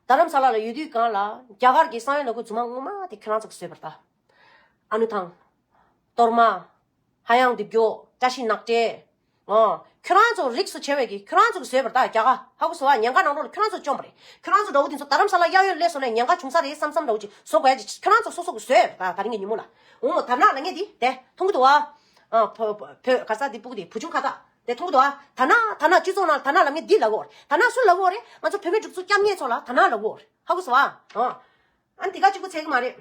རྡ་རམ་ས་ལ་ལ་ཡོད་དུས་གང་ལ་རྒྱ་གར་གྱི་གསང་བའི་ལས་ཁུངས་རྫུན་མ་ངོ་མ་དེ་ཁྱོད་རང་ཚོ་གིས་བཟོས་པ་རེད་ད། ཨ་ནུ་ཐང་། གཏོར་མ། ཧ་ཡང་རྡེབ་སྒྱོགས། བཀྲ་ཤིས་ནག་ཁྲེལ། ཨོ། ཁྱོད་རང་ཚོ་རིགས་སུ་ཆེ་བས་ཀྱིས་ཁྱོད་རང་ཚོ་གིས་བཟོས་པ་རེད་ད་རྒྱ་གར། ཧ་གོ་སོང་ཨ། ཉེན་ཁ་ནང་ལོགས་ལ་ཁྱོད་རང་ཚོ་བཅོམ་པ་རེད། ཁྱོད་རང་ཚོ་འདྲ་བོ་དེ་ཚོ་རྡ་རམ་ས་ལ་གཡས་གཡོན་སླེབས་སོང་ནས་ཉེན་ཁ་བྱུང་ས་རེད་བསམ་བསམ་འདྲ་བོ་ཅིག་བཟོ་དགོས་ཡ་ཅིག་ཁྱོད་རང་ཚོ་སོ་སོ་གིས་བཟོས་པ་རེད་ད། ད་རིང་གི་ཉིན་མོ་ལ། འོ་མོ་དར་ནག་ལབ་མཁན་དེ་དེ་མཐོང་གི་འདུག་ཨ། ཨ། བོ་བོ་བོད་ག་ས་དེ་སྤུ་གུ་དེ་བུ་ཆུང་ཁ་བཏགས་དེ་མཐོང་གི་འདུག་ཨ། དར་ནག་དར་ནག་སྤྱི་ཚོགས་ནང་ལ་དར་ནག་ལབ་མཁན་འདི་ལབ་དགོས་རེད། དར་ནག་སུ་ལབ་དགོས་རེད། ང་ཚོ་བོད་མི་སྒྲིག་འཛུགས་སྐྱབས་མཁན་ཚོ་ལ་དར་ནག་ལབ་དགོས་རེད། ཧ་གོ་སོང་ཨ། ཨ། ཨ་ནི་དེ་ག་གཅིག་པུ་ཚད་གི་མ་རེད།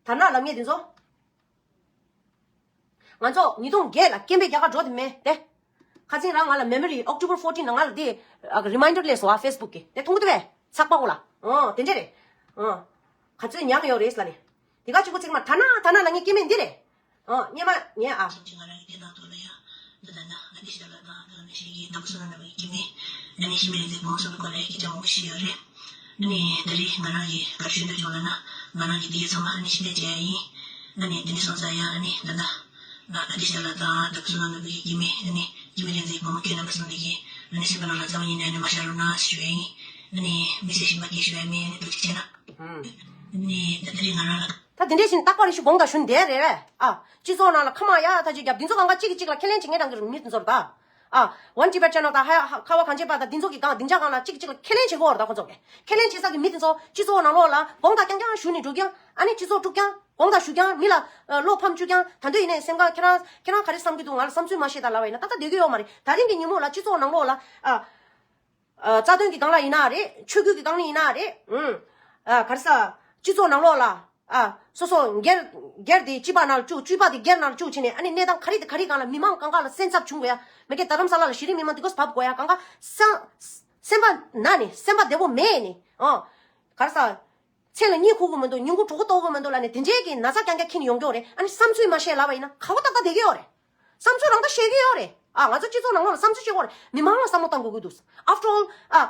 དར་ནག་ལབ་མཁན་དེ་ཚོ། ང་ཚོ་ཉིས་སྟོང་བརྒྱད་ལ་སྐད་འབོད་རྒྱག་ག་འགྲོ་དེ་མེད་དེ། ཁ་སང་རང་ང་ལ་མེ་མོ་རི་October fourteen ལ་ང་ལ་དེ་རི་མའིན་ཌར་སླེབས་སོང་ཨ། ཕེ་སི་བུག་གི་དེ་མཐོང་གི་འདུག་པས། ཚགས་པ་གོ་ལ། ཨོ་དེ་འདྲས་རེད། ཨོ། ག་ཚོད་མྱངས་ཡོད་རེད་ལ་ནི། དེ་ག་གཅིག་པོ་ཚིག་མ་དར་ནག་དར་ནག་ལབ་མཁན་སྐྱེ་དམན་འདི་རེད། ཨོ་སྙེ་མ་ཉེ་ཨ། སེམས་ཀྱི་ང་རང་གི་དེ་དང་དོ་ལ་ཡ། འདི་ལ་ན་ང་དེ་ཞིག་ལ་དང་དེ་ལ་ནི་ཞིག་གི་དང་སོ་ན་ན་བའི་སྐྱེ་དམན། ཨ་ནི་ཤི་མེད་ལེགས་མང་སོ་ནི་གོ་ལ་ཡ་སྐད་ཆ་མང་པོ་ཞིག་ཡོད་རེད། ཨ་ནི་ད་རེས་ང་རང་གི་གར་ཞུ་འདོད་བྱུང་ལ་ན་ང་རང་གི་དེ་ཚང་མ་ཨ་ནི་ཤི་མེད་བྱས་ཡིན། ཨ་ནི་དེ་ནི་སོང་ཙང་ཡ་ཨ་ནི་ད་ལྟ་ང་ཨ་དེ་ཞིག་ལ་དང་དང་སོ་ན་ན་བའི་སྐྱེ་དམན་ཨ་ནི་སྐྱེ་དམན་ལེགས་མང་པོ་སྐྱེ་ན་མ་སོང་ནི་གི་ཨ་ནི་སེམས་པ་ནང་ལ་རྩ་བ་ཉིད་ནས་ཨ་ནི་མ་ཤར་རོགས་གནང་ཞུ་ཡ་ཡིན། ཨ་ནི་མི་ཚེ་ཞིག་མ་སྐྱེལ་ཞུ་ཡ་མིན་ཨ་ནི་ཐུགས་རྗེ་ཆེ་གནང་། ཨ་ནི་ད་ད་རེས་ང་རང་ལ། ད་དེ་འདྲས་ཞིག་རྟག་པར་ཞུ་དགོངས་དག་ཞུ་འདས་རེད་བས། ཨ། སྤྱི་ཚོགས་ནང་ལ་ཁ་མ་ཡ་ད་ཅིག་རྒྱབ་འདི་ཚོ་གང་ག་གཅིག་གིས་གཅིག་ལ་ཁས་ལེན་བྱེད་མཁན་རང་གི་མི་འདི་ཚོ་རེད་ད། ཨ། One Tibet Channel དང་ཧ་ཡ་ཧ་ཁ་བ་གངས་ཅན་པ་དང་འདི་ཚོ་གི་སྒང་སྡིངས་ཆ་སྒང་ལ་གཅིག་གིས་གཅིག་ལ་ཁས་ལེན་བྱེད་ཀྱི་ཡོད་རེད་ད། ཁོ་ཚོ་གི་ཁས་ལེན་བྱེད་ས་གི་མི་འདི་ཚོ་སྤྱི་ཚོགས་ནང་ལོགས་ལ་དགོངས་དག་རྐྱང་རྐྱང་ཞུ་ནས་འགྲོ་གི་ཡང་ཨ་ནི་སྤྱི་ཚོགས་དཀྲུག་ཀྱང་དགོངས་དག་ཞུ་ཀྱང་མི་ལ་བློ་ཕམ་བཅུག་ཀྱང་ད་འདོད་ཡིན་ནའི་སེམས་ཁ་ཁྱེད་རང་ཁྱེད་རང་ག་རེ་བསམ་གྱི་འདུག་ང་ལ་བསམ་ཚུལ་མ་བཤད་ད་ལབ་པ་ཡིན་ན་ཏག་ཏག་བསྡད་ཀྱི་ཡོད་མ་རེད། ད་རིང་གི་ཉིན་མོ་ལ་སྤྱི་ཚོགས་ནང་ལོགས་ལ་ཨ། རྩ་དོན་གྱི་སྒང་ལ་ཡིན་ན་རེད། ཆོས་བརྒྱུད་ཀྱི་སྒང་ལ་ཡིན་ན་རེད། ཨུམ། ཨ་ག་རེ་ཟ། སྤྱི་ཚོགས་ནང་ལོགས་ལ། ཨ་སོ་སོ་སྒེར་སྒེར་དེ་སྤྱི་པ་ནང་ལ་བཅུག་སྤྱི་པ་དེ་སྒེར་ནང་ལ་བཅུག་བྱས་ནས་ཨ་ནི་གནས་སྟངས་ག་རེ་དེ་ག་རེ་སྒང་ལ་མི་མང་གང་ག་ལ་སེམས་འཚབ་བྱུང་དགོས་ཡ། མ་གི་རྡ་རམ་ས་ལ་ལ་གཞི་རིམ་མི་མང་དེ་གོ་བབ་དགོས་ཡ། གང་ག་སེམས་སེམས་པ་ན་ནས་སེམས་པ་བདེ་པོ་མེད་ནས་ཨོ། ག་རེ་ཟ། མཚན་ལ་གཉིད་ཁུག་གི་མི་འདུག་ཉིན་གུང་གྲོད་ཁོག་ལྟོགས་གི་མི་འདུག་ལབ་ནས་དེ་འདྲའི་གི་ན་ཚ་རྐྱང་རྐྱང་འཁྱེར་ནས་ཡོང་གི་ཡོད་རེད། ཨ་ནི་བསམ་ཚུལ་མ་བཤད་ལབ་པ་ཡིན་ན་ཁ་བ་ཏག་ཏག་བསྡད་ཀྱི་ཡོད་རེད། བསམ་ཚུལ་རང་ད་བཤད་ཀྱི་ཡོད་རེད། ཨ་ང་ཚོ་སྤྱི་ཚོགས་ནང་ལོགས་ལ་བསམ་ཚུལ་བཤད་ཀྱི་ཡོད་རེད། མི་མང་ལ་བསམ་བློ་གཏང་དགོས་ཀྱི་འདུག After all ཨ།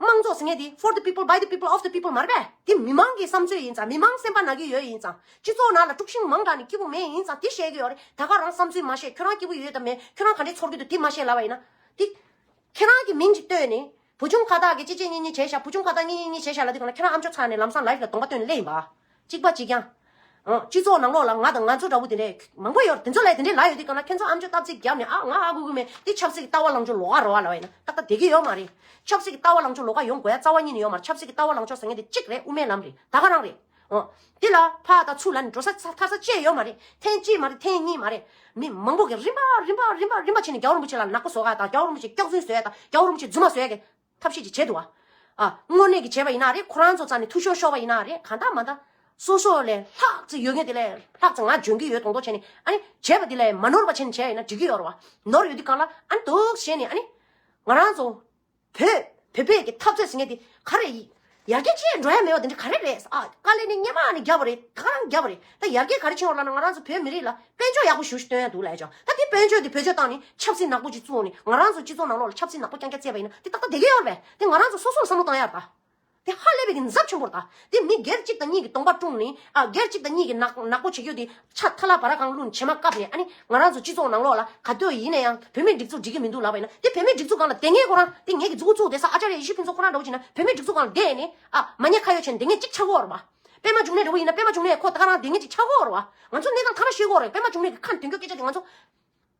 དམངས་གཙོ་ཟེར་མཁན་དེ་for the people, by the people, of the people མ་རེད་པས། དེ་མི་མང་གི་བསམ་ཚུལ་ཡིན་ཙང་མི་མང་སེམས་པ་ན་གི་ཡོད་ཡིན་ཙང་སྤྱི་ཚོགས་ནང་ལ་དཀྲུག་ཤིང་མང་དྲགས་ནས་སྐྱིད་པོ་མེད་ཡིན་ཙང་དེ་བཤད་ཀྱི་ཡོད་རེད། ད་ག་རང་བསམ་ཚུལ་མ་བཤད་ཁྱོད་རང་སྐྱིད་པོ་ཡོད་དམ་མེད་ཁྱོད་རང་ག་འདྲས་ཚོར་གྱི་འདུག་དེ་མ་བཤད་ལབ་པ་ཡིན་ན། དེ། ཁྱེད་རང་གི་མིང་ཅིག་བཏོན་ནས། བུ་ཆུང་ཁ་བཏགས་ཀྱི་གཅིག་གཅིག་གཉིས་གཉིས་བྱས་ཤག་བུ་ཆུང་ཁ་བཏགས་གཉིས་གཉིས་གཉིས་བྱས་ཤག་ལབ་དུས་གང་ལ་ཁྱེད་རང་ཨ་མཆོག་ཚང་ནས་ལམ་སང་live ལ་གདོང་པ་སྟོན་ནས་སླེབས་ཡིན་པ། གཅིག་པ་གཅིག་རྐྱང་། ཨང་། སྤྱི་ཚོགས་ནང་ལོགས་ལ་ང་དང་ང་ཚོ་འདྲ་བོ་དེ་འདྲས་མང་པོ་ཡོད་རེད། དེ་ཚོ་ལ་དེ་འདྲས་ལབ་ཡོད་དུས་གང་ལ་ཁྱེད་ཚོ་ཨ་མཆོག་སྟབས་ཚིག་བརྒྱབ་ནས་ཨ་ང་ཨ་ཁུ་ཁུ་མེད་དེ་ཆབ་སྲིད་ཀྱི་ལྟ་བ་ལངས་ཕྱོགས་ལོགས་ཀ་རེད་བ་ལབ་ཡིན་ན་ཏག་ཏག་བསྡད་ཀྱི་ཡོད་མ་རེད། ཆབ་སྲིད་ཀྱི་ལྟ་བ་ལངས་ཕྱོགས་ལོགས་ཀ་ཡོང་དགོས་ཡ་རྩ་བ་ཉིད་ནས་ཡོད་མ་རེད། ཆབ་སྲིད་ཀྱི་ལྟ་བ་ལངས་ཕྱོགས་ཟེར་མཁན་དེ་གཅིག་རེད། དབུ་མའི་ལམ་རེད། ད་ག་རང་རེད། ཨོ། འདི་ལ་ཕར་དང་ཚུར་ལ་ནི་འགྲོ་ས་ཚ་ཐར་ས་ཅི་ཡོད་མ་རེད། ཐེངས་གཅིག་མ་རེད། ཐེངས་གཉིས་མ་རེད། མི་མང་པོ་གི་རིམ་པ་རིམ་པ་རིམ་པ་རིམ་པ་བྱས་ནས་རྒྱལ་བ་རིན་པོ་ཆེ་ལ་ནག་པོ་བཟོ་ག་དང་རྒྱལ་བ་རིན་པོ་ཆེ་སྐྱག་རྫུན་བཟོ་ཡ་དང་རྒྱལ་བ་རིན་པོ་ཆེ་རྫུན་མ་བཟོ་ཡ་གི་ཐབས་ཤེས་ཅིག་བྱས་འདུག་བ། ཨ། དངོས་གནས་ཀྱི་བྱས་པ་ཡིན་ན་རེད། ཁོ་རང་ཚོ་རྩ་ནས་འཐུས་ཤོར་ཤོར་བ་ཡིན་ན་རེད། གང་ལྟར་མ་ལྟར་སོ་སོ་ལས་ལྷག་ཙམ་ཡོད་མཁན་དེ་ལས་ལྷག་ཙམ་ང་འཇོན་གྱི་ཡོད་མདོག་མདོག་བྱས་ནས་ཨ་ནི་བྱས་པ་དེ་ལས་མ་ནོར་བ་བྱས་ནས་བྱས་ཡིན་ན་འགྲིག་གི་ཡོད་རེད་བ། ནོར་ཡོད་དུས་གང་ལ་ཨ་ནི་འདུག་བྱས་ནས་ཨ་ནི་ང་རང་ཚོ། བོད། བོད་པའི་གི་འཐབ་རྩོད་ཟེར་མཁན་དེ་ག་རེ་ཡིན། ཡར་རྒྱས་ཅི་འགྲོ་ཡ་མེད་པ་དེ་འདྲ་ག་རེ་རེད། ཨ། དཀའ་ལས་ནི་སྔོན་མ་ནས་བརྒྱབ་པ་རེད། ད་ག་རང་བརྒྱབ་པ་རེད། ད་ཡར་རྒྱས་ག་རེ་ཕྱིན་ཡོང་ལབ་ན་ང་རང་ཚོ་བོད་མི་རིགས་ལ་དཔལ་འབྱོར་ཡག་པོ་ཞེ་པོ་ཞིག་སྟོན་ཡ་འདུག་ལབ་ཡ་ཅོ། ད་དེ་དཔལ་འབྱོར་དེ་བེད་སྤྱོད་བཏང་ནས་ཆབ་སྲིད་ནག་པོ་ཅིག་བཙུགས་ནས་ང་རང་ཚོ་སྤྱི་ཚོགས་ནང་ལོགས་ལ་ཆབ་སྲིད་ནག་པོ་རྐྱང་རྐྱང་བརྩད་པ་ཡིན་ན་དེ་ཏག་ཏག་བསྡད་ཀྱི་ཡོད་རེད་པས། དེ་ང་རང་ཚོ་སོ་སོར་བསམ་བློ་བཏང་ཡ་རེད་ད། དེ་ཧ་ལས་པའི་གི་འཛབ་ཆེན་པོ་རེད་ད། དེ་མི་སྒེར་གཅིག་དང་གཉིས་ཀྱི་གདོང་པ་བཀྲུངས་ནས་ཨ་སྒེར་གཅིག་དང་གཉིས་ཀྱི་ནག་ནག་པོ་བྱེད་རྒྱུ་དེ་ཕྱག་ཐ་ལ་བ་ར་གང་བླུགས་ནས་བྱེ་མ་བཀབ་ནས་ཨ་ནི་ང་རང་ཚོ་སྤྱི་ཚོགས་ནང་ལོགས་ལ་ག་དུས་ཡིན་ན་ཡང་བོད་མིའི་སྒྲིག་འཛུགས་འགྲིག་གི་མི་འདུག་ལབ་པ་ཡིན་ན་དེ་བོད་མིའི་སྒྲིག་འཛུགས་སྒང་ལ་བསྡད་མཁན་ཁོ་རང་དེ་ངེད་ཀྱི་མཛུ་གུ་བཙུགས་བསྡད་ས་ཨ་ཅཱརྱ་ཡེ་ཤེས་ཕུན་ཚོགས་ཁོ་རང་འདྲ་བོ་བྱས་ན་བོད་མིའི་སྒྲིག་འཛུགས་སྒང་ལ་བསྡད་ནས་ཨ་མ་ཉེས་ཁ་གཡོགས་བྱས་ནས་བསྡད་མཁན་གཅིག་ཆགས་ཀྱི་ཡོད་རེད་བ། པད་མ་འབྱུང་གནས་འདྲ་བོ་ཡིན་ན་པད་མ་འབྱུང་གནས་ཁོ་ད་ག་རང་བསྡད་མཁན་གཅིག་ཆགས་ཀྱི་ཡོད་རེད་བ། ང་ཚོ་གནས་སྟངས་ཐ་མ་ཤེས་ཀྱི་ཡོད་རེད། པད་མ་འབྱུང་གནས་ཀྱི་ཁ་ནས་དོན་འཁྱོལ་སྐད་ཆ་དེ་ང་ཚོ།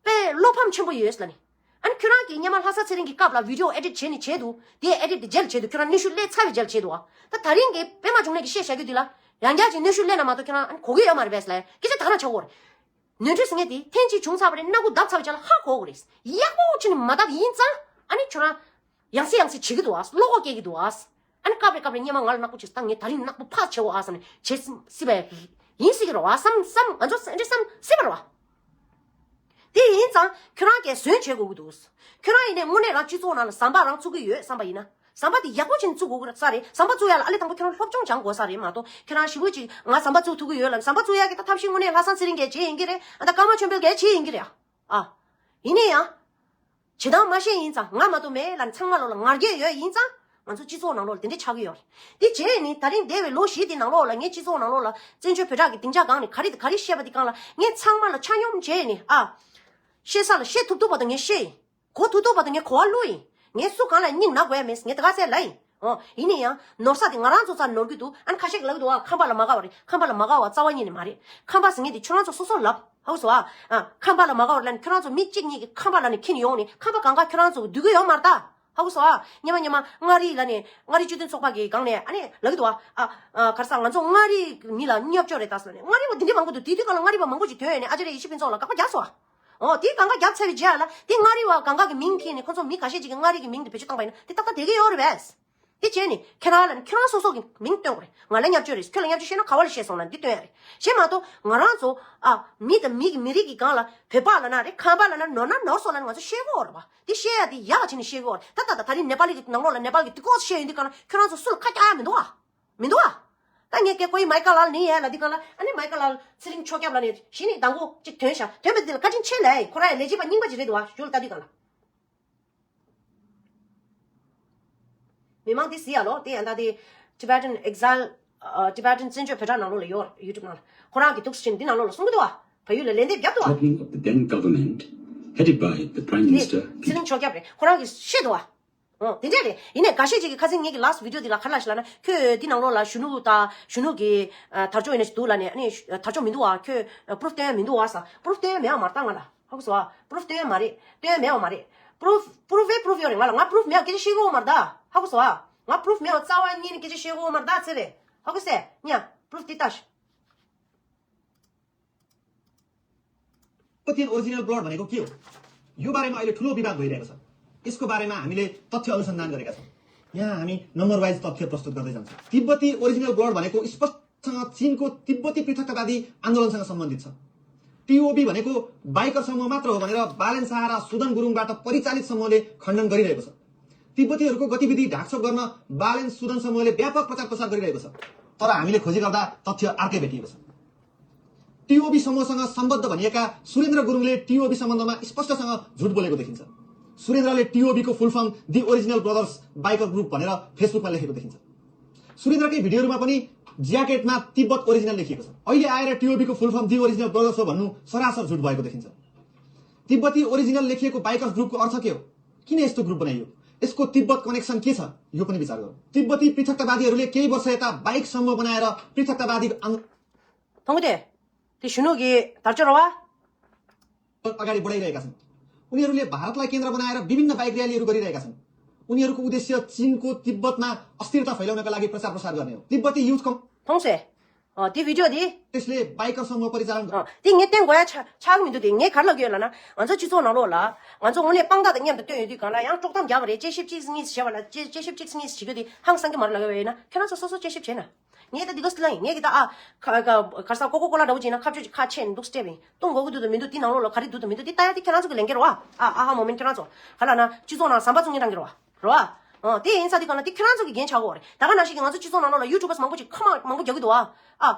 དཔེ་བློ་ཕམ་ཆེན་པོ་ཡོད་ལབ་ནི། ཨ་ནི་ཁྱོད་རང་གིས་སྔོན་མ་ལྷ་ས་ཚེ་རིང་གི་སྐབས་ལ་video edit བྱས་ནི་བྱས་འདུག་དེ་edit དེ་རྗེས་ལ་བྱས་འདུག་ཁྱོད་རང་གནོན་ཤུགས་སླེབས་ཚར་བའི་རྗེས་ལ་བྱས་འདུག་ཨ། ད་ད་རིང་གི་པད་མ་འབྱུང་གནས་ཀྱིས་བཤད་བཞག་རྒྱུ་འདི་ལ་ཡང་བསྐྱར་ཅིག་གནོན་ཤུགས་སླེབས་ན་མ་གཏོགས་ཁྱོད་རང་ཨ་ནི་གོ་གི་ཡོད་མ་རེད་པས་ལབ་སྐད་ཆ་ད་ག་རང་ཆགས་ཀྱི་ཡོད་རེད། ནོར་འཁྲུལ་ཟེར་མཁན་དེ་ཐེངས་གཅིག་བྱུང་ཚར་བ་རེད། སྣ་ཁུག་བརྡབས་ཚར་བའི་རྗེས་ལ་ཧ་གོ་གི་རེད། ཡག་པོ་བྱས་ནས་མ་བརྡབས་ཡིན་ཙང་ཨ་ནི་ཁྱོད་རང་ཡང་སེ་ཡང་སེ་བྱེད་ཀྱི་འདུག་ཨ། བློ་ཁོག་སྐྱེ་གི་འདུག་ཨ། ཨ་ནི་སྐབས་རེ་སྐབས་རེ་སྔོན་མ་ང་ལ་ནག་པོ་བྱས་ད་ངས་ད་རིང་ནག་པོ་ཕར་བྱེད་འོ་ཨ་བསམ་ནས་བྱེད་སྲིད་པས། ཡིན་སྲིད་ཀྱི་རེད་བ། བསམ་བསམ་ང་ཚོ་འདྲ་བསམ་སྲིད་པ་རེད་བ། དེ་ཡིན་ཙང་ཁྱོད་རང་གིས་བཟོས་བྱེད་དགོས་ཀྱི་འདུག་ཁྱོད་རང་ཡིན་ནའི་དངོས་གནས་རང་སྤྱི་ཚོགས་ནང་ལ་ཟམ་པ་རང་བཙུགས་ཀྱི་ཡོད་བསམ་པ་ཡིན་ན་ཟམ་པ་དེ་ཡག་པོ་བྱས་ནས་བཙུགས་དགོས་ཀྱི་རེད་ས་རེད། ཟམ་པ་བཙུགས་ཡ་ལ་ཨ་ལས་དང་པོ་ཁྱོད་རང་སློབ་སྦྱོང་སྦྱང་དགོས་ས་རེད་མ་གཏོགས་ཁྱོད་རང་ཞེ་པོ་ཅིག་ང་ཟམ་པ་བཙུགས་ཐུབ་ཀྱི་ཡོད་ལ་ཟམ་པ་བཙུགས་ཡ་གི་ད་ཐབས་ཤེས་དངོས་གནས་ལྷག་བསམ་ཚེ་རིང་གིས་བྱས་ཡིན་གྱི་རེད། ཨ་ད་ཀརྨ་ཆོས་འཕེལ་གིས་བྱས་ཡིན་གྱི་རེད་ཨ། ཡིན་ནའི་ཡང་། བྱེད་སྟངས་མ་ཤེས་ཡིན་ཙང་ང་མ་གཏོགས་མེད་ལ་ནི་ཚང་མ་ལོ་ལ་ང་རྒྱལ་ཡོད་ཡིན་ཙང་། ང་ཚོ་སྤྱི་ཚོགས་ནང་ལོགས་ལ་དེ་འདྲ་ཆགས་ཀྱི་ཡོད་རེད། དེ་བྱས་ནི་ད་རིང་འདས་པའི་ལོ་བཞི་དེ་ནང་ལོགས་ལ་ངས་སྤྱི་ཚོགས་ནང་ལོགས་ལ་བཙན་བྱོལ་བོད་ཕྲུག་གི་སྡིངས་ཆ་སྒང་ནས་ག་རེ་དང་ག་རེ་བཤད་པ་དེ་སྒང་ལ་ངས་ཚང་མ་ལ་ཆ་སྙོམས་བྱས་ནི་ཨ། བཤད་ས་ལ་བཤད་ཐུབ་ཐུབ་པ་དང་ངས་བཤད་ཡིན། གོ་ཐུབ་ཐུབ་པ་དང་ངས་གོ་བ་བླུགས་ཡིན། ངས་སུ་གང་ལ་སྙིང་ན་དགོས་ཡ་མེད་ངས་དེ་ག་ཟེར་ལབ་ཡིན། ཨོ། ཡིན་ནི་ཡང་ནོར་ས་དེ་ང་རང་ཚོ་ཚ་ནོར་གྱི་འདུག་ཨ་ནི་ཁ་ཤས་ལབ་གི་འདུག་ཨ། ཁམས་པ་ལ་མ་དགའ་བ་རེད། ཁམས་པ་ལ་མ་དགའ་བ་རྩ་བ་ཉིད་ནས་མ་རེད། ཁམས་པ་ཟེར་མཁན་དེ་ཁྱོད་རང་ཚོ་སོ་སོ་ལབ། ཧ་གོ་སོང་ཨ། ཨ། ཁམས་པ་ལ་མ་དགའ་བ་རེད་ལབ་ནས་ཁྱོད་རང་ཚོ་མི་གཅིག་གཉིས་ཀྱིས་ཁམས་པ་ལབ་ནས་འཁྱེར་ནས་ཡོང་ནས་ཁམས་པ་གང་ག་ཁྱོད་རང་ཚོ་གི་སྡུག་གི་ཡོད་མ་རེད་ད། ཧ་གོ་སོང་ཨ། སྔོན་མ་སྔོན་མ་མངའ་རིས་ལབ་ནས་མངའ་རིས་སྤྱི་མཐུན་ཚོགས་པ་གི་སྒང་ནས་ཨ་ནི་ལབ་གི་འདུག་ཨ། ཨ། ཨ། ག་རེ་ཟ་ང་ཚོ་མངའ་རིས་མི་ལ་བརྙས་བཅོས་རེད་ད་ཟེར་ནས་མངའ་རིས་པ་འདི་འདྲ་མང་པོ་འདུག་དེ་དུས་སྒང་ལ་མངའ་རིས་པ་མང་པོ་ཞིག་ཐོན་ཡོང་ནས་ཨ་ཅེ་རེ་ཡེ་ཤེས་ཕུན་ཚོགས་ལ་དགག་པ་རྒྱག་སོང་ཨ། ཨོ་དེའི་སྒང་ག་རྒྱབ་ཚར་བའི་རྗེས་ལ་དེ་མངའ་རིས་པ་སྒང་ག་གི་མིང་འཁྱེར་ནས་ཁོ་ཚོ་མི་ཁ་ཤས་ཅིག་གིས་མངའ་རིས་ཀྱི་མིང་དེ་བེད་སྤྱོད་བཏང་པ་ཡིན་ན་དེ་ཏག་ཏག་བསྡད་ཀྱི་ཡོད་རེད་པས། དེ་བྱས་ནས་ཁྱེད་རང་ལ་ནི་ཁྱེད་རང་སོ་སོ་གི་མིང་སྟོན་དགོས་རེད། ང་ལ་བརྙས་བཅོས་རེད། ཁྱོད་ལ་བརྙས་བཅོས་བཤད་ན་ག་བ་ལ་བཤད་སོང་ལབ་འདི་སྟོན་ཡ་རེད། གཞན་མ་གཏོགས་ང་རང་ཚོ་ཨ་མི་དང་མི་གི་མི་རིགས་ཀྱི་སྒང་ལ་བོད་པ་ལབ་ན་རེད། ཁམས་པ་ལབ་ན་ནོར་ན་ནོར་སོང་ལབ་ནས་ང་ཚོ་བཤད་གི་ཡོད་རེད་པ། དེ་བཤད་ཡ་དེ་ཡག་བྱས་ནས་བཤད་གི་ཡོད་རེད། ད་ད་ད་ད་རིང་ནེ་པ་ལི་གི་ནང་ལོགས་ལ་ནེ་པ་ལི་གི་དུས་སྐབས་སུ་བཤད་ཡོང་དུས་གང་ལ་ཁྱོད་རང་ཚོ་སུ་ལ་ཁ་རྒྱག་ཡ་མི་འདུག་ཨ། མི་འདུག་ཨ། ད་ངས་ཀྱེ་ཀོའི་མའི་ཀ་ལ་ནི་ཡ་ལ་འདི་གང་ལ་ཨ་ནི་མའི་ཀ་ལ་ཚེ་རིང་ཆོས་སྐྱབས་ལ་ནི་གཞི་ནས་དང་པོ་གཅིག་ཐོན་ཤག་ཐོན་པ་འདི་ལ་བཀའ་དྲིན་ཆེ་ལབ་ཡ་ཡིན། ཁོ་རང་ཡ་ལས་བྱེད་པ་རྙིང་པ་ཅིག་རེད་འདུག་ཨ། ཞུ་ལ་ལྟ་དུས་གང་ལ། མི་མང་དེ་གཟིགས་ཡ་ལོ། དེ་ཡང་ད་དེ་Tibetan Exile ཨ། Tibetan བཙན་བྱོལ་བོད་གྲགས་ནང་ལོགས་ལ་ཡོད། YouTube ནང་ལ་ཁོ་རང་གི་འདུག་སེ་བྱས་ནས་འདི་ནང་ལོགས་ལ་གསུང་གི་འདུག་ཨ། བལ་ཡུལ་ལ་ལན་འདེབས་རྒྱབ་འདུག་ཨ། Toppling of the then government headed by the Prime Minister. ཚེ་རིང་ཆོས་སྐྱབས་རེད། ཁོ་རང་གིས་བཤད་འདུག་ཨ། ཨོ་དེ་འདྲས་རེད། ཡིན་ནའི་འགའ་ཤས་ཅིག་གིས་ཁ་སང་ངེད་ཀྱི་last video འདི་ལ་ག་རེ་ལབ་ཤག་ལབ་ན། ཁྱོད་འདི་ནང་ལོགས་ལ་གཞོན་ནུ་དང་གཞོན་ནུ་གི་ཨ། དར་ལྕོག་ཡིན་ན་ཞིག་འདུག་ལབ་ནས། ཨ་ནི་དར་ལྕོག་མི་འདུག་ཨ། ཁྱོད་proof སྟོན་ཡ་མི་འདུག་ཨ་ཟེར། proof སྟོན་ཡ་མེད་པ་མ་རེད་ད། ང་ལ་ཧ་གོ་སོང་ཨ། proof སྟོན་ཡ་མ་རེད། སྟོན་ཡ་མེད་པ་མ་རེད། proof proof ཨེ་proof ཡོད་རེད། ང་ལ་ང་proof མེད་པ་སྐད་ཆ་བཤད་གི་ཡོད་མ་རེད་ད། ཧ་གོ་སོང་ཨ། ང་proof མེད་པ་རྩ་བ་ཉིད་ནས་སྐད་ཆ་བཤད་གི་ཡོད་མ་རེད་ད། ཚེ་རེད། ཧ་གོ་སོང་ཨ། ཉ་proof དེ་ལྟ་ཤག། तिब्बती original blood भनेको के हो? यो बारेमा अहिले ठूलो विवाद भइरहेको छ। यसको बारेमा हामीले तथ्य अनुसन्धान गरेका छौँ। यहाँ हामी नम्बर वाइज तथ्य प्रस्तुत गर्दै जान्छौँ। तिब्बती ओरिजिनल ब्लड भनेको स्पष्टसँग चीनको तिब्बती पृथकतावादी आन्दोलनसँग सम्बन्धित छ। टिओबी भनेको बाइकर समूह मात्र हो भनेर बालेन शाह र सुदन गुरुङबाट परिचालित समूहले खण्डन गरिरहेको छ। तिब्बतीहरूको गतिविधि ढाकछोप गर्न बालेन सुदन समूहले व्यापक प्रचार प्रसार गरिरहेको छ। तर हामीले खोजी गर्दा तथ्य अर्कै भेटिएको छ। टिओबी समूहसँग सम्बद्ध भनिएका सुरेन्द्र गुरुङले टिओबी सम्बन्धमा स्पष्टसँग झुट बोलेको देखिन्छ। सुरेन्द्रले टिओबीको full form the original brothers biker group भनेर फेसबुकमा लेखेको देखिन्छ। सुरेन्द्रकै भिडियोहरूमा पनि ज्याकेटमा तिब्बत ओरिजिनल लेखिएको छ। अहिले आएर टिओबीको full form the original brothers हो भन्नु सरासर झुट भएको देखिन्छ। तिब्बती ओरिजिनल लेखिएको बाइकर्स ग्रुपको अर्थ के हो? किन यस्तो ग्रुप बनाइयो? यसको तिब्बत कनेक्सन के छ? यो पनि विचार गरौँ। तिब्बती पृथकतावादीहरूले केही वर्ष यता बाइक समूह बनाएर पृथकतावादी आन्दोलन ཐོང་གི་དེ། དེ་གཞོན་ནུ་གི་དར་ལྕོག་རེད་པ། अगाडि बढाइरहेका छन्। उनीहरूले भारतलाई केन्द्र बनाएर विभिन्न बाइक र्‍यालीहरू गरिरहेका छन्। उनीहरूको उद्देश्य चीनको तिब्बतमा अस्थिरता फैलाउनका लागि प्रचार प्रसार गर्ने हो। तिब्बती युथ कङ ཐོང་སོང་། ཨ། དེ་ཝི་ཌི་ཡོ་དེ། ཊེས་ལེ་बाइकर समूह परिचालन ཨ། དེ་ངས་བསྟན་དགོས་ཡ་ཆགས་ཆགས་ཀྱི་མི་འདུག་དེ་ངས་ག་རེ་ལབ་ཀྱི་ཡོད་ལབ་ན། ང་ཚོ་སྤྱི་ཚོགས་ནང་ལོགས་ལ་ང་ཚོ་དངོས་གནས་དཔང་རྟགས་དང་མཉམ་དུ་བསྟན་ཡོད་དུས་གང་ལ་ཡང་དཀྲོག་གཏམ་རྒྱབ་པ་རེད། དཔྱད་ཞིབ་གཅིག་གཉིས་བྱས་པ་ལ་དཔྱད་དཔྱད་ཞིབ་གཅིག་གཉིས་བྱེད་རྒྱུ་དེ་ཧང་སང་གི་མ་རེད་ལབ་ཀྱི་ཡོད་ན། ཁྱེད་རང་ཚོ་སོ་སོ་དཔྱད་ཞིབ་བྱས་ན། ངས་ད་འདི་ག་སི་ལ་ཡིན། ངས་གི་ད་ཨ། ཁ་ཁ་ག་ས་ཀོ་ཀོ་ཀོ་ལ་འདྲ་བོ་བྱས་ན་ཁ་བཅུ་ཅིག་ཁ་ཕྱེ་ནས་འདུག་སྤྲད་པ་ཡིན། བཏུང་དགོས་ཀྱི་འདུག་དང་མི་འདུག་དེ་ནང་ལོགས་ལ་ག་རེ་འདུག་དང་མི་འདུག་དེ་ལྟ་ཡ་དེ་ཁྱེད་རང་ཚོ་གི་ལས་འགན་རེད་པ། ཨ་ཨ་ཧ་མོ་མེན་ཁྱེད་རང་ཚོ་ག་ལབ་ན་སྤྱི་ཚོགས་ནང་ཟམ་པ་བཙུགས་མཁན་རང་གི་རེད་པ། རེད་པ། ཨ། དེ་ཡིན་ཙང་དེ་ག་ལ་དེ་ཁྱེད་རང་ཚོ་གི་འགན་ཆགས་ཀྱི་ཡོད་རེད། ད་ག་ནང་བཞིན་གྱི་ང་ཚོ་སྤྱི་ཚོགས་ནང་ལོགས་ལ་ཡུ་ཊུབ་པར་མང་པོ་ཅིག་ཁ་མང་མང་པོ་རྒྱག་གི་འདུག་ཨ། ཨ།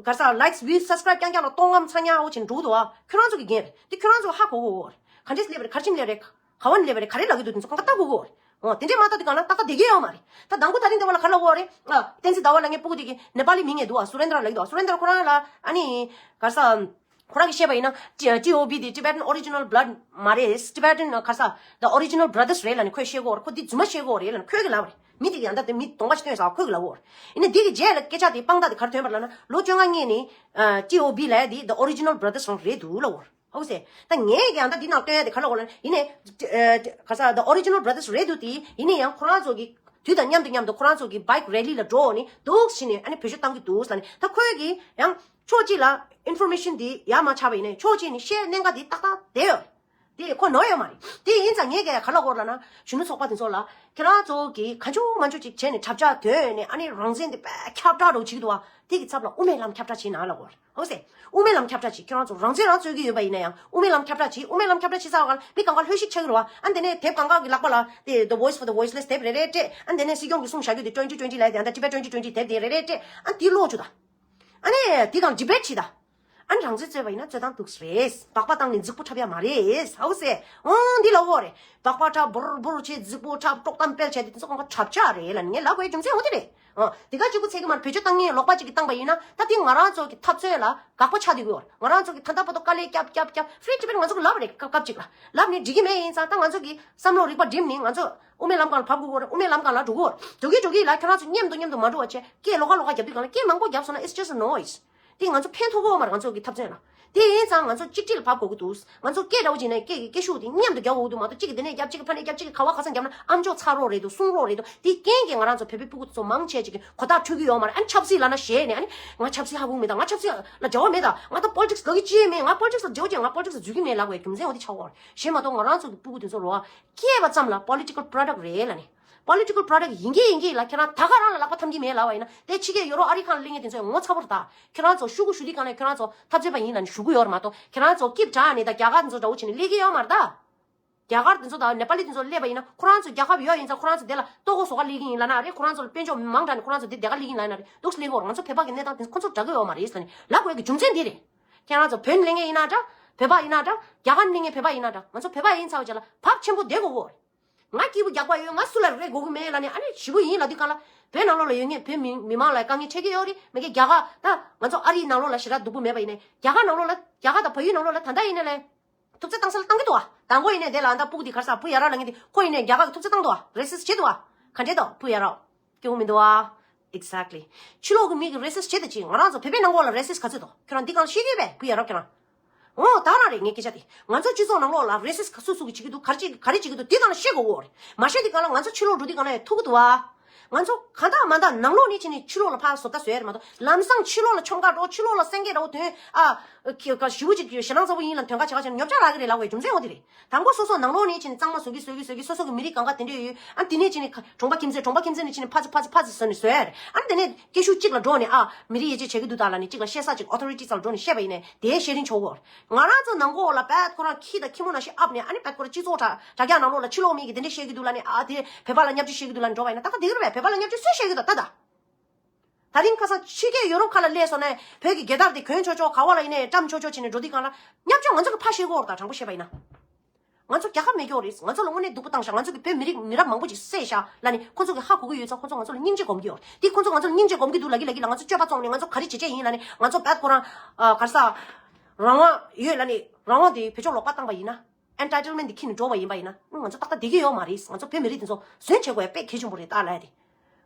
ག་ས་ལའིཀ་སི་ཝིའུ་སབ་སི་ཀ་རའིབ་རྐྱང་རྐྱང་ལ་སྟོང་ངམ་ཚ་ཉག་འོ་བྱས་འགྲོ་གི་འདུག་ཨ། ཁྱེད་རང་ཚོ་གི་འགན་རེད། དེ་ཁྱེད་རང་ཚོ་ཧ་གོ་དགོས་ཀྱི་ཡོད་རེད། ག་འདྲས་སླེབས་རེད། ག་རེ་བྱས་ནས་སླེབས་རེད། ག་བ་ནས་སླེབས་པ་རེད། ག་རེ་ལབ་ཀྱི་འདུག་དེ་ཚོ་གང་ག་ལྟ་དགོས་ཀྱི་ཡོད་རེད། ཨོ། དེ་འདྲས་མ་ལྟ་དུས་གང་ལ་ཏག་ཏག་བསྡད་ཀྱི་ཡོད་མ་རེད། ད་དང་པོ་ད་རིང་འདི་བ་ལ་ག་རེ་ལབ་ཀྱི་ཡོད་རེད། ཨ། བསྟན་འཛིན་ཟླ་བ་ལ་ངའི་སྤུ་གུ་དེ་གི་ནེ་པ་ལི་མིང་ཡོད་འདུག་ཨ། སུ་རེན་དྲ་ལབ་ཀྱི་འདུག་ཨ། སུ་རེན་དྲ་ཁོ་རང་ལ་ཨ་ནི་ག་ས་ཁོ་རང་གིས་བཤད་པ་ཡིན་ན་ཊི་ཊི་ཨོ་བི་དེ་Tibetan Original Blood མ་རེད། Tibetan ག་ས་The Original Brothers རེད་ལབ་ནས་ཁོས་བཤད་ཀྱི་ཡོད་རེད། ཁོ་འདི་རྫུན་མ་བཤད་ཀྱི་ཡོད་རེད་ལབ་ནས་ཁོས་གི་ལབ་པ་རེད། མི་དེ་གི་ཡང་ད་དེ་མི་གདོང་པ་ཞིག་སྟོན་ས་ཁོས་གི་ལབ་ཀྱི་ཡོད་རེད། ཡིན་ནའི་འདི་གི་རྗེས་ལ་སྐད་ཆ་དེ་དཔང་རྟགས་དེ་ག་རེ་ཐོན་པ་ལབ་ན། ལོ་བཅོ་ལྔ་སྔོན་ནས་ཊི་ཨོ་བི་ལབ་ཡ་དེ་The Original Brothers རང་རེད་འདུག་ལབ་ཀྱི་ཡོད་རེད། ཧོ་སེ། ད་ངས་ཀྱང་ད་འདི་ནང་སྟོན་ཡ་དེ་ག་ལ་གོ་ལ་ཡིན་ནའི། ཨ། ག་ས་The Original Brothers རེད་འདུག་དེ་ཡིན་ནའི་ཡང་ཁོ་རང་ཚོ་གི་དུས་དང་མཉམ་དུ་མཉམ་དུ་ཁོ་རང་ཚོ་གི་བྷའིཀ་རེ་ལི་ལ་འགྲོ་ནས་འདུག་ཕྱིན་ནས་ཨ་ནི་བེད་སྤྱོད་བཏང་གི་འདུག་ལབ་ནས། ད་ཁོས་གི་ཡང་ཕྱོགས་གཅིག་ལ་ཨིན་ཕོར་མེ་ཤན་དེ་ཡར་མར་ཆགས་པ་ཡིན་ནའི་ཕྱོགས་གཅིག་ནས་བཤད་གནད་འགག་དེ་ཏག་ཏག་བསྡད་ཡོད་རེད། དེ་ཁོ་ནོར་ཡོད་མ་རེད། དེ་ཡིན་ཙང་ངས་ཀྱང་ག་ལ་གོ་ལབ་ན། གཞོན་ནུ་ཚོགས་པ་དེ་ཚོ་ལ་ཁྱེད་རང་ཚོ་གི་གང་བྱུང་མང་བྱུང་ཅིག་བྱས་ནས་གྲབས་ཆག་དོན་ནས་ཨ་ནི་རང་བཙན་དེ་དཔེ་ཁྱབ་བསྒྲགས་འདྲ་བོ་བྱེད་ཀྱི་འདུག་བ། དེ་གི་ཚབ་ལ་དབུ་མའི་ལམ་ཁྱབ་བསྒྲགས་བྱེད་ན་ལབ་ཀྱི་ཡོད་རེད། ཧོ་སེ། དབུ་མའི་ལམ་ཁྱབ་བསྒྲགས་བྱེད། ཁྱེད་རང་ཚོ་རང་བཙན་རང་རྩོད་ཀྱི་ཡོད་པ་ཡིན་ན་ཡང་དབུ་མའི་ལམ་ཁྱབ་བསྒྲགས་བྱེད། དབུ་མའི་ལམ་ཁྱབ་བསྒྲགས་བྱེད་ཚར་བ་ག་ལ་མི་གང་ག་ལྷོད་ཤིག་ཆགས་ཀྱི་རེད་བ། ཨ་ནི་དེ་ནས་དེབ་གང་ག་གི་ལག་པ་ལ་དེ་The Voice for the Voiceless དེབ་རེ་རེ་སྤྲད། ཨ་ནི་དེ་ནས་སྲིད་སྐྱོང་གི་གསུང་བཞག་རྒྱུ་དེ་twenty twenty ལབ་དེ་ད་Tibet twenty twenty དེབ་དེ་རེ་རེ་སྤྲད། ཨ་ནི་དེ་ཀློག་བཅུག་ད། ཨ་ནི་དེ་གང་ཌི་བེཊ་བྱེད་ད། ཨ་ནི་རང་བཙན་རྩོད་པ་ཡིན་ན་རྩོད་སྟངས་འདུག་སེ་རེད། སྦག་སྦག་བཏང་ནས་རྫིག་པོ་འཁྲབ་ཡ་མ་རེད། ཧོ་སེ། ཨང་འདི་ལབ་ཀྱི་ཡོད་རེད། སྦག་སྦག་འཁྲབ། འབུར་འབུར་བྱེད། རྫིག་པོ་འཁྲབ། དཀྲོག་གཏམ་སྤེལ་བྱས་དེ་དེ་ཚོ་གང་ག་གྲབས་ཆག་རེད་ལབ་ནས་ངས་ལབ་དགོས་རྒྱུ་མཚན་འོ་དེ་རེད། ཨ། དེ་ག་གཅིག་པུ་ཚད་ཀྱི་མར་བེད་སྤྱོད་བཏང་མཁན་ལོག་པ་གཅིག་གིས་བཏང་པ་ཡིན་ན་ད་དེ་ང་རང་ཚོ་གི་འཐབ་རྩོད་ལ་དགག་པ་ཆགས་བསྡད་ཀྱི་ཡོད་རེད། ང་རང་ཚོ་གི་ད་ལྟ་བར་དུ་དཀའ་ལས་བརྒྱབ་བརྒྱབ་བརྒྱབ་Free Tibet ང་ཚོ་གི་ལབ་པ་རེད། སྐབས་སྐབས་གཅིག་ལ་ལབ་ནས་འགྲིག་གི་མེད། ཡིན་ཙང་ད་ང་ཚོ་གི་བསམ་བློ་རིག་པ་བསྒྲིམས་ནས་ང་ཚོ་དབུ་མའི་ལམ་སྒང་ལ་བབས་དགོས་ཀྱི་ཡོད་རེད། དབུ་མའི་ལམ་སྒང་ལ་འགྲོ་གི་ཡོད་རེད། འགྲོ་གི་འགྲོ་གི་ལ་ཁྱེད་རང་ཚོ་མཉམ་དུ་མཉམ་དུ་མ་འགྲོ་བ་བྱས་སྐད་ལོག་ཁ་ལོག་ཁ་བརྒྱབ་དུས་གང་ལ་སྐད་མང་པོ་བརྒྱབ་སོང་ན་it's just a noise. དེ་ང་ཚོ་ཕན་ཐོགས་ཀྱི་ཡོད་མ་རེད། ང་ཚོ་གི་འཐབ་རྩོད་ལ། དེ་ཡིན་ཙང་ང་ཚོ་གཅིག་སྒྲིལ་ལ་བབས་དགོས་ཀྱི་འདུག་ང་ཚོ་སྐད་འདྲ་བོ་བྱས་ན་སྐད་ཀྱི་སྐད་ཤུགས་དེ་མཉམ་དུ་རྒྱག་དགོས་ཀྱི་འདུག་མ་གཏོགས་གཅིག་གིས་དེ་ནས་རྒྱབ་གཅིག་གིས་ཕ་ནས་རྒྱབ། གཅིག་གིས་ག་བ་ག་ས་རྒྱབ་ན་ཨམ་ཅོག་ཚ་རོགས་རེད་འདུག་སྲུང་རོགས་རེད་འདུག་དེའི་རྐྱེན་གྱིས་ང་རང་ཚོ་བོད་པའི་སྤུ་གུ་ཚོ་མང་ཆེ་ཅིག་གིས་གོ་ཐག་ཆོད་ཀྱི་ཡོད་མ་རེད། ཨ་ནི་ཆབ་སྲིད་ལབ་ན་ཞེད་ནས། ཨ་ནི་ང་ཆབ་སྲིད་ལ་འབྲེལ་བ་མེད་ད། ང་ད་པོ་ལི་ཊིག་སི་དགའ་གི་ཅི་ཡང་མེད། ང་པོ་ལི་ཊིག་སི་ལ་འབྲེལ་བ་ཅི་ཡང་། ང་པོ་ལི་ཊིག་སི་ལ་འཛུལ་གྱི་མེད་ལབ་པའི་རྒྱུ་མཚན་འོ་དེ་ཆགས་ཀྱི་ཡོད་རེད། གཞན་མ་གཏོགས་ང་རང་ཚོ་གི་སྤུ་གུ་དེ་ཚོ་ལ་བ། སྐྱེས་པ་ཙམ་ལ་political product རེད་ལབ་ནས། Political product ཡིན་གྱི་ཡིན་གྱི་ལ། ཁྱེད་རང་ད་ག་རང་ལ་ལག་པ་འཐམ་གྱི་མེད་ལབ་པ་ཡིན་ན། དེ་ཕྱི་རྒྱལ་ཡོ་རོབ་ཨ་རི་ཁང་ལ་སླེབས་མཁན་དེ་ཚོས་ངོ་ཚ་པོ་རེད་ད། ཁྱེད་རང་ཚོ་ཤོག་གུ་ཞུ་དུས་སྒང་ལ་ཁྱེད་རང་ཚོ་འཐབ་རྩོད་པ་ཡིན་ལབ་ནས་ཞུ་གི་ཡོད་རེད་མ་གཏོགས། ཁྱེད་རང་ཚོ་སྐྱིད་དྲགས་ནས་ད་རྒྱ་གར་དེ་ཚོ་འདྲ་བོ་བྱས་ནས་སླེབས་ཀྱི་ཡོད་མ་རེད་ད། རྒྱ་གར་དེ་ཚོ་དང་ནེ་པ་ལི་དེ་ཚོ་སླེབས་པ་ཡིན་ན། ཁོ་རང་ཚོ་རྒྱལ་ཁབ་ཡོད་ཡིན་ཙང་ཁོ་རང་ཚོ་དེ་ལ་ལྟོ་གོས་བཟོ་ག་སླེབས་ཀྱི་ཡིན་ལབ་ན་རེད། ཁོ་རང་ཚོ་ལ་དཔལ་འབྱོར་མང་དྲགས་ནས་ཁོ་རང་ཚོ་དེ་དེ་ག་སླེབས་ཀྱི་ཡིན་ལབ་ན་རེད། འདུག་སེ་སླེབས་ཀྱི་ཡོད་རེད། ང་ཚོ་བོད་པ་གི་གནས་སྟངས་དེ་ཁོ་ཚོ་འདྲ་གི་ཡོད་མ་རེད་ཟེར་ནས་ལབ་དགོས་ཀྱི་རྒྱུ་མཚན་དེ་རེད། ཁྱེད་རང་ཚོ་བོད་ནས་སླེབས་མཁན་ཡིན་ན་འདྲ། བོད་པ་ཡིན་ན་འདྲ། རྒྱ་གར་ནས་སླེབས་མཁན་བོད་པ་ཡིན་ན་འདྲ། ང་ཚོ་བོད་པ་ཡིན་ཚར་བ་རྗེས་ལ་བབ་ཆེན་པོ་བསྡད་དགོས་ཀྱི་ཡོད་རེད། ང་སྐྱིད་པོ་རྒྱག་པ་ཡོད། ང་སུ་ལ་རེ་དགོས་ཀྱི་མེད་ལབ་ནས། ཨ་ནི་ཞེ་པོ་ཡིན་ལབ་དུས་སྒང་ལ། བོད་ནང་ལོགས་ལ་ཡོད་མཁན་བོད་མི་མི་མང་ལ་དཀའ་ངལ་འཕྲད་ཀྱི་ཡོད་རེད། མ་གི་རྒྱ་གར་ད་ང་ཚོ་ཨ་རིའི་ནང་ལོགས་ལ་ཞེ་དྲག་སྡུག་པོ་མེད་པ་ཡིན་ནའི། རྒྱ་གར་ནང་ལོགས་ལ། རྒྱ་གར་དང་བལ་ཡུལ་ནང་ལོགས་ལ་ད་ལྟ་ཡིན་ནའི་ལས། ཐུབ་ཚོད་བཏང་ས་ལ་བཏང་གི་འདུག་ཨ། དང་པོ་ཡིན་ནའི་དེ་ལ་ད་སྤུ་གུ་དེ་ག་རེ་ཟེར། བུ་ཡ་རབས་ལབ་མཁན་དེ་ཁོ་ཡིན་ནའི་རྒྱ་གར་གི་ཐུབ་ཚོད་བཏང་འདུག་ཨ། རེ་སིསི་བྱེད་འདུག་ཨ། ག་འདྲས་འདུག་བུ་ཡ་རབས། སྐྱོ་པོ་མི་འདུག་ཨ། Exactly། ཕྱི་ལོགས་ཀྱི་མི་གི་རེ་སིསི་བྱེད་དང་ཅིག་ང་རང་ཚོ་བོད་པའི་ནང་ལོགས་ལ་རེ་སིསི་ག་ཚོད་འདུག་ཁྱོད་རང་འདི་སྒང་ལ་ཤེས་ཀྱི་ཡོད་པས། བུ་ཡ་རབས་ཁྱོད་རང་། འོ་ད་རང་རེད་ངའི་སྐད་ཆ་དེ། ང་ཚོ་སྤྱི་ཚོགས་ནང་ལོགས་ལ་རེ་སིསི་ག་སུ་སུ་གིས་བྱེད་ཀྱི་འདུག་ག་རེ་བྱེད་ག་རེ་བྱེད་ཀྱི་འདུག་འདི་སྒང་ལ་ཤེས་དགོས་ཀྱི་ཡོད་རེད། མ་ཤེས་དུས་སྒང་ལ་ང་ཚོ་ཕྱི་ལོགས་འགྲོ་དུས་སྒང་ལ་ཐུག་གི་འདུག་ཨ། ང་ཚོ་གང་ལྟར་མ་ལྟར་ནང་ལོགས་ནས་བྱས་ནས་ཕྱི་ལོགས་ལ་ཕར་བཟོ་ལྟ་བཟོ་ཡ་རེད་མ་གཏོགས། ལམ་སང་ཕྱི་ལོགས་ལ་ཆོམ་ཁ་འགྲོ། ཕྱི་ལོགས་ལ་སེང་གེ་འདྲ་བོ་ཐོན། ཨ། ཁྱེད་ཀ་ཞེ་པོ་ཅིག་ཞེད་སྣང་ཚ་པོ་ཡིན་ལབ་དོན་ཁ་བྱེད་ཁ་བྱེད་ན་ཉོབ་ཆག་རག་གི་རེད་ལབ་པའི་རྒྱུ་མཚན་འོ་དེ་རེད། དང་པོ་སོ་སོ་ནང་ལོགས་ནས་བྱས་ནས་གཙང་མ་བཟོ་གི་བཟོ་གི་བཟོ་གི། སོ་སོ་གི་མི་རིགས་གང་ག་དེ་འདྲས་ཡོད། ཨ། དེ་ནས་བྱས་ནས་ཁ་གྲོང་པ་ཁྱིམ་མཚེས། གྲོང་པ་ཁྱིམ་མཚེས་ནས་བྱས་ནས་ཕར་ཚུར་ཕར་ཚུར་ཕར་ཚུར་བཟོ་ནས་བཟོ་ཡ་རེད། ཨ། དེ་ནས་སྐད་ཤུགས་གཅིག་ལ་འགྲོ་ནས། ཨ། མི་རིགས་ཡིད་ཆེས་བྱེད་ཀྱི་འདུག་ད་ལབ་ནས་གཅིག་ལ་བཤད་ས་ཅིག་ཨོ་ཐོ་རི་ཊི་ས་ལ་འགྲོ་ནས་བཤད་པ་ཡིན་ནའི་དེ་ཤེར་རིང་ཆོག་གོ། ང་རང་ཚོ་ནང་ཁོག་ལ་བད་ཁོ་རང་ཁྱི་དང་ཁྱི་མོ་ནང་བཞིན་ཨབ་ནས། ཨ་ནི་བད་ཁོ་རང་སྤྱི་ཚོགས་དྲ་དྲ་རྒྱ་ནང་ལོགས་ལ་ཕྱི་ལོགས་མི་གིས་དེ་འདྲས་བཤད་ཀྱི་འདུག་ལབ་ནས། ཨ། དེ་བོད་པ་ལ་བརྙས་བཅོས་བྱེད་ཀྱི་འདུག་ལབ་ནས་འགྲོ་བ་ཡིན་ན། ད་ག་དེ་ག་རེད་པས། བོད་པ་ལ་བརྙས་བཅོས་སུས་བྱེད་ཀྱི་འདུག་ད་ད། ད་རིང་ཁ་སང་ཕྱི་རྒྱལ་ཡོ་རོབ་ཁག་ལ་སླེབས་སོང་ནས་བོད་ཀྱི་རྒྱལ་དར་དེ་གྱོན་ཆོག་ཆོག་ག་བ་ལ་ཡིན་ནའི་བཀྲམ་ཆོག་ཆོག་བྱས་ནས་འགྲོ་དུས་སྒང་ལ། བརྙས་བཅོས་ང་ཚོ་གིས་ཕར་བཤད་ཀྱི་ཡོད་རེད་ད། དྲང་པོ་བཤད་པ་ཡིན་ན། ང་ཚོ་རྒྱལ་ཁབ་མེད་ཀྱི་ཡོད་རེད། ང་ཚོ་ལ་དངོས་གནས་སྡུག་པོ་བཏང་ཤག་ང་ཚོ་གིས་བོད་མི་རིགས་མི་རབས་མང་པོ་ཅིག་བསད་ཤག་ལབ་ནས་ཁོ་ཚོ་གིས་ཧ་གོ་གི་ཡོད་ཙང་ཁོ་ཚོ་ང་ཚོ་ལ་སྙིང་རྗེ་སྒོམ་གྱི་ཡོད་རེད། དེ་ཁོ་ཚོ་ང་ཚོ་ལ་སྙིང་རྗེ་སྒོམ་གྱི་འདུག་ལབ་ཀྱི་ལབ་ཀྱི་ལ། ང་ཚོ་སྤྱོད་པ་བཙོང་ནས་ང་ཚོ་ག་རེ་བྱེད་བྱེད་ཡིན་ལབ་ནས། ང་ཚོ་བད་ཁོ་རང་། ཨ། ག་རེ་ཟ། རང་དབང་ཡོད་ལབ་ནས་རང་དབང་དེ་བེད་སྤྱོད་ལོག་པ་བཏང་པ་ཡིན་ན། ཨེན་ཊའི་ཊལ་མེན་ཊི་འཁྱེར་ནས་འགྲོ་བ་ཡིན་པ་ཡིན་ན། ང་ཚོ་ཏག་ཏག་བསྡད་ཀྱི་ཡོད་མ་རེད། ང་ཚོ་བོད་མི་རིགས་དེ་ཚོ་ཟོན་བྱེད་དགོས་ཡ་དཔེ་གལ་ཆེན་པོ་རེད་ད་ལབ་ཡ་དེ།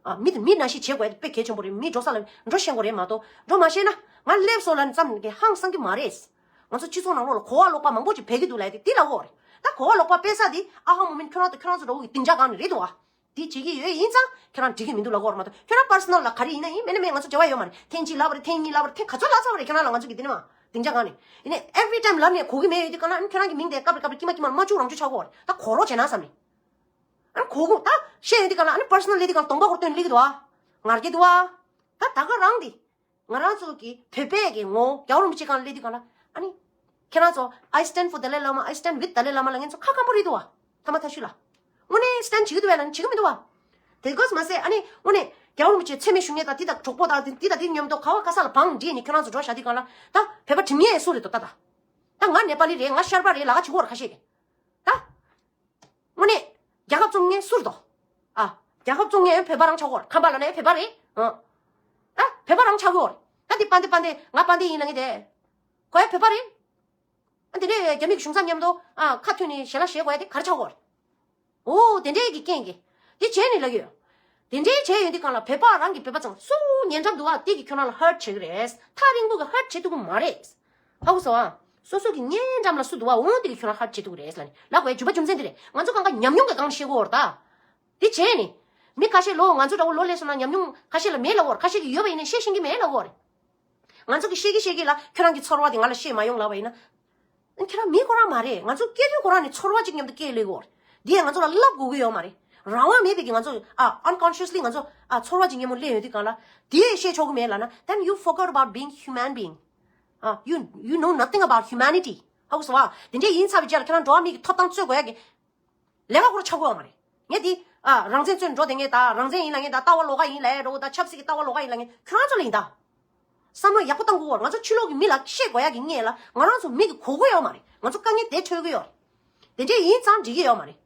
ཨ། མི་དེ་མི་ནང་བཞིན་བྱེད་དགོས་ཡ་དེ་དཔེ་གལ་ཆེན་པོ་རེད། མི་འགྲོ་ས་ལ་འགྲོ་ཤེས་དགོས་རེད་མ་གཏོགས། འགྲོ་མ་ཤེས་ན་ང་སླེབས་སོང་ལབ་ནས་ཙམ་གྱིས་ཧང་སང་གི་མ་རེད། ང་ཚོ་སྤྱི་ཚོགས་ནང་ལོགས་ལ་གོ་བ་ལོག་པ་མང་པོ་ཅིག་སྤེལ་གྱི་འདུག་ལབ་ཡ་དེ་དེ་ལབ་དགོས་རེད། ད་གོ་བ་ལོག་པ་སྤེལ་ས་དེ་ཨ་ཧ་མོ་མེན་ཁྱོད་རང་དང་ཁྱོད་རང་ཚོ་འདྲ་བོ་གི་སྡིངས་ཆ་སྒང་ནས་རེད་འདུག་ཨ། དེ་བྱེད་ཀྱི་ཡོད་ཡིན་ཙང་ཁྱེད་རང་འགྲིག་གི་མི་འདུག་ལབ་ཀྱི་ཡོད་རེད་མ་གཏོགས། ཁྱོད་རང་པར་སོ་ནལ་ལ་ག་རེ་ཡིན་ན་ཡིན། མེད་ན་མེད། ང་ཚོ་འབྲེལ་བ་ཡོད་མ་རེད། ཐེངས་གཅིག་ལབ་པ་རེད། ཐེངས་གཉིས་ལབ་པ་རེད། ཐེངས་ག་ཚོད་ལབ་ཚར་བ་རེད། ཁྱེད་རང་ལ་ང་ཚོ་གི་འདི་ནས་མ་སྡིངས་ཆ་སྒང་ནས། ཡིན་ནའི་every time ལབ་ནས་གོ་གི་མེད་ཡོད་དུས་སྒང་ལ། ཨ་ནི་ཁྱེད་རང་གི་མིང་དེ་སྐབས་རེ་སྐབས་རེ་དཀྱིལ་མ་དཀྱིལ་མ་མ་བཅུག་རང་བཅུག་ཆགས་ཀྱི་ཡོད་རེད། ད་གོ་རོགས་བྱས་ན་བསམ་ནས། ཨ་ནི་གོ་གོ་ད་བཤད་ཡོད་དུས་སྒང་ལ། ཨ་ནི་པར་སོ་ནལ་སླེབས་དུས་སྒང་ལ་གདོང་པ་སྐོར་སྟོན་སླེབས་ཀྱི་འདུག་ཨ། ངར་གྱི་འདུག་ཨ། ད་ད་ག་རང་འདི། ང་རང་ཚོ་གི་བོད་པའི་གི་ངོ་བོ། རྒྱལ་བ་རིན་པོ་ཆེ་སྒང་ལ་སླེབས་དུས་སྒང་ལ། ཨ་ནི་ཁྱེད་རང་ཚོ། I stand for Dalai Lama, I stand with Dalai Lama ལབ་མཁན་ཚོ་ཁ་སྐམ་པོ་རེད་འདུག་བ། ཐ་མ་ཐ་ཤུ་ལ། དངོས་གནས་སི་ཊེན་ཌི་བྱེད་ཀྱི་འདུག་བས་ལབ་ནི་བྱེད་ཀྱི་མི་འདུག་བ། དེ་གོས་མ་ཟད། ཨ་ནི་དངོས་གནས་རྒྱལ་བ་རིན་པོ་ཆེ་མཚན་སྨད་ཞུ་མཁན་དང་དེ་དང་གྲོགས་པོ་དང་དེ་དང་དེ་མཉམ་དུ་ག་བ་ག་ས་ལ་བང་སྒྲིག་ནས་ཁྱེད་རང་ཚོ་འགྲོ་བཞག་དུས་སྒང་ལ། ད་བོད་པ་འགྲིམ་མཁན་སུ་རེད་དོ། ད་ད་ད་ང་ནེ་པ་ལི་རེད། ང་ཤར་པ་རེད་ལབ་ཀྱི་ཡོད་རེད་ཁ་ཤས་ཀྱིས། ད། དངོས་གནས་རྒྱལ་ཁབ་བཙུགས་མཁན་སུ་རེད་དོ། ཨ། རྒྱལ་ཁབ་བཙུགས་མཁན་བོད་པ་རང་ཆགས་ཀྱི་ཡོད་རེད། ཁམས་པ་ལབ་ན་ཡང་བོད་པ་རེད། ཨ། ད་བོད་པ་རང་ཆགས་ཀྱི་ཡོད་རེད། ད་འདི་དཔལ་ལྡན། དཔལ་ལྡན། ང་དཔལ་ལྡན་ཡིན་ལབ་མཁན་དེ། ཁོ་ཡང་བོད་པ་རེད། ཨ། དེ་འདྲའི་རྒྱ་མི་གི་གཞུང་ཚབ་མཉམ་དུ། ཨ། ཁ་མཐུན་ནས་ཞལ་ལག་བཞེས་དགོས་ཡ་དེ་ག་རེ་ཆགས་ཀྱི་ཡོད་རེད། འོ། དེ་འདྲའི་གི་རྐྱེན་གྱིས། དེ་བྱས་ནས་ལབ་ཀྱི་ཡོད། དེ་འདྲའི་བྱས་ཡོང་དུས་སྒང་ལ་བོད་པ་རང་གིས་བོད་པ་ཚང་སུ་ཉེ་འགྲམ་འདུག་བ། དེ་གིས་ཁྱོད་རང་ལ་ཧར་ཊི་བྱེད་ཀྱི་རེད། ཐག་རིང་པོ་གིས་ཧར་ཊི་བྱེད་ཐུབ་ཀྱི་མ་རེད། ཧ་གོ་སོང་ཨ། སོ་སོ་གི་གཉེན་འགྲམ་ལ་སུ་འདུག་བ། འོ་དེ་གིས་ཁྱོད་རང་ཧར་ཊི་བྱེད་ཐུབ་ཀྱི་རེད་ལབ་ནས་ལབ་དགོས་རྒྱུ་བ་རྒྱུ་མཚན་དེ་རེད། ང་ཚོ་གང་ག་ཉམས་མྱོང་གི་སྒང་ནས་བཤད་དགོས་རེད་ད། དེ་བྱས་ནས། མི་ཁ་ཤས་ལོ། ང་ཚོ་འདྲ་བོ་ལོ་ལས་སོང་ན་ཉམས་མྱོང་ཁ་ཤས་ལ་མེད་ལབ་དགོས་རེད། ཁ་ཤས་ཀྱིས་ཡོད་པ་ཡིན་ནའི་བཤད་ཤེས་ཀྱི་མེད་ལབ་དགོས་རེད། ང་ཚོ་གིས་བཤད་ཀྱི་བཤད་ཀྱི་ལ། ཁྱོད་རང་གི་ཚོར་བ་དེ་ང་ལ་བཤད་མ་ཡོང་ལབ་པ་ཡིན་ན། ཁྱོད་རང་མི་ཁོ་རང་མ་རེད། ང་ཚོ་སྐྱེ་དུས་ཁོ་རང་ནས་ཚོར་བ་གཅིག་མཉམ་དུ་སྐྱེས་སླེབས་ཀྱི་ཡོད་རེད། འདི་ཡང་ང་ཚོ་ལ་བསླབ་དགོས་ཀྱི་ཡོད་མ་རེད། རང་དབང་མེད་པའི་གི་ང་ཚོ། ཨ། unconsciously ང་ཚོ། ཨ། ཚོར་བ་གཅིག་མཉམ་པོ་སླེབས་ཡོང་དུས་སྒང་ལ། དེ་བཤད་ཆོག་གི་མེད་ལབ་ན། then you forgot about being human being. ཨ། you, you know nothing about humanity. ཧ་གོ་སོང་བ། དེ་འདྲས་ཡིན་ཚར་བའི་རྗེས་ལ་ཁྱེད་རང་འགྲོ་བ་མི་གི་ཐོབ་ཐང་རྩོད་དགོས་ཡ་གི་ལས་ཀ་ཁོ་རང་ཆགས་ཀྱི་ཡོད་མ་རེད། ངས་འདི། ཨ། རང་བཙན་རྩོད་འགྲོ་བསྡད་མཁན་དང་། རང་བཙན་ཡིན་ལབ་མཁན་དང་། ལྟ་བ་ལོགས་ཀ་ཡིན་ལབ་ཡ་འདྲ་བོ་དང་། ཆབ་སྲིད་ཀྱི་ལྟ་བ་ལོགས་ཀ་ཡིན་ལབ་མཁན་ཁྱོད་རང་ཚོ་ལ་ཡིན་ད། བསམ་བློ་ཡག་པོ་བཏང་དགོས་གོ། ང་ཚོ་ཕྱི་ལོགས་ཀྱི་མི་ལ་བཤད་དགོས་ཡ་གི་སྔོན་ལ་ང་རང་ཚོ་མི་གི་གོ་གི་ཡོད་མ་རེད། ང་ཚོ་དཀའ་ངལ་དེ་འཕྲད་ཀྱི་ཡོད་རེད། དེ་འདྲས་ཡིན་ཙང་འགྲིག་གི་ཡོད་མ་རེད།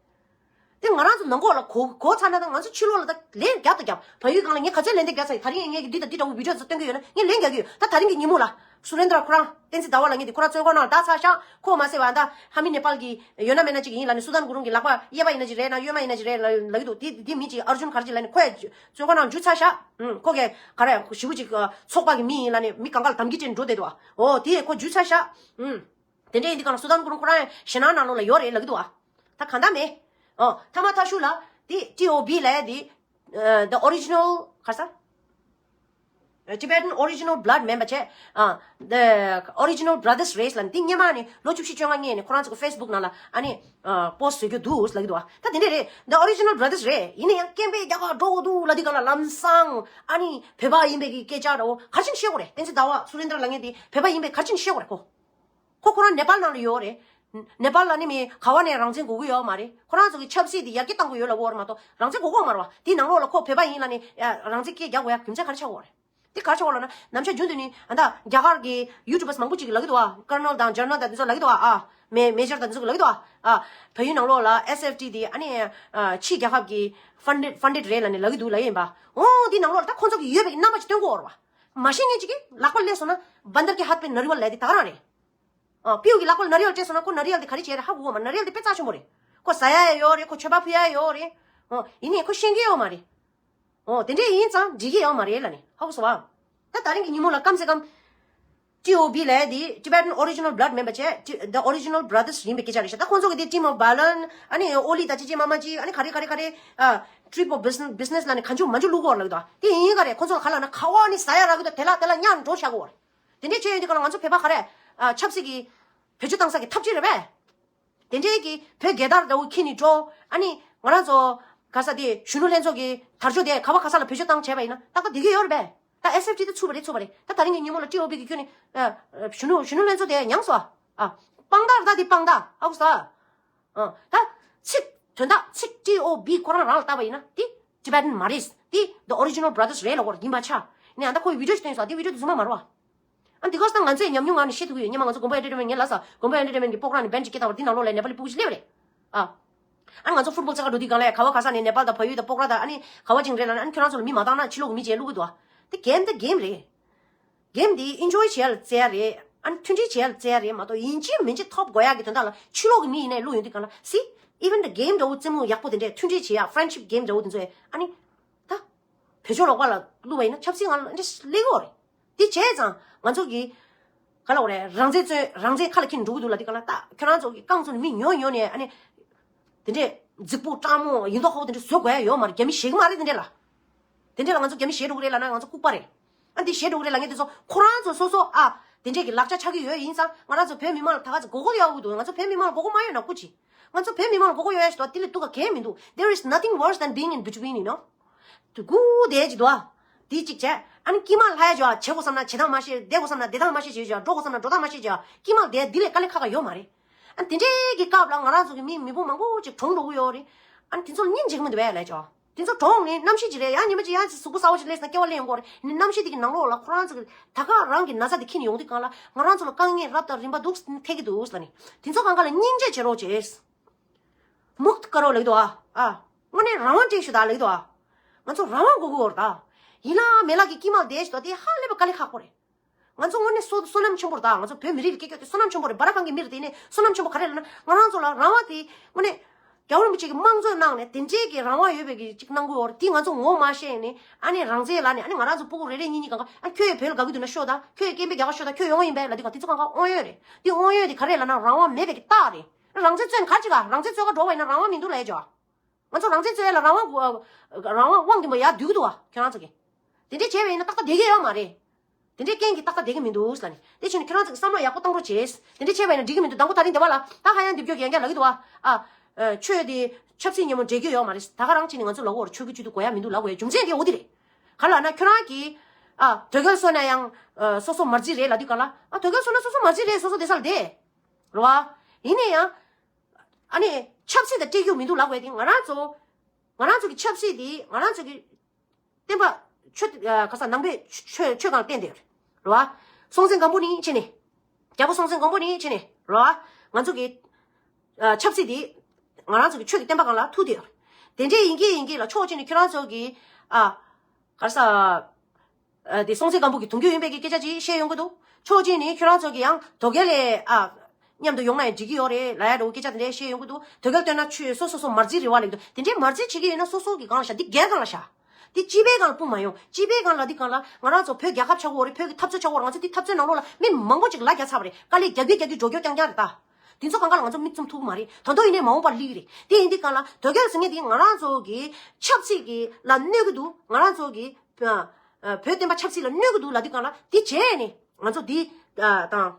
དེ་ང་རང་ཚོ་ནང་ཁོག་ལ་གོ་གོ་ཚར་ན། ད་ང་ཚོ་ཕྱི་ལོགས་ལ་ད་ལན་རྒྱབ་དང་རྒྱབ། བལ་ཡུལ་སྒང་ལ་ངས་ག་ཚོད་ལན་འདེབས་རྒྱག་ཚར་ཡིན། ད་རིང་ངས་ངས་ཀྱི་འདི་དང་འདི་འདྲ་བོ་བི་ཌི་ཡོ་ཚོ་སྟོན་གི་ཡོད་ན་ངས་ལན་རྒྱག་གི་ཡོད། ད་ད་རིང་གི་ཉིན་མོ་ལ་སུ་རེན་དྲ་ཁོ་རང་། བསྟན་འཛིན་ཟླ་བ་ལབ་མཁན་དེ་ཁོ་རང་བཙོན་ཁང་ནང་ལ་བསྡད་ཚར་ཤག་ཁོ་མ་ཟད་པ་ད་ཧ་མི་ནེ་པཱལ་གྱི་ཡོད་ན་མེད་ན་ཅིག་ཡིན་ལབ་ནས། སུ་དཱན་གུ་རུང་གི་ལག་པ་གཡས་པ་ཡིན་ན་ཅིག་རེད་ན་གཡོན་མ་ཡིན་ན་ཅིག་རེད་ལབ་ལབ་གི་འདུག་དེ་དེ་མི་ཅིག་ཨར་ཇུན་ག་རེ་ཅིག་ལབ་ནས་ཁོ་ཡ་བཙོན་ཁང་ནང་འཇུ་ཚར་ཤག་ཨུམ། ཁོ་གས་ག་རེ་ཞེ་པོ་ཅིག་ཚོགས་པ་གི་མི་ཡིན་ལབ་ནས་མི་གང་ག་ལ་དམ་གྱི་སྤྲད་འགྲོ་བསྡད་འདུག་ཨོ་དེ་ཁོ་འཇུ་ཚར་ཤག་ཨུམ། དེ་འདྲ་ཡིན་དུས་སྒང་ལ་སུ་དཱན་གུ་རུང་ཁོ་རང་ཡང་ཞེད་སྣང་ནང་ལོགས་ལ་ཡོད་རེད་ལབ་གི་འདུག་ཨ། ད་གང་ལྟར་མེད། ཨོ་ཐ་མ་ཐ་ཤུ་ལ་དེ་ཊི་ཨོ་བི་ལབ་ཡ་དེ། ཨ། the original ག་རེ་ཟེར། Tibetan original blood མིན་པ་བྱས། ཨ། the original brothers རེད་ལབ་ནས་འདི་སྔོན་མ་ནས་ལོ་བཅུ་བཞི་བཅོ་ལྔ་སྔོན་ནས་ཁོ་རང་ཚོ་གི་Facebook ནང་ལ་ཨ་ནི་ཨ་post བཟོ་རྒྱུ་འདུག་ལབ་ཀྱི་འདུག་ད་དེ་འདྲས་རེད། the original brothers རེད། ཡིན་ན་ཡང་སྐད་འབོད་རྒྱག་ག་འགྲོ་དགོས་འདུག་ལབ་དུས་ག་ལ་ལམ་སང་ཨ་ནི་བོད་པ་ཡིན་པའི་གི་སྐད་ཆ་འདྲ་བོ་ག་རེ་བྱས་ནས་བཤད་དགོས་རེད། བསྟན་འཛིན་ཟླ་བ་སུ་རེན་དར་ལབ་མཁན་དེ་བོད་པ་ཡིན་པའི་ག་རེ་བྱས་ནས་བཤད་དགོས་རེད་ཁོ། ཁོ་ཁོ་རང་ནེ་པཱལ་ནང་ལ་ཡོད་རེད། ནེ་པཱལ་ལ་ནི་མི་ག་བ་ནས་རང་བཙན་དགོས་ཀྱི་ཡོད་མ་རེད། ཁོ་རང་ཚོ་གི་ཆབ་སྲིད་དེ་ཡར་རྒྱས་གཏང་དགོས་ཡོད་ལབ་ཀྱི་ཡོད་རེད་མ་གཏོགས་རང་བཙན་དགོས་ཀྱི་ཡོད་མ་རེད་བ། དེའི་ནང་ལོགས་ལ་ཁོ་བོད་པ་ཡིན་ལབ་ནི་ཨ་རང་བཙན་སྐད་རྒྱག་དགོས་ཡ་རྒྱུ་མཚན་ག་རེ་ཆགས་ཀྱི་ཡོད་རེད། དེ་ག་རེ་ཆགས་ཀྱི་ཡོད་ལབ་ན་ནམ་ཞག་རྒྱུན་དུ་ནི་ཨ་ད་རྒྱ་གར་གི་ཡུ་ཊུབ་པར་མང་པོ་ཅིག་གིས་ལབ་ཀྱི་འདུག་ཨ། ཀར་ནལ་དང་ཇར་ནལ་དང་དེ་ཚོ་ལབ་ཀྱི་འདུག་ཨ། ཨ་མེ་མེ་ཇར་དང་དེ་ཚོ་གིས་ལབ་ཀྱི་འདུག་ཨ། ཨ་བལ་ཡུལ་ནང་ལོགས་ལ་ཨེས་ཨེཕ་ཊི་དེ་ཨ་ནི་ཨ་ཕྱི་རྒྱལ་ཁབ་ཀྱི་ཕན་ཌེཌ་ཕན་ཌེཌ་རེད་ལབ་ནི་ལབ་ཀྱི་འདུག་ལབ་ཡིན་པ། འོ་དེའི་ནང་ལོགས་ལ་ད་ཁོ་ཚོ་གི་ཡོད་པའི་རྣམ་པ་ཅིག་སྟོན་དགོས་རེད་བ། མ་ཤེས་མཁན་ཅིག་གིས་ལག་པ་སླེབས་སོང་ན་བན་དར་གྱི་ཧད་པའི་ནར་ཝལ་ལབ་དེ་ད་ག་རང་རེད། ཨ་སྤྲེའུ་གི་ལག་པ་ལ་ནར་ཝལ་སྤྲད་སོང་ན་ཁོ་ནར་ཝལ་དེ་ག་རེ་བྱས་རེད་ཧ་གོ་གི་མ་རེད། ནར་ཝལ་དེ་དཔེ་རྩ་ཆེན་པོ་རེད། ཁོ་ཟ་ཡ་ཡོད་རེད། ཁོ་མཆོད་པ་ཕུལ་ཡ་ཡོད་རེད། ཨོ་ཡིན་ནའི་ཁོ་ཤེས་ཀྱི་ཡོད་མ་རེད། ཨོ་དེ་འདྲས་ཡིན་ཙང་འགྲིག་གི་ཡོད་མ་རེད་ལབ་ནས་ཧ་གོ་སོང་བ། ད་ད་རིང་གི་ཉིན་མོ་ལ་སྐམ་སེ་སྐམ་ཊི་ཨོ་བི་ལབ་ཡ་དེ་Tibetan Original Blood མིན་པ་བྱས་ཊི་the Original Brothers ཡིན་པའི་སྐད་ཆ་རེད་ཤག་ད་ཁོང་ཚོ་གི་དེ་Team of Balance ཨ་ནི་ཨོ་ལི་དང་ཅི་ཅི་མ་མ་ཅི་ཨ་ནི་ག་རེ་ག་རེ་ག་རེ་ཨ་Trip of Business Business ལབ་ནས་གང་བྱུང་མང་བྱུང་བླུག་གི་ཡོད་རེད་ལབ་ཀྱི་འདུག་དེ་ཡིན་ག་རེད། ཁོང་ཚོ་ལ་ག་ལབ་ན་ཁ་བ་ནི་ཟ་ཡ་རག་གི་འདུག་དེ་ལ་དེ་ལ་གཉའ་འགྲོ་བཞག་གི་ཡོད་རེད། དེ་འདྲས་བྱས་ཡོང་དུས་ག་ལ་ང་ཚོ་བོད་པ་ག་རེ་ཨ་ཆབ་སྲིད་ཀྱི་བེད་སྤྱོད་བཏང་ས་གི་ཐབས་ཇུས་རེད་པས། དེ་འདྲའི་གི་བོད་རྒྱལ་དར་འདྲ་བོ་འཁྱེར་ནས་འགྲོ། ཨ་ནི་ང་རང་ཚོ་ག་ས་དེ་གཞོན་ནུ་ལྷན་ཚོགས་ཀྱི་དར་ལྕོག་དེ་ག་བ་ག་ས་ལ་བེད་སྤྱོད་བཏང་བྱས་པ་ཡིན་ན་ཏག་ཏག་བསྡད་ཀྱི་ཡོད་རེད་པས། ད་ཨེས་ཨེཕ་ཊི་དེ་ཚུགས་པ་རེད་ཚུགས་པ་རེད། ད་ད་རིང་གི་ཉིན་མོ་ལ་ཊི་ཨོ་བི་གི་ཁྱོན་ནས་ཨ་གཞོན་ནུ་གཞོན་ནུ་ལྷན་ཚོགས་དེ་མྱངས་སོང་ཨ། ཨ་དཔང་རྟགས་རེད་ད་དེ་དཔང་རྟགས་ཧ་གོ་སོང་ཨ། ཨ་ད་ཚིག་དོན་དག་ཚིག་ཊི་ཨོ་བི་ཁོ་རང་རང་ལ་བལྟས་པ་ཡིན་ན་དེ་Tibetan མ་རེད། དེ་The Original Brothers རེད་ལབ་ཀྱི་ཡོད་རེད། ཡིན་པ་ཆ་ནས་ཨ་ད་ཁོའི་བི་ཌིའོ་ཞིག་བཏོན་སོང་། དེ་བི་ཌིའོ་དེ་རྫུན་མ་མ་རེད་པ། ཨ་འདི་ག་ས་ང་ཚོས་ཉམས་མྱོང་ངང་ནས་བཤད་ཐུབ་ཀྱི་ཡོད། སྔོན་མ་ང་ཚོ་Gumbo Entertainment ངས་ལབ་ས་Gumbo Entertainment གི་སྤོག་ར་ནས་བན་ཅིག་སྐད་བཏང་བ་འདི་ནང་ལོགས་ལ་ནེ་པ་ལི་སྤུ་གུ་ཅིག་སླེབས་པ་རེད། ཨ་ཨ་ང་ཚོ་ཕུཊ་བོལ་རྩེད་ག་འགྲོ་དུས་སྒང་ལ་ག་བ་ག་ས་ནས་ནེ་པཱལ་དང་བལ་ཡུལ་དང་སྤོག་ར་དང་ཨ་ནི་ག་བ་ཅིག་རེད་ལབ་ན་ཨ་ནི་ཁྱོད་རང་ཚོ་ལ་མི་མ་བཏང་ན་ཕྱི་ལོགས་ཀྱི་མི་ཅིག་བླུག་གི་འདུག་ཨ། དེ་གེམ་དེ་གེམ་རེད། གེམ་འདི་ཨེན་ཇོའི་བྱེད་ཡ་ལ་རྩེ་ཡ་རེད། ཨ་ནི་མཐུན་སྒྲིལ་བྱེད་ཡ་ལ་རྩེ་ཡ་རེད་མ་གཏོགས་ཡིན་གཅིག་མིན་གཅིག་ཐོབ་དགོས་ཡ་གི་དོན་དག་ལ་ཕྱི་ལོགས་ཀྱི་མི་ཡིན་ནའི་བླུག་ཡོང་དུས་སྒང་ལ་སི་even the game འདྲ་བོ་རྩེད་མོ་ཡག་པོ་དེ་འདྲས་མཐུན་སྒྲིལ་བྱེད་ཡ་friendship game འདྲ་བོ་དེ་ཚོ་ཨ་ནི་ད་བེད་སྤྱོད་ལོག་པ་ལ་བླུགས་པ་ཡིན་ན་ཆབ་སྲིད་ངང་ལ་འདྲ་སླེབས་ཀྱི་ཡོད་རེད། དེ་བྱས་ཙང་ང་ཚོ་གི་ག་ལ་འོ་རེད། རང་བཙན་རྩོད་རང་བཙན་ཁ་ལ་འཁྱེར་འགྲོ་གི་འདུག་ལབ་དུས་སྒང་ལ་ད་ཁྱོད་རང་ཚོ་གི་རྐང་ཚུགས་ནས་མི་ཉོ་ཉོ་ནས་ཨ་ནི་དེ་འདྲས་རྫིག་པོ་སྤྲང་མོ་ཡིན་མདོག་ཁ་པོ་དེ་འདྲས་བཟོ་དགོས་ཡ་ཡོད་མ་རེད། རྒྱ་མི་ཞེད་གི་མ་རེད་དེ་འདྲས་ལ། དེ་འདྲས་ལ་ང་ཚོ་རྒྱ་མི་ཞེད་འགྲོ་གི་རེད་ལབ་ན་ང་ཚོ་ལྐུགས་པ་རེད། ཨ་འདི་ཞེད་འགྲོ་གི་རེད་ལབ་མཁན་དེ་ཚོ་ཁོ་རང་ཚོ་སོ་སོ་ཨ་དེ་འདྲས་ཀྱི་ལག་ཆ་ཆགས་ཀྱི་ཡོད་ཡིན་ཙང་ང་རང་ཚོ་བོད་མི་མང་ལ་ད་ག་ཚོད་མགོ་སྐོར་ཡོད་གི་འདུག་ང་ཚོ་བོད་མི་མང་ལ་མགོ་སྐོར་མ་ཡོད་ན་སྐུ་མཁྱེན། ང་ཚོ་བོད་མི་མང་ལ་མགོ་སྐོར་ཡོད་ཡ་ཞིག་འདུག་དེ་ལས་སྡུག་ག་གང་ཡང་མི་འདུག There is nothing worse than being in between, you know. དུ་གུ་དེ་ཅི་འདུག་ཨ། དེ་གཅིག་བྱས་ཨ་ནི་དཀྱིལ་མ་ལྷ་ཡ་ཇོ་ཨ། བྱེད་དགོས་བསམ་ན་བྱེད་སྟངས་མ་ཤེས། བསྡད་དགོས་བསམ་ན་བསྡད་སྟངས་མ་ཤེས་ཇོ་ཨ། འགྲོ་དགོས་བསམ་ན་འགྲོ་སྟངས་མ་ཤེས་ཇོ་ཨ། དཀྱིལ་མ་དེ་འདི་ལས་དཀའ་ལས་ཁག་ཁག་ཡོད་མ་རེད། ཨ་ནི་དེ་འདྲའི་གི་སྐབས་ལ་ང་རང་ཚོ་གི་མི་མི་བུ་མང་པོ་ཅིག་གྲོངས་འགྲོ་གི་ཡོད་རེད། ཨ་ནི་དེ་ཚོ་ལ་སྙིང་རྗེ་གི་མི་འདུག་བས་ལས་ཇོ་ཨ། དེ་ཚོ་གྲོངས་ནས་རྣམ་ཤེས་ཅིག་རེད་ཡ། ཉི་མ་ཅིག་ཡ་ཅིག་གཟུགས་པོ་གསར་པ་ཅིག་སླེབས་ན་སྐྱེ་བ་ལེན་ཡོང་གི་རེད། ནི་རྣམ་ཤེས་དེ་གི་ནང་ལོགས་ལ་ཁོ་རང་ཚོ་གི་ད་ག་རང་གི་ན་ཚ་དེ་འཁྱེར་ནས་ཡོང་དུས་སྒང་ལ་ང་རང་ཚོ་ལ་དཀའ་ངལ་རབ་དང་རིམ་པ་འདུག་ཐེབས་ཀྱི་འདུག་ལབ་ནི་དེ་ཚོ་སྒང་ག་ལ་སྙིང་རྗེ་བྱེད་རོགས་བྱེད། མུག་ཀ་རོ་ལབ་འདུག་ཨ། ཨ། དངོས་གནས་རང་དབང་སྤྲད་ཤོག་ད་ལབ་འདུག་ཨ། ང་ཚོ་རང་དབང་དགོས་ཀྱི་ཡོད་རེད་ད། ཡིན་ལ་མེད་ལ་གི་དཀྱིལ་མ་བསྡད་ཤོག་ད་དེ་ཧ་ལས་པ་དཀའ་ལས་ཁག་པོ་རེད། ང་ཚོ་དངོས་གནས་བསོད་བསོད་ནམས་ཆེན་པོ་རེད་ད། ང་ཚོ་བོད་མི་རིགས་ལ་སྐྱེས་རྒྱུ་དེ་བསོད་ནམས་ཆེན་པོ་རེད། སྦ་ར་ཁང་གི་མི་རེད་དེ། ཡིན་ནའི་བསོད་ནམས་ཆེན་པོ་ག་རེ་ལབ་ན་ང་རང་ཚོ་ལ་རང་དབང་དེ་དངོས་གནས་རྒྱལ་བ་རིན་པོ་ཆེ་གི་དམངས་གཙོ་གནང་ནས་དེ་འདྲའི་གི་རང་དབང་ཡོད་པའི་གི་ཅིག་གནང་དགོས་ཡོད་རེད། དེ་ང་ཚོ་ངོ་མ་ཤེས་ནས་ཨ་ནི་རང་བཙན་ལབ་ནས་ཨ་ནི་ང་རང་ཚོ་སྤུ་གུ་རེ་རེ་གཉིས་གཉིས་གང་ག་ཨ་ཁྱོད་ཡ་བོད་ལ་དགའ་གི་འདུག་ན་ཤོག་ད། ཁྱོད་ཡ་སྐད་འབོད་རྒྱག་ག་ཤོག་ད། ཁྱོད་ཡོང་བ་ཡིན་པས་ལབ་དུས་གང་དེ་ཚོ་གང་ག་དབང་ཡོད་རེད། དེ་དབང་ཡོད་དེ་ག་རེ་ལབ་ན་རང་དབང་མེད་པའི་གི་རྟགས་རེད། རང་བཙན་རྩོད་ནས་ག་རེ་བྱེད་ག་རང་བཙན་རྩོད་ག་འགྲོ་བ་ཡིན་ན་རང་དབང་མི་འདུག་ལབ་ཡ་ཅོ། ང་ཚོ་རང་བཙན་རྩོད་ཡ་ལ་རང་དབང་རང་དབང་དབང་གི་མ་ཡར་བསྡུས་གི་འདུག་བ་ཁྱོད་རང་ཚོ་གི། དེ་འདྲས་བྱས་པ་ཡིན་ན་ཏག་ཏག་བསྡད་ཀྱི་ཡོད་མ་རེད། དེ་འདྲས་རྐྱེན་གྱིས་ཏག་ཏག་བསྡད་ཀྱི་མི་འདུག་ལབ་ནས་དེ་ཕྱིན་ནས་ཁྱོད་རང་ཚོ་གི་བསམ་བློ་ཡག་པོ་བཏང་རོགས་བྱེད། དེ་འདྲས་བྱས་པ་ཡིན་ན་འགྲིག་གི་མི་འདུག་དང་པོ་ད་རིང་འདི་བ་ལ་ད་ཧ་ཡང་འདི་བརྗོད་ཡན་རྒྱ་ལབ་ཀྱི་འདུག་བ། ཨ། ཆོས་དེ་ཆབ་སྲིད་ཉིན་མོ་འབྲེལ་གྱི་ཡོད་མ་རེད། ད་ག་རང་ཕྱིན་ནས་ང་ཚོ་ལབ་ཀྱི་ཡོད་རེད། ཆོས་ཀྱི་བཅུད་དུ་དགོས་ཡ་མི་འདུག་ལབ་དགོས་ཡ་རྒྱུ་མཚན་དེ་འོ་དེ་རེད། ག་ལབ་ན་ཁྱོད་རང་གིས་ཨ་དོལ་རྒྱལ་སོང་ན་ཡང་ཨ་སོ་སོ་མ་རྩིས་རེད་ལབ་དུས་ག་ལ་ཨ་དོལ་རྒྱལ་སོང་ན་སོ་སོ་མ་རྩིས་རེད། སོ་སོ་བསྡད་ས་ལ་བསྡད། རེད་བ། ཡིན་ན་ཡང་། ཨ་ནི་ཆབ་སྲིད་དང་སྤྲད་རྒྱུ་མི་འདུག་ལབ་དགོས་ཡ་དེ་ང་རང་ཚོ། ང་རང་ཚོ་གི་ཆབ་སྲིད་དེ་ང་རང་ཚོ་གི་བསྟན་པ་ཆོས་ཨ་ག་ས་ནང་པའི་ཆོས་ཆོས་སྒང་བསྟན་བསྡད་ཡོད་རེད་བ། སྲོང་བཙན་སྒམ་པོ་ནས་ཕྱིན་ནས། རྒྱལ་པོ་སྲོང་བཙན་སྒམ་པོ་ནས་ཕྱིན་ནས་རེད་བ། ང་ཚོ་གི་ཨ་ཆབ་སྲིད་དེ་ང་རང་ཚོ་གི་ཆོས་ཀྱི་བསྟན་པ་སྒང་ལ་ཐུག་བསྡད་ཡོད་རེད། དེ་འདྲས་ཡིན་གྱི་ཡིན་གྱི་ལ་ཕྱོགས་གཅིག་ནས་ཁྱོད་རང་ཚོ་གི་ཨ་ག་ས། ཨ་དེ་སྲོང་བཙན་སྒམ་པོ་གི་གདུང་རྒྱུད་ཡིན་པའི་གི་སྐད་ཆ་ཅིག་བཤད་ཡོང་གི་འདུག་ཕྱོགས་གཅིག་ནས་ཁྱོད་རང་ཚོ་གི་ཡང་དོལ་རྒྱལ་ལ་ཨ་མཉམ་དུ་ཡོང་ན་ཡང་འགྲིག་གི་ཡོད་རེད་ལབ་ཡ་འདྲ་བོ་སྐད་ཆ་དེ་འདྲ་བཤད་ཡོང་གི་འདུག་དོལ་རྒྱལ་བསྟེན་ན་ཆོས་སོ་སོ་སོ་མ་རྩིས་རེད་བ་ལབ་འདུག་དེ་འདྲའི་མ་རྩིས་བྱེད་ཀྱི་ཡོད་ན་སོ་སོ་གི་སྒང་ལ་བཞག་འདི་སྒེར་སྒང་ལ་བཞག་འདི་སྤྱི་པའི་སྒང་ལ་སྤུངས་མ་ཡོང་། སྤྱི་པའི་སྒང་ལ་འདི་སྒང་ལ་ང་རང་ཚོ་བོད་རྒྱལ་ཁབ་ཆགས་ཀྱི་ཡོད་རེད། བོད་ཀྱི་འཐབ་རྩོད་ཆགས་ཀྱི་ཡོད་རེད། ང་ཚོ་འདི་འཐབ་རྩོད་ནང་ལོགས་ལ་མི་མང་པོ་ཅིག་ལ་རྒྱ་ཚ་བ་རེད། དཀའ་ལས་རྒྱག་གི་རྒྱག་གི་འགྲོ་རྒྱུ་རྐྱང་རྐྱང་རེད་ད། དེ་ཚོ་སྒང་ག་ལ་ང་ཚོ་མིག་བཙུམ་ཐུབ་ཀྱི་མ་རེད། ད་དུང་ཡིན་ནའི་མ་འོངས་པར་སླེབས་ཀྱི་རེད། དེ་ཡིན་དུས་སྒང་ལ་དོལ་རྒྱལ་ཟེར་མཁན་དེ་ང་རང་ཚོ་གི་ཆབ་སྲིད་ཀྱི་ལ་གནོད་ཀྱི་འདུག་ང་རང་ཚོ་གི་ཨ་ བོད་བསྟན་པ་ཆབ་སྲིད་ལ་གནོད་ཀྱི་འདུག་ལབ་དུས་སྒང་ལ་དེ་བྱས་ནས་ང་ཚོ་འདི་དང་།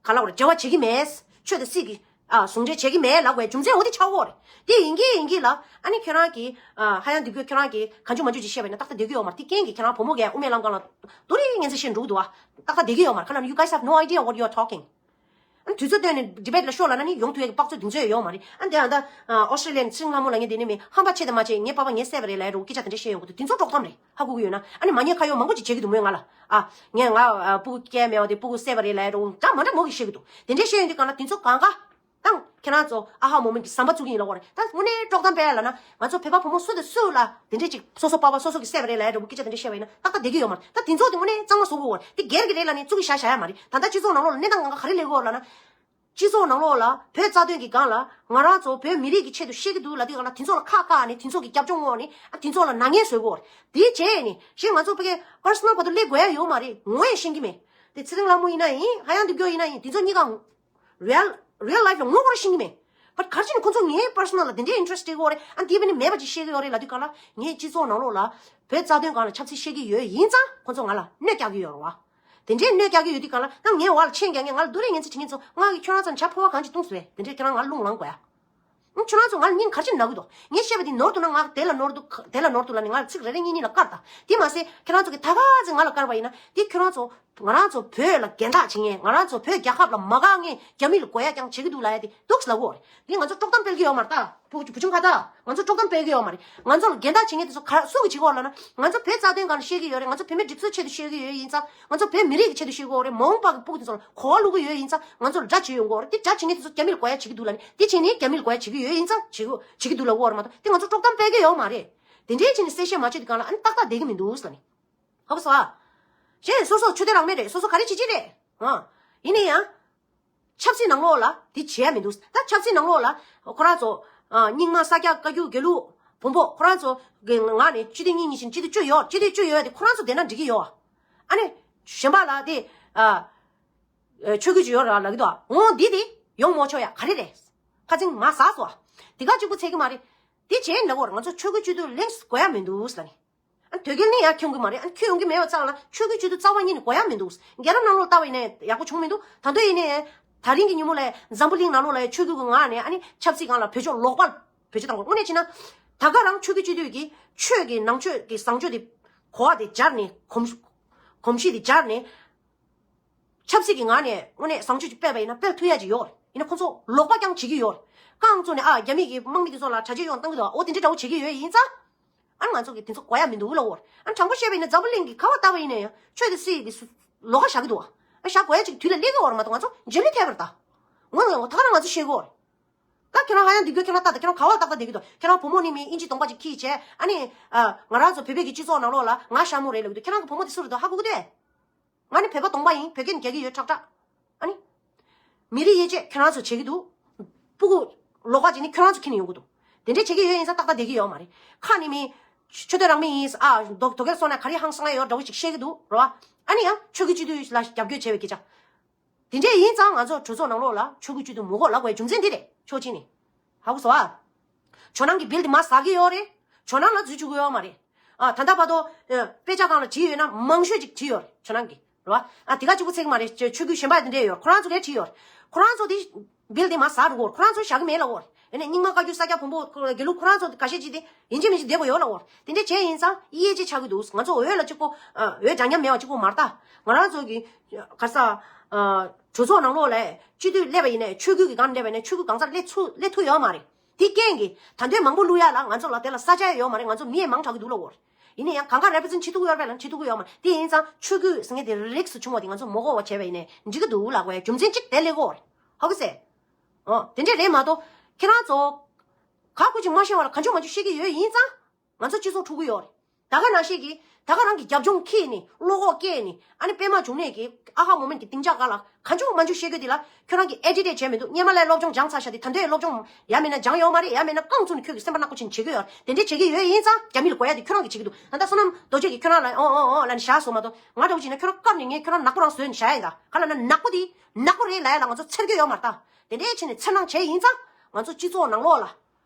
ག་ལ་བར་འབྲེལ་བ་བྱེད་ཀྱི་མེད། ཆོས་དང་སྲིད་ཀྱི་ཨ་ཟུང་འབྲེལ་བྱེད་ཀྱི་མེད་ལབ་པའི་རྒྱུ་མཚན་འོ་དེ་ཆགས་ཀྱི་ཡོད་རེད། དེ་ཡིན་གྱི་ཡིན་གྱི་ལ་ཨ་ནི་ཁྱོད་རང་གིས་ཨ་ཧ་ཡང་འདི་དགོས་ཁྱོད་རང་གིས་གང་བྱུང་མ་བྱུང་ཅིག་བཤད་པ་ཡིན་ན་ཏག་ཏག་བསྡད་ཀྱི་ཡོད་མ་རེད། དེ་རྐྱེན་གྱིས་ཁྱེད་རང་བུ་མོ་གས་དབུ་མའི་ལམ་སྒང་ལ་རྡོ་རིང་ངན་ཚད་བཤད་འགྲོ་གི་འདུག་བ། ཏག་ཏག་བསྡད་ཀྱི་ཡོད་མ་རེད། ཁ་ལ་ནི you guys have no idea what you are talking. ཨ་ནི་དུས་ཚོད་བཏོན་ནས་debate་ལ་ཤོག་ལབ་ན་ནི་ཡོང་ཐུབ་ཡས་ཀྱི་དཔག་ཚོད་དེ་ཚོ་ཡོད་མ་རེད། ཨ་འདི་ཨ་ད་ཨོ་སི་ཊྲེ་ལི་ཡ་ནས་ཚེ་རིང་ལྷ་མོ་ལབ་མཁན་དེ་ནི་མི་ཧམ་པ་ཆེ་དང་མ་ཆེ་ངའི་པ་ཕ་ངས་བསད་པ་རེད་ལབ་ཡ་འདྲ་བོ་སྐད་ཆ་དེ་འདྲ་བཤད་ཡོང་གི་འདུག་དེ་ཚོ་དཀྲོག་གཏམ་རེད། ཧ་གོ་གི་ཡོད་ན། ཨ་ནི་མ་ཉེས་ཁ་གཡོག་མང་པོ་ཅིག་བྱེད་ཀྱི་འདུག་མོས་ང་ལ། ཨ་ངས་ང་ཨ་སྤུ་གུ་སྐྱེ་མེད་པ་དེ་སྤུ་གུ་བསད་པ་རེད་ལབ་ཡ་འདྲ་བོ་འདྲ་མ་འདྲ་མོ་གིས་བཤད་ཀྱི་འདུག་དེ་འདྲ་བཤད་ཡོང་དུས་སྒང་ལ་དེ་ཚོ་གང་ག་ད་ཁྱེད་རང་ཚོ་ཨ་ཧ་མོ་མོ་གི་ཟམ་པ་བཙུགས་ཀྱི་ཡིན་ལབ་པ་རེད། ད་དངོས་གནས་དཀྲོག་གཏམ་སྤེལ་ཡ་ལབ་ན་ང་ཚོ་བོད་པ་བུ་མོ་སུ་དང་སུ་ལ་དེ་འདྲས་ཅིག་སོ་སོ་པ་ཕ་སོ་སོ་གིས་བསད་པ་རེད་ལབ་ཡ་འདྲ་བོ་སྐད་ཆ་དེ་འདྲས་བཤད་པ་ཡིན་ན་ཏག་ཏག་བསྡད་ཀྱི་ཡོད་མ་རེད། ད་དེ་ཚོ་དེ་དངོས་གནས་གཙང་མ་བཟོ་དགོས་པ་རེད། དེ་སྒེར་གྱི་རེད་ལབ་ནས་བཙུགས་ཀྱི་བཞག་བཞག་ཡ་མ་རེད། ད་ལྟ་སྤྱི་ཚོགས་ནང་ལོགས་ལ་གནས་སྟངས་གང་ག་ག་རེ་སླེབས་ཀྱི་ཡོད་རེད་ལབ་ན། སྤྱི་ཚོགས་ནང་ལོགས་ལ་བོད་རྩ་དོན་གྱི་སྒང་ལ་ང་རང་ཚོ་བོད་མི་རིགས་ཀྱི་ཆེད་དུ་བཤད་ཀྱི་འདུག་ལབ་དུས་སྒང་ལ་དེ་ཚོ་ལ་ཁག་བཀག་ནས་དེ་ཚོ་གི་རྒྱབ་ལྗོངས་འོག་ནས་ཨ་དེ་ཚོ་ལ་ནག་ཉེས་བཟོ་དགོས་རེད། དེ་བྱས་ནས་གཞན་ང་ཚོ་ཕ་གི་personal་བར་དུ་སླེབས་དགོས་ཡ་ཡོད་མ་རེད། ངོ་ཡང་ཤེས་ཀྱི་མེད། དེ་ཚེ་རིང་ལྷ་མོ་ཡིན་ན་ཡིན། ཧ་ཡང་འདི་སྐྱོ་ཡིན་ན་ཡིན། དེ་ཚོ་གཉིས་ཀ་real real life་ལ་ངོ་ཁོ་རང་ཤེས་ཀྱི་མེད། but་ག་རེ་བྱས་ནས་ཁོ་ཚོ་ངའི་personal་ལ་དེ་འདྲའི་interest་སྤྲད་ཀྱི་ཡོད་རེད། ཨ་འདི་བས་ནི་མེད་པ་ཅིག་བཤད་ཀྱི་ཡོད་རེད་ལབ་དུས་སྒང་ལ་ངས་སྤྱི་ཚོགས་ནང་ལོགས་ལ་བོད་རྩ་དོན་སྒང་ལ་ཆབ་སྲིད་བཤད་ཀྱི་ཡོད་ཡིན་ཙང་ཁོ་ཚོ་ང་ལ་གནོད་རྒྱག་གི་ཡོད་རེད་བ། དེ་འདྲའི་གནོད་རྒྱག་གི་ཡོད་དུས་སྒང་ལ་ད་ངའི་འོག་ལ་མཆན་རྒྱག་མཁན་ང་ལ་རྡོ་རིང་ངན་ཚད་བྱེད་མཁན་ཚོ་ང་གིས་ཁྱོད་རང་ཚོ་ལ་ཇ་ཕོར་པ་གང་ཅིག་བཏུངས་ཟེར་བས། དེ་འདྲས་ཁྱོད་རང་ང་ལ་རླུང་ལངས་དགོས་ཡ། ཨང་ཁྱོད་རང་ཚོ་ང་ལ་སྙིང་ག་རེ་བྱས་ནས་ན་གི་འདུག་ངས་བཤད་པ་དེ་ནོར་འདུག་ན་ང་དེ་ལ་ནོར་འདུག་དེ་ལ་ནོར་འདུག་ལབ་ནས་ང་ལ་ཚིག་རེ་རེ་གཉིས་གཉིས་ལ་བཀར་ད། དེ་མ་ཟད་ཁྱོད་རང་ཚོ་གིས་ད་ག་ཚོད་ང་ལ་བཀར་བ་ཡིན་ན་དེ་ཁྱོད་རང་ཚོ་ང་རང་ཚོ་བོད་ལ་འགན་བདག་བྱེད་མཁན། ང་རང་ཚོ་བོད་རྒྱལ་ཁབ་ལ་མ་དགའ་མཁན་རྒྱ་མི་ལ་དགོས་ཡ་རྐྱང་བྱེད་ཀྱི་འདུག་ལབ་ཡ་དེ་འདུག་ལབ་གོ། དེ་ང་ཚོ་དཀྲོག་གཏམ་སྤེལ་གྱི་ཡོད་མ་རེད་ད། བུ་བུ་ཆུང་ཁ་ད། ང་ཚོ་དཀྲོག་གཏམ་སྤེལ་གྱི་ཡོད་མ་རེད། ང་ཚོ་ལ་འགན་བདག་བྱེད་མཁན་དེ་ཚོ་ག་སུ་གིས་བྱེད་ཀྱི་ཡོད་ལབ་ན། ང་ཚོ་བོད་རྩ་དོན་སྒང་ལ་བཤད་ཀྱི་ཡོད་རེད། ང་ཚོ་བོད་མིའི་སྒྲིག་འཛུགས་ཆེད་དུ་བཤད་ཀྱི་ཡོད་ཡིན་ཙང་། ང་ཚོ་བོད་མི་རིགས་ཀྱི་ཆེད་དུ་བཤད་ཀྱི་ཡོད་རེད། མ་འོངས་པ་གི་སྤུ་གུ་དེ་ཚོ་ལ་གོ་བ་བླུག་གི་ཡོད་ཡིན་ཙང་། ང་ཚོ་ལ་དགྲ་བྱེད་ཡོང་གི་ཡོད་རེད། དེ་དགྲ་བྱེད་མཁན་དེ་ཚོ་རྒྱ་མི་ལ་དགོས་ཡ་བྱེད་ཀྱི་འདུག་ལབ་ནས། དེ་བྱས་ནས་རྒྱ་མི་ལ་དགོས་ཡ་བྱེད་ཀྱི་ཡོད་ཡིན་ཙང་བྱེད་ཀྱི་བྱེད་ཀྱི་འདུག་ལབ་ཀྱི་ཡོད་རེད་མ་གཏོགས། དེ་ང་ཚོ་དཀྲོག་གཏམ་སྤེལ་གྱི་ཡོད་མ་རེད། དེ་འདྲའི་བྱས་ནས་གསལ་བཤད་མ་བྱེད་དུས་སྒང་ལ་ཨ་ནི་ཏག་ཏག་བསྡད་ཀྱི་མི་འདུག་ལབ་ནས། ཧ་གོ་སོང་ཨ། གཞན་སོ་སོ་ཆོས་དད་རང་མོས་རེད། སོ་སོ་ག་རེ་བྱེད་ཀྱི་རེད། ཨ། ཡིན་ན་ཡང་། ཆབ་སྲིད་ནང་ལོགས་ལ་དེ་བྱས་མི་འདུག་ད་ཆབ་སྲིད་ནང་ལོགས་ལ་ཁོ་རང་ཚོ་ཨ་རྙིང་མ་ས་སྐྱ་བཀའ་བརྒྱུད་དགེ་ལུགས་བོན་པོ་ཁོ་རང་ཚོ་གི་ངག་ནས་སྤྱི་འཐུས་གཉིས་གཉིས་བཞིན་སྤྱི་འཐུས་བཅུ་ཡོད། སྤྱི་འཐུས་བཅུ་ཡོད་དེ་ཁོ་རང་ཚོ་བསྡད་ན་འགྲིག་གི་ཡོད། ཨ་ནི་གཞན་པ་ལ་དེ་ཨ་ཆོས་བརྒྱུད་ཅིག་ཡོད་ར་ལབ་ཀྱི་འདུག་འོ་འདི་དེ་ཡོང་མ་ཆོག་ཡ་ག་རེ་རེད། ཁ་ཚིག་མ་ཟ་སོ། དེ་ག་གཅིག་པུ་ཚད་ཀྱི་མ་རེད། དེ་བྱས་ན་འོ་ང་ཚོ་ཆོས་བརྒྱུད་སྤྱི་འཐུས་ལེན་དགོས་ཡ་མི་འདུག་ཟེར་ནས། ཨ་དོལ་རྒྱལ་ནི་ཡང་ཁྱོང་གི་མ་རེད། ཨ་ཁྱོད་ཡོང་གི་མེད་པ་ཙང་ལ་ཆོས་བརྒྱུད་སྤྱི་འཐུས་རྩ་བ་ཉིད་ནས་དགོས་ཡ་མི་འདུག་རྒྱལ་རབས་ནང་ལོགས་ལྟ་བ་ཡིན་ནའི་ཡག་པོ་བྱུང་མི་འདུག་ད་དུང་ཡིན་ནའི་ད་རིང་གི་ཉིན་མོ་ལ་འཛམ་བུ་གླིང་ནང་ལོགས་ལ་ཆོས་བརྒྱུད་ཀྱི་ངག་ནས་ཨ་ནི་ཆབ་སྲིད་སྒང་ལ་བེད་སྤྱོད་ལོག་པ་བེད་སྤྱོད་བཏང་དགོས། དངོས་གནས་བྱས་ན་ད་ག་རང་ཆོས་བརྒྱུད་སྤྱི་འཐུས་ཀྱི་ཆོས་ཀྱི་ནང་ཆོས་ཀྱི་བཟང་སྤྱོད་དེ་གོ་བ་དེ་སྦྱར་ནས་གོམས་གོམས་གཤིས་དེ་སྦྱར་ནས་ཆབ་སྲིད་ཀྱི་ངག་ནས་དངོས་གནས་བཟང་སྤྱོད་ཅིག་སྤེལ་བ་ཡིན་ན་སྤེལ་ཐུབ་ཡ་ཅིག་ཡོད་རེད། ཡིན་ན་ཁོ་ཚོ་ལོག་པ་རྐྱང་བྱེད་ཀྱི་ཡོད་རེད། རྐང་བཙུགས་ནས་ཨ་རྒྱ་མི་གི་དམག་མི་དེ་ཚོ་ལ་དྲག་སྐྱེད་ཡོང་བཏང་གི་འདུག་འོ་དེ་འདྲ་འདྲ་བོ་བྱེད་ཀྱི་ཡོད་ཡིན་ཙང་། ཨ་ང་ཚོ་གི་དེ་ཚོ་དགོས་ཡ་མི་འདུག་ལབ་འོ། ཨ་དྲང་པོ་བཤད་པ་ཡིན་ན་འཛམ་བུ་གླིང་གི་ག་བ་ལྟ་བ་ཡིན་ན་ཡང་ཆོས་དང་སྲིད་དེ་ལོགས་ཀ་བཞག་གི་འདུག་ཨ་བཞག་དགོས་ཡ་ཅིག་དུས་ལ་སླེབས་ཀྱི་ཡོད་རེད་མ་གཏོགས་ང་ཚོ་འཇིམ་ལི་ཐེབས་པ་རེད་ད། ངོ་ངོ་ད་ག་རང་ང་ཚོ་ཤེས་ཀྱི་ཡོད་རེད། ད་ཁྱེད་རང་ཧ་ཡང་འདི་དགོས། ཁྱེད་རང་ལྟ་ད། ཁྱེད་རང་ག་བ་ལ་ཏག་ཏག་བསྡད་ཀྱི་འདུག་ཁྱེད་རང་བུ་མོ་ནི་མི་ཨིན་ཇི་གདོང་པ་ཅིག་ཁྱེར་བྱས་ཨ་ནི་ཨ་ང་རང་ཚོ་བོད་པའི་གི་སྤྱི་ཚོགས་ནང་ལོགས་ལ་ང་ཤ་མོ་རེད་ལབ་ཀྱི་འདུག་ཁྱེད་རང་གི་བུ་མོ་དེ་སུ་རེད་འདུག་ཧ་གོ་གི་འདུག་ང་ནི་བོད་པ་གདོང་པ་ཡིན། བོད་སྐད་ནི་རྒྱག་གི་ཡོད་ཁྲག་ཁྲག་ཨ་ནི། མི་རིགས་དབྱེ་འབྱེད་ཁྱོད་རང་ཚོ་བྱེད་ཀྱི་འདུག་སྤུ་གུ་ལོག་པ་ཅིག་ནི་ཁྱོད་རང་ཚོ་ཁྱེར་ནས་ཡོང་གི་འདུག་དེ་འདྲས་བྱེད་ཀྱི་ཡོད་ཡིན་ཙང་ཏག་ཏག་བསྡད་ཀྱི་ཡོད་མ་རེད། ཁ་ནི་མི་ཆོས་དད་རང་མོས་ཡིན་ཨ་དོ་དོ་གལ་སོང་ན་ག་རེ་ཧང་སང་ཡ་ཡོད་འདྲ་བོ་ཅིག་བཤད་ཀྱི་འདུག་རེད་བ། ཨ་ནི་ཡང་ཆོས་ཀྱི་སྤྱི་འཐུས་ལ་རྒྱབ་སྐྱོར་བྱས་པའི་སྐད་ཆ། དེ་འདྲས་ཡིན་ཙང་ང་ཚོ་གྲོས་ཚོགས་ནང་ལོགས་ལ་ཆོས་ཀྱི་སྤྱི་འཐུས་མི་དགོས་ལབ་དགོས་རྒྱུ་མཚན་འདི་རེད། ཕྱོགས་གཅིག་ནས། ཧ་གོ་སོང་ཨ། ཇོ་ནང་གི་བིལ་དེ་མར་ཟག་གི་ཡོད་རེད། ཇོ་ནང་ལ་འཛུལ་བཅུག་གི་ཡོད་མ་རེད། ཨ་ད་ལྟ་བར་དུ་ཨ་དཔེ་ཆ་སྒང་ལ་བྲིས་ཡོད་ན་མང་ཤོས་ཅིག་བྲིས་ཡོད་རེད་ཇོ་ནང་གི་རེད་བ། ཨ་དེ་ག་གཅིག་པུ་ཚད་ཀྱི་མ་རེད། ཆོས་བརྒྱུད་གཞན་པ་དེ་འདྲས་ཡོད་རེད། ཁོ་རང་ཚོ་གས་བྲིས་ཡོད་རེད། ཁོ་རང་ཚོ་དེ་བིལ་དེ་མར་ཟག་འགྲོ་གི་ཡོད་རེད། ཁོ་རང་ཚོ་བཞག་གི་མེད་ལབ་ཡོད་རེད། ཡིན་ནའི་རྙིང་མ་བཀའ་བརྒྱུད་ས་སྐྱ་བོན་པོ་དགེ་ལུགས་ཁོ་རང་ཚོ་འགའ་ཤས་ཅིག་དེ་ཡིན་གཅིག་མིན་གཅིག་བསྡད་དགོས་ཡོད་ལབ་ཡོད་རེད། དེ་འདྲས་བྱས་ཡིན་ཙང་དབྱེ་འབྱེད་ཆགས་ཀྱི་འདུག་ང་ཚོ་འོས་ལ་གཅིག་པོ་ཨ་འོས་འདྲ་མཉམ་མེད་པ་གཅིག་པོ་མ་རེད་ད། ང་རང་ཚོ་གི་ག་ས་ཨ་གྲོས་ཚོགས་ནང་ལོགས་ལ་སྤྱི་འཐུས་སླེབས་པ་ཡིན་ནའི་ཆོས་བརྒྱུད་ཀྱི་སྒང་སླེབས་པ་ཡིན་ནའི་ཆོས་བརྒྱུད་གང་སར་སླེབས་ཚུ་སླེབས་ཐུབ་ཡོད་མ་རེད། དེ་རྐྱེན་གྱིས་ད་དུང་མང་པོ་བླུག་ཡ་ལ་ང་ཚོ་ལ་དེ་ལ་ས་ཆ་ཡོད་མ་རེད། ང་ཚོ་མི་ཡང་མང་དྲགས་ཀྱི་འདུག་ལབ་ཡོད་རེད། ཡིན་ན་ཡང་གང་ག་represent་བྱེད་ཐུབ་ཀྱི་ཡོད་རེད་པས་ལ་བྱེད་ཐུབ་ཀྱི་ཡོད་མ་རེད། དེ་ཡིན་ཙང་ཆོས་བརྒྱུད་ཟེར་མཁན་དེ་རིགས་སུ་བྱུང་བ་དེ་ང་ཚོ་མ་དགོས་པ་བྱས་པ་ཡིན་ནའི་འགྲིག་གི་འདུག་ལབ་དགོས་ཡ་རྒྱུ་མཚན་གཅིག་དེ་སླེབས་ཀྱི་ཡོད་རེད། ཧ་གོ་སོང་ཨ། དེ་འདྲས་རེད་མ་གཏོགས་ཁྱེད་རང་ཚོ་ག་གུ་ཅིག་མ་ཤེས་པ་ལ་གང་བྱུང་མང་བྱུང་བཤད་ཀྱི་ཡོད་ཡིན་ཙང་། ང་ཚོ་སྤྱི་ཚོགས་འཁྲུག་གི་ཡོད་རེད། ད་ག་ནང་བཞིན་གྱི་ད་ག་རང་གི་རྒྱབ་ལྗོངས་ཁྱེར་ནས་བློ་ཁོག་བསྐྱེད་ནས་ཨ་ནི་པད་མ་འབྱུང་གནས་ཀྱི་ཨ་ཧ་མོ་མན་གྱི་སྡིངས་ཆ་སྒང་ལ་གང་བྱུང་མང་བྱུང་བཤད་རྒྱུ་དེ་ལ་ཁྱོད་རང་གིས་agitate་བྱས་མི་འདུག་སྔོན་མ་ལ་སློབ་སྦྱོང་སྦྱངས་ཚར་ཤག་དེ་ད་ལྟའི་སློབ་སྦྱོང་ཡ་མེད་ན་སྦྱངས་ཡོད་མ་རེད། ཡ་མེད་ན་རྐང་བཙུགས་ནས་ཁྱོད་ཀྱིས་སེམས་པ་ནག་པོ་བྱས་ནས་བྱེད་ཀྱི་ཡོད་རེད། དེ་འདྲས་བྱེད་ཀྱི་ཡོད་ཡིན་ཙང་རྒྱ་མི་ལ་དགོས་ཡ་དེ་ཁྱོད་རང་གིས་བྱེད་ཀྱི་འདུག་ད་ལྟ་བསོད་ནམས་རྡོ་རྗེ་གིས་ཁྱོད་རང་ལ་ཨོ་ཨོ་ཨོ་ལབ་ནས་བཞག་སོང་མ་གཏོགས་ང་འདྲ་བོ་བྱས་ན་ཁྱོད་རང་བཀབ་ནས་ངས་ཁྱོད་རང་ནག་པོ་རང་བཟོས་ནས་བཞག་ཡ་ཡིན་ད། ག་ལབ་ན་ནག་པོ་དེ་ནག་པོ་རེད་ལབ་ཡ་ལ་ང་ཚོ་འཚེར་གྱི་ཡོད་མ་རེད་ད། དེ་འདྲས་བྱས་ནས་འཚེར་སྣང་བྱས་ཡིན་ཙང་ང་ཚོ་སྤྱི་ཚོགས་ནང་ལོགས་ལ་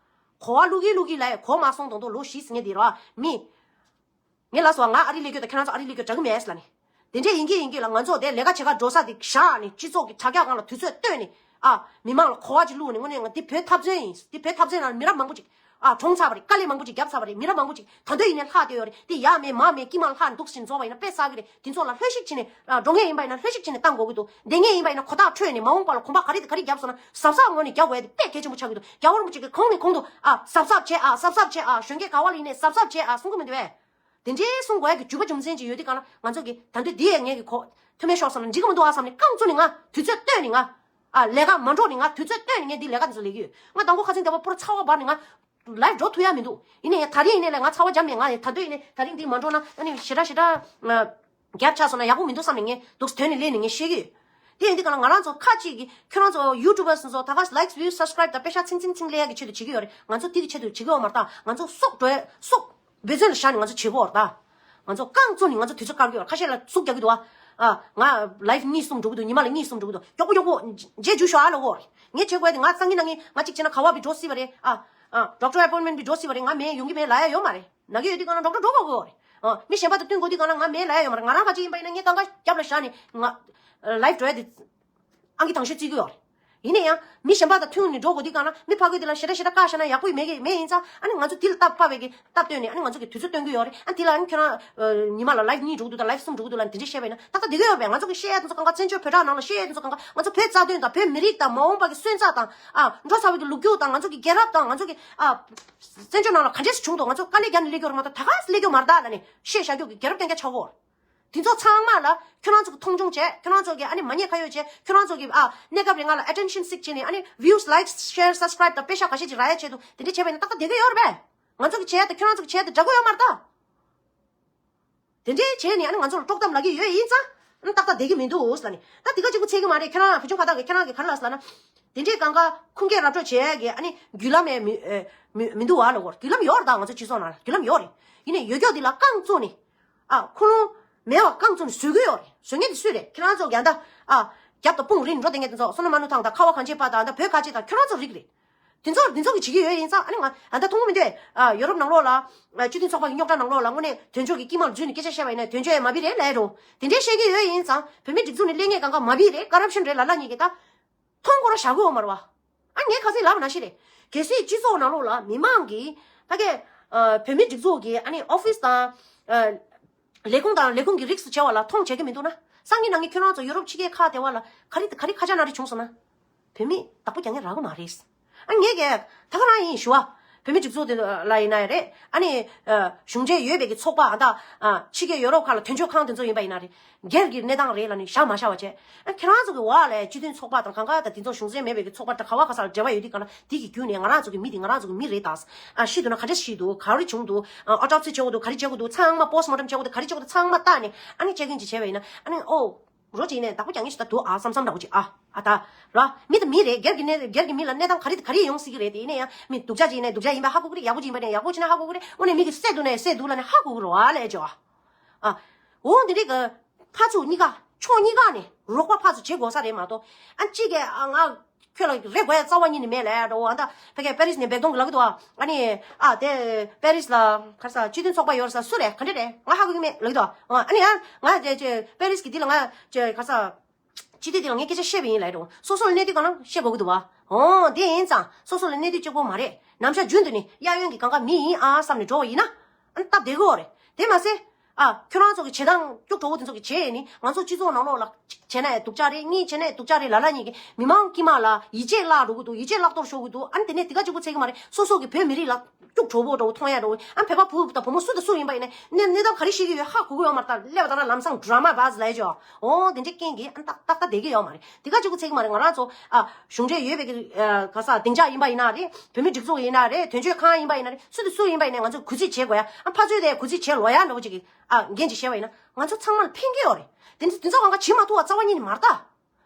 གོ་བ་བླུག་གིན་བླུག་གིན་ལབ་ཡ་གོ་མ་སོང་དང་དུ་ལོ་བཞི་ཟིན་ངེས་དེ་ར་མི། ངས་ལབ་སོང་བ། ང་ཨ་རི་སླེབས་རྒྱུ་དང་ཁྱེད་རང་ཚོ་ཨ་རི་སླེབས་རྒྱུ་འདྲ་གི་མེད་ལབ་ནས། དེ་འདྲས་ཡིན་གྱི་ཡིན་གྱི་ལ། ང་ཚོ་དེ་ལས་ཀ་བྱེད་གར་འགྲོ་ས་དེ་བཞག་ནས་སྤྱི་ཚོགས་ཀྱི་དྲ་རྒྱ་སྒང་ལ་དུས་ཚོད་བཏོན་ནས། ཨ། མི་མང་ལ་གོ་བ་ཅིག་བླུགས་ནས། དངོས་གནས་ང་འདི་བོད་འཐབ་རྩོད་ཡིན། འདི་བོད་འཐབ་རྩོད་ནང་མི་རབས་མང་པོ་ཅིག་ཨ། གྲོངས་ཚར་བ་རེད། དཀའ་ལས་མང་པོ་ཅིག་བརྒྱབ་ཚར་བ་རེད། མི་རབས་མང་པོ་ཅིག་ད་དུང་ཡིན་ནའི་ལྷག་བསྡད་ཡོད་རེད། དེ་ཡ་མེད་མ་མེད་དཀྱིལ་མ་ལྷག་འདུག་ཟེར་འཛོམས་པ་ཡིན་ན་དཔེ་བསགས་ཀྱི་རེད། དེ་ཚོ་ལ་ལྷོད་ཤིག་བྱས་ནས། ཨ། འགྲོ་མཁན་ཡིན་པ་ཡིན་ན་ལྷོད་ཤིག་བྱས་ནས་བཏང་དགོས་ཀྱི་འདུག་བསྡད་མཁན་ཡིན་པ་ཡིན་ན་གོ་རྟོགས་འཕྲོད་ནས་མ་འོངས་པ་ལ་གོམ་པ་ག་རེ་དང་ག་རེ་བརྒྱབ་སོང་ན་གཟབ་གཟབ་ངང་ནས་རྒྱག་དགོས་ཡ་དེ་དཔེ་གལ་ཆེན་པོ་ཆགས་ཀྱི་འདུག་རྒྱལ་བ་རིན་པོ་ཆེ་གིས་གོང་ནས་གོང་དུ། ཨ། གཟབ་གཟབ་བྱེད། ཨ། གཟབ་གཟབ་བྱེད། ཨ། གཞོན་སྐྱེས་ག་བ་ལ་ཡིན་ནའི་གཟབ་གཟབ་བྱེད། ཨ། གསུང་གི་མི་འདུག་བས། དེ་འདྲའི་གསུང་དགོས་ཡ་གི་རྒྱུ་བ་རྒྱུ་མཚན་ཅིག་ཡོད་དུས་གང་ལ། ང་ཚོ་གི་ད་འདོད་འདི་ཡས་ངས་གི་གོ་མཐུ་མེད་ཤོག་བསམ་ན་འགྲིག་གི་མི་འདུག་ཨ་བསམ་ནས། རྐང་བཙུགས་ནས་ང་དུས་ཚོད་བཏོན་ནས། ང་། ཨ། ལས་ཀ་མ་འགྲོ་ནས། ང་དུས་ཚོད་བཏོན་ནས་ངས་འདི་ལས་ཀ་འདི་ཚོ་ལས་ཀྱི་ཡོད། ང་དང་པོ་ཁ་སང་དེ་བ་པུ་ར་ཚ་བ་འབར་ནས་ང་ལའིབ་འགྲོ་ཐུབ་ཡ་མི་འདུག་ཡིན་ནའི་ད་རིང་ཡིན་ནའི་ལས་ང་ཚ་བ་འཇམ་མེད། ང་ད་འདོད་ཡིན་ནའི་ད་རིང་འདི་མ་འགྲོ་ན་ཨ་ནི་ཞེ་དྲག་ཞེ་དྲག་རྒྱབ་ཆགས་སོང་ན་ཡག་པོ་མི་འདུག་བསམ་ནས་ངས་འདུག་དོན་ནས་སླེབས་ནས་ངས་བཤད་ཀྱི་ཡོད། དེ་ཡིན་དུས་གང་ལ་ང་རང་ཚོ་ཁ་ཅིག་གིས། ཁྱོད་རང་ཚོ་ཡུ་ཊུབ་པར་ཚོ་ད་ག་ལའིག་བིའུ་སབ་སི་ཀ་རའིབ་དང་པེ་ཤག་ཚིང་ཚིང་ཚིང་ལས་ཡག་གི་ཆེད་དུ་བྱེད་ཀྱི་ཡོད་རེད། ང་ཚོ་དེ་གི་ཆེད་དུ་བྱེད་ཀྱི་ཡོད་མ་རེད་ད། ང་ཚོ་སྲོག་འགྲོ་སྲོག་འབད་བརྩོན་ལ་བཞག་ནས་ང་ཚོ་བྱེད་ཀྱི་ཡོད་རེད་ད། ང་ཚོ་རྐང་བཙུགས་ནས་ང་ཚོ་དུས་ཚོད་བཀག་གི་ཡོད་རེད། ཁ་ཤས་ལ་ཟུག་རྒྱག་གི་འདུག་ཨ། ཨ། ང་ལའིབ་གཉིས་གསུམ་འགྲོ་གི་འདུག་ཉི་མ་ལ་གཉིས་གསུམ་འགྲོ་གི་འདུག་མགྱོགས་པོ་མགྱོགས་པོ་རྗེས་འཇུག་ཤོག་ཨ་ལ་འོ། ངས་བྱེད་དགོས་དེ། ང་སང་ཉིན་གནངས་ཉིན་ང་གཅིག་བྱས་ན་ག་བ་བི་འགྲོ་སྲིད་པ་རེད། ཨ། ཨ། ཌོག་ཊར་ཨེ་པོའིན་མེན་བི་འགྲོ་སྲིད་པ་རེད། ང་མེད་ཡོང་གི་མེད་ལབ་ཡ་ཡོད་མ་རེད། ན་གི་ཡོད་དུས་གང་ལ་ཌོག་ཊར་འགྲོ་དགོས་ཀྱི་ཡོད་རེད། ཨ། མི་གཞན་པ་དང་བསྟུན་དགོས་དུས་གང་ལ་ང་མེད་ལབ་ཡ་ཡོད་མ་རེད། ང་རང་ཁ་ཅིག་ཡིན་པ་ཡིན་ན་ངས་སྒང་ག་རྒྱབ་ལ་བཞག་ནས་ང་ལའིབ་འགྲོ་ཡ་དེ་ཨང་ཀི་དང་ཤོས་བརྩི་གི་ཡོད་རེད། ཡིན་ན་ཡང་མི་གཞན་པ་དང་མཐུན་ནས་འགྲོ་དགོས་དུས་གང་ལ་མི་ཕ་གི་དེ་ལ་ཞེ་དྲག་ཞེ་དྲག་བཀག་བཞག་ན་ཡག་པོ་མེད་གི་མེད། ཡིན་ཙང་ཨ་ནི་ང་ཚོ་དེ་ལ་སྟབས་བབས་པའི་གི་སྟབས་བསྟུན་ནས་ཨ་ནི་ང་ཚོ་གི་དུས་ཚོད་སྟོན་གི་ཡོད་རེད། ཨ། དེ་ལ་ཨ་ནི་ཁྱོད་རང་ཨ་ཉི་མ་ལ་ལའིབ་གཉིས་འགྲོ་གི་འདུག་དང་ལའིབ་གསུམ་འགྲོ་གི་འདུག་ལབ་ནས་དེ་འདྲས་བཤད་པ་ཡིན་ན་ཏག་ཏག་བསྡད་གི་ཡོད་རེད་པས། ང་ཚོ་གི་བཤད་ཡ་དེ་ཚོ་གང་ག། བཙན་བྱོལ་བོད་རང་ནང་ལ་བཤད་ཡ་དེ་ཚོ་གང་ག། ང་ཚོ་བོད་རྩ་དོན་དང་བོད་མི་རིགས་དང་མ་འོངས་པ་གི་སོན་རྩ་དང་། ཨ། འགྲོ་ཚར་བའི་གི་ལོ་རྒྱུས་དང་། ང་ཚོ་གི་རྒྱལ་རབས་དང་། ང་ཚོ་གི། ཨ། བཙན་བྱོལ་ནང་ལ་ག་འདྲས་སེ་བྱུང་འདུག་ང་ཚོ་དཀའ་ལས་བརྒྱབ་ནས་སླེབས་ཀྱི་ཡོད་རེད་མ་གཏོགས་ད་ག་སེ་སླེབས་ཀྱི་ཡོད་མ་རེད་ད་ལབ་ནས་བཤད་བཞག་རྒྱུ་གི་རྒྱལ་རབས་སྟོན་རྒྱུ་ཆགས་ཀྱི་ཡོད་རེད། དེ་ཚོ་ཚང་མ་ལ་ཁྱོད་རང་ཚོ་གིས་མཐོང་ཆུང་བྱས། ཁྱོད་རང་ཚོ་གིས་ཨ་ནི་མ་ཉེས་ཁ་གཡོགས་བྱས། ཁྱོད་རང་ཚོ་གིས། ཨ། གནས་སྐབས་རིང་ང་ལ་ཨེ་ཊེན་ཤན་སིག་བྱས་ནས་ཨ་ནི་བིའུ་སི། ལའིག་སི། ཤེར། སབ་སི་ཀ་རའིབ་དང་པེ་ཤག་ཁ་ཤས་ཅིག་རག་ཡ་ཆེད་དུ་དེ་འདྲས་བྱས་པ་ཡིན་ན་ཏག་ཏག་བསྡད་ཀྱི་ཡོད་རེད་པས། ང་ཚོ་གིས་བྱས་ཡ་དང་ཁྱོད་རང་ཚོ་གིས་བྱས་ཡ་དང་འདྲ་གི་ཡོད་མ་རེད་ད། དེ་འདྲས་བྱས་ནས་ཨ་ནི་ང་ཚོ་ལ་དཀྲོག་གཏམ་ལབ་ཀྱི་ཡོད། ཡིན་ཙང་ཨ་ནི་ཏག་ཏག་བསྡད་ཀྱི་མི་འདུག་ཟེར་ནས། ད་དེ་ག་གཅིག་པུ་ཚད་ཀྱི་མ་རེད། ཁྱེད་རང་བུ་ཆུང་ཁ་བཏགས་ཀྱིས་ཁྱེད་རང་གིས་ག་རེ་ལབ་ཟེར་ལབ་ན། དེ་འདྲས་གང་ག་ཁུངས་སྐྱེལ་ར་སྤྲོད་བྱེད་ཡ་གི་ཨ་ནི་བརྒྱུད་ལམ་ཡང་མི་མི་མི་མི་འདུག་བ་ལབ་ཀྱི་ཡོད་རེད། བརྒྱུད་ལམ་ཡོད་རེད། ད་ང་ཚོ་སྤྱི་ཚོགས་ནང་ལ་བརྒྱུད་ལམ་ཡོད་རེད། ཡིན་ནའི་ཡོད་ཀྱོག་འདི་ལ་རྐང་བཙུགས་ནས། ཨ། ཁུངས་ལུང་མེད་པ་རྐང་བཙུགས་ནས་བཟོ་གི་ཡོད་རེད། བཟོ་མཁན་དེ་སུ་རེད། ཁྱེད་རང་ཚོ་གིས་ཨ་ད། ཨ། རྒྱབ་དང་དཔུང་རིས་འགྲོ་བསྡད་མཁན་དེ་ཚོ། བསོད་ནམས་མ་ནུ་ཐང་དང་། ཁ་བ་གངས་ཅན་པ་དང་། ད་བོད་ཁ་ཆེ་དང་། ཁྱོད་རང་ཚོ་རིགས་རེད། དེ་ཚོ་དེ་ཚོ་གིས་བྱེད་ཀྱི་ཡོད། ཡིན་ཙང་ཨ་ནི་ང་ཨ་ད་མཐོང་གི་མི་འདུག་ཨ། ཡོ་རོབ་ནང་ལོགས་ལ། ཨ། སྤྱི་མཐུན་ཚོགས་པ་གི་རྙོག་དྲ་ནང་ལོགས་ལ་དངོས་གནས་དོན་གཅོད་ཀྱི་དཀྱིལ་མར་འཛུལ་ནས་སྐད་ཆ་བཤད་པ་ཡིན་ན་དོན་གཅོད་ཡང་མ་བི་རེད་ལབ་ཡ་འགྲོ། དེ་འདྲས་བཤད་ཀྱི་ཡོད། ཡིན་ཙང་བོད་མིའི་སྒྲིག་འཛུགས་ནས་སླེབས་མཁན་གང་ག་མ་བི་རེད། ཀ་རབ་ཤན་རེད་ལབ་ལབ་མཁན་གྱི་ད། མཐོང་གོ་ར་བཞག་གི་ཡོད་མ་རེད་བ། ཨ། ངས་ཁ་སང་ལབ་པ་ནང་བཞིན་རེད། གལ་སྲིད་སྤྱི་ཚོགས་ནང་ལོགས་ལ་མི་མང་གིས་ཕ་གིའི། ཨ། བོད་མིའི་སྒྲིག་འཛུགས་ཀྱི་ཨ་ནི་ཨོ་ཕིས་དང་། ཨ། ལས་ཁུངས་དང་ལས་ཁུངས་ཀྱི་རིགས་སུ་བྱས་པ་ལ་མཐོང་བྱེད་ཀྱི་མི་འདུག་ན། སང་ཉིན་གནངས་ཉིན་ཁྱོད་རང་ཚོ་ཡུ་རོབ་ཕྱི་རྒྱལ་ཁག་དེ་བ་ལ་ག་རེ་ག་རེ་ཁ་ཆག་ན་རེ་བྱུང་སོང་ན། བོད་མི་བདག་པོ་རྒྱག་མཁན་རག་གི་མ་རེད། ཨ། ངས་ཀྱི་ད་ག་རང་ཡིན་ཞུ་བ། བོད་མི་སྒྲིག་འཛུགས་དེ་ལ་ཡིན་ན་ཡང་རེད། ཨ་ནི། ཨ། གཞུང་འབྲེལ་ཡོད་པའི་གི་ཚོགས་པ། ཨ། ད། ཨ། ཕྱི་རྒྱལ་ཡོ་རོབ་ཁག་ལ་དོན་གཅོད་ཁང་དེ་ཚོ་ཡིན་པ་ཡིན་ན་རེད། སྒེར་གྱི་གནས་སྟངས་རེད་ལབ་ནས་བཞག་མ་བཞག་པ་བྱས། ཨ། ཁྱེད་རང་ཚོ་གི་འོག་ལ་སྤྱི་མཐུན་ཚོགས་པ་དང་གང་ག་དང་དེ་ཚོ་གཞུང་འབྲེལ་མེད་པའི་གི་ཚོགས་པ་དང་ག་བ་ག་ས་ལ་འབྲེལ་བ་ཡོད་དུས་གང་ལ་དེ་གི་བརྒྱུད་ནས་ང་རང་ཚོ་གི་མི་དེ་ང་རང་ཚོ་གི་མི་རེད་ད། ཨ། ཤི་འདུག་ན་ག་འདྲས་ཤི་འདུག་ག་རེ་བྱུང་འདུག་ཨ། ཨོ་ཊོབ་སི་བྱེད་དགོས་འདུག་ག་རེ་བྱེད་དགོས་འདུག་ཚང་མ་པོ་སི་ཊི་མོར་ཊམ་བྱེད་དགོས་འདུག་ག་རེ་བྱེད་དགོས་འདུག་ཚང་མ་བལྟས་ནས་ཨ་ནི་དཔྱད་མཁན་ཅིག་བྱས་པ་ཡིན་ན། ཨ་ནི་ཨོ། རོ་གཅིག་ནས་བདག་པོ་རྒྱག་མཁན་ཞིག་ད་འདུག་ཨ་བསམ་བསམ་འདྲ་བོ་ཅིག་ཨ། ཨ། ད། ར། མི་དང་མི་རེད། སྒེར་གྱི་གནས་སྒེར་གྱི་མི་ལ་གནས་སྟངས་ག་རེ་ག་རེ་ཡོང་སྲིད་ཀྱི་རེད། དེ་ཡིན་ན་ཡང་མི་སྡུག་ཅག་ཅིག་ཡིན་ན་སྡུག་ཅག་ཡིན་པ་ཧ་གོ་གི་རེད། ཡག་པོ་ཅིག་ཡིན་པ་ནས་ཡག་པོ་ཅིག་ན་ཧ་གོ་གི་རེད། དངོས་གནས་མི་གི་བསད་འདུག་ན་བསད་འདུག་ལབ་ནས་ཧ་གོ་གི་རེད་བ་ལས་ཅོ། ཨ། འོ་འདི་རིགས་ཀྱི་ཕར་ཚུར་གཉིས་ཀ་ཕྱོགས་གཉིས་ཀ་ནས་རོགས་པ་ཕར་ཚུར་བྱེད་དགོས་ས་རེད་མ་གཏོགས། ཨ། གཅིག་གིས་ཨ་ང་ཁྱོད་ལ་རེ་དགོས་ཡ་རྩ་བ་ཉིད་ནས་མེད་ལབ་ཡ་འདྲ་བོ། ཨ། ད་ཕ་གིའི་པེ་རིས་ནས་བེག་དོང་གི་ལབ་གི་འདུག་ཨ། ཨ་ནི། ཨ། དེ་པེ་རིས་ལ་ག་རེ་ཟ། སྤྱི་མཐུན་ཚོགས་པ་ཡོད་རེད་ཟ། སུ་རེད། ག་འདྲ་རེད། ང་ཧ་གོ་གི་མེད་ལབ་གི་འདུག་ཨ། ཨ་ནི་ཡང་ང་དེ་ཅེ་པེ་རིས་ཀྱི་འདི་ལ་ང་ཅེ་ག་རེ་ཟ། སྤྱི་འཐུས་དེ་ལ་ངས་སྐད་ཆ་བཤད་པ་ཡིན་ལབ་རུང་། སོ་སོ་ལ་གནས་དུས་གང་ན་བཤད་དགོས་ཀྱི་འདུག་བ། འོ། དེ་ཡིན་ཙང་སོ་སོ་ལ་གནས་དུས་གཅིག་པོ་མ་རེད། ནམ་ཞག་རྒྱུན་དུ་ནི་གཡས་གཡོན་གྱི་གང་ག་མི་ཡིན་ཨ་བསམ་ནས་འགྲོ་བ་ཡིན་ན། ཨ་ནི་སྟབས་བདེ་གི་ཡོད་རེད། དེ་མ་ཟད། ཨ། ཁྱོད་རང་ཚོ་གི་བྱེད་སྟངས་སྐྱུག་བྲོ་བོ་དེ་ཚོ་གི་བྱས་ནི་ང་ཚོ་སྤྱི་ཚོགས་ནང་ལོགས་ལ་གཅིག་བྱས་ན་ཡང་སྡུག་ཅག་རེད། གཉིས་བྱས་ན་ཡང་སྡུག་ཅག་རེད་ལབ་ལབ་ནས་གི་མི་མང་དཀྱིལ་མ་ལ་ཡིད་ཆེས་བརླག་འགྲོ་གི་འདུག་ཡིད་ཆེས་བརླག་གཏོར་ཤོར་གི་འདུག་ཨ་ནི་དེ་ནས་དེ་ག་གཅིག་པོ་ཚད་ཀྱི་མ་རེད། སོ་སོ་གི་བོད་མི་རིགས་ལ་སྐྱུག་བྲོ་བོ་འདྲ་བོ་མཐོང་ཡ་འདྲ་བོ། ཨ། བོད་པ་བུ་དང་བུ་མོ་སུ་དང་སུ་ཡིན་པ་ཡིན་ནའི་གནས་གནས་སྟངས་ག་རེ་ཤེས་ཀྱི་ཡོད་ཧ་གོ་གི་ཡོད་མ་རེད། ད་སླེབས་པ་ད་ར་ལམ་སང་ཌ་ར་མ་བཱ་ཛི་ལབ་ཡ་ཅོ། འོ། དེ་འདྲའི་རྐྱེན་གྱིས་ཨ་ནི་ཏག་ཏག་ཏག་བསྡད་ཀྱི་ཡོད་མ་རེད། དེ་ག་གཅིག་པོ་ཚད་ཀྱི་མ་རེད། ང་རང་ཚོ། ཨ། གཞུང་འབྲེལ་ཡོད་པའི་གི། ཨ། ག་ས་སྡིངས་ཆ་ཡིན་པ་ཡིན་ན་རེད། བོད་མི་སྒྲིག་འཛུགས་ཡིན་ན་རེད། དོན་གཅོད་ཁང་ཡིན་པ་ཡིན་ན་རེད། སུ་དང་སུ་ཡིན་པ་ཡིན་ནའི་ང་ཚོས་གུས་བརྩི་བྱེད་དགོས་ཡ། ཨ། ཕར་ཚུར་དེ་གུས་བརྩི་བྱེད་ལོ་ཡ་འདྲ་བོ་ཅིག་གི། ཨ། འགན་ཅིག་བཞེས་པ་ཡིན་ན་ང་ཚོ་ཚང་མ་ལ་ཕན་གྱི་ཡོད་རེད། དེ་ཚོ་དེ་ཚོ་གང་ག་བྱེད་མ་ཐུབ་པ་རྩ་བ་ཉིད་ནས་མ་རེད་ད།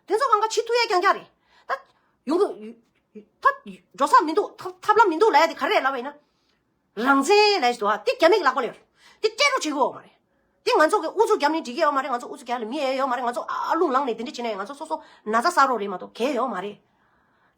དེ་ཚོ་གང་ག་བྱེད་ཐུབ་ཡ་རྐྱང་རྐྱང་རེད། ད་ཡོང་གི་ད་འགྲོ་ས་མི་འདུག་ཐབས་ཐབས་ལམ་མི་འདུག་ལབ་ཡ་དེ་ག་རེ་རེད་ལབ་པ་ཡིན་ན། རང་བཙན་ལབ་ཡ་ཞིག་འདུག་ཨ། དེ་རྒྱ་མི་གི་ལག་པ་ལ་ཡོད་རེད། དེ་སྤྲད་རོགས་བྱེད་དགོས་མ་རེད། དེ་ང་ཚོ་གི་ཨུ་ཚུགས་བརྒྱབ་ནས་འགྲིག་གི་ཡོད་མ་རེད། ང་ཚོ་ཨུ་ཚུགས་རྒྱག་ལ་མི་ཡོད་ཡོད་མ་རེད། ང་ཚོ་ཨ་རླུང་ལངས་ནས་དེ་འདྲ་བྱས་ནས་ང་ཚོ་སོ་སོ་ན་ཚ་ཟ་རོགས་རེད་མ་གཏོགས་གལ་ཡོད་མ་རེད།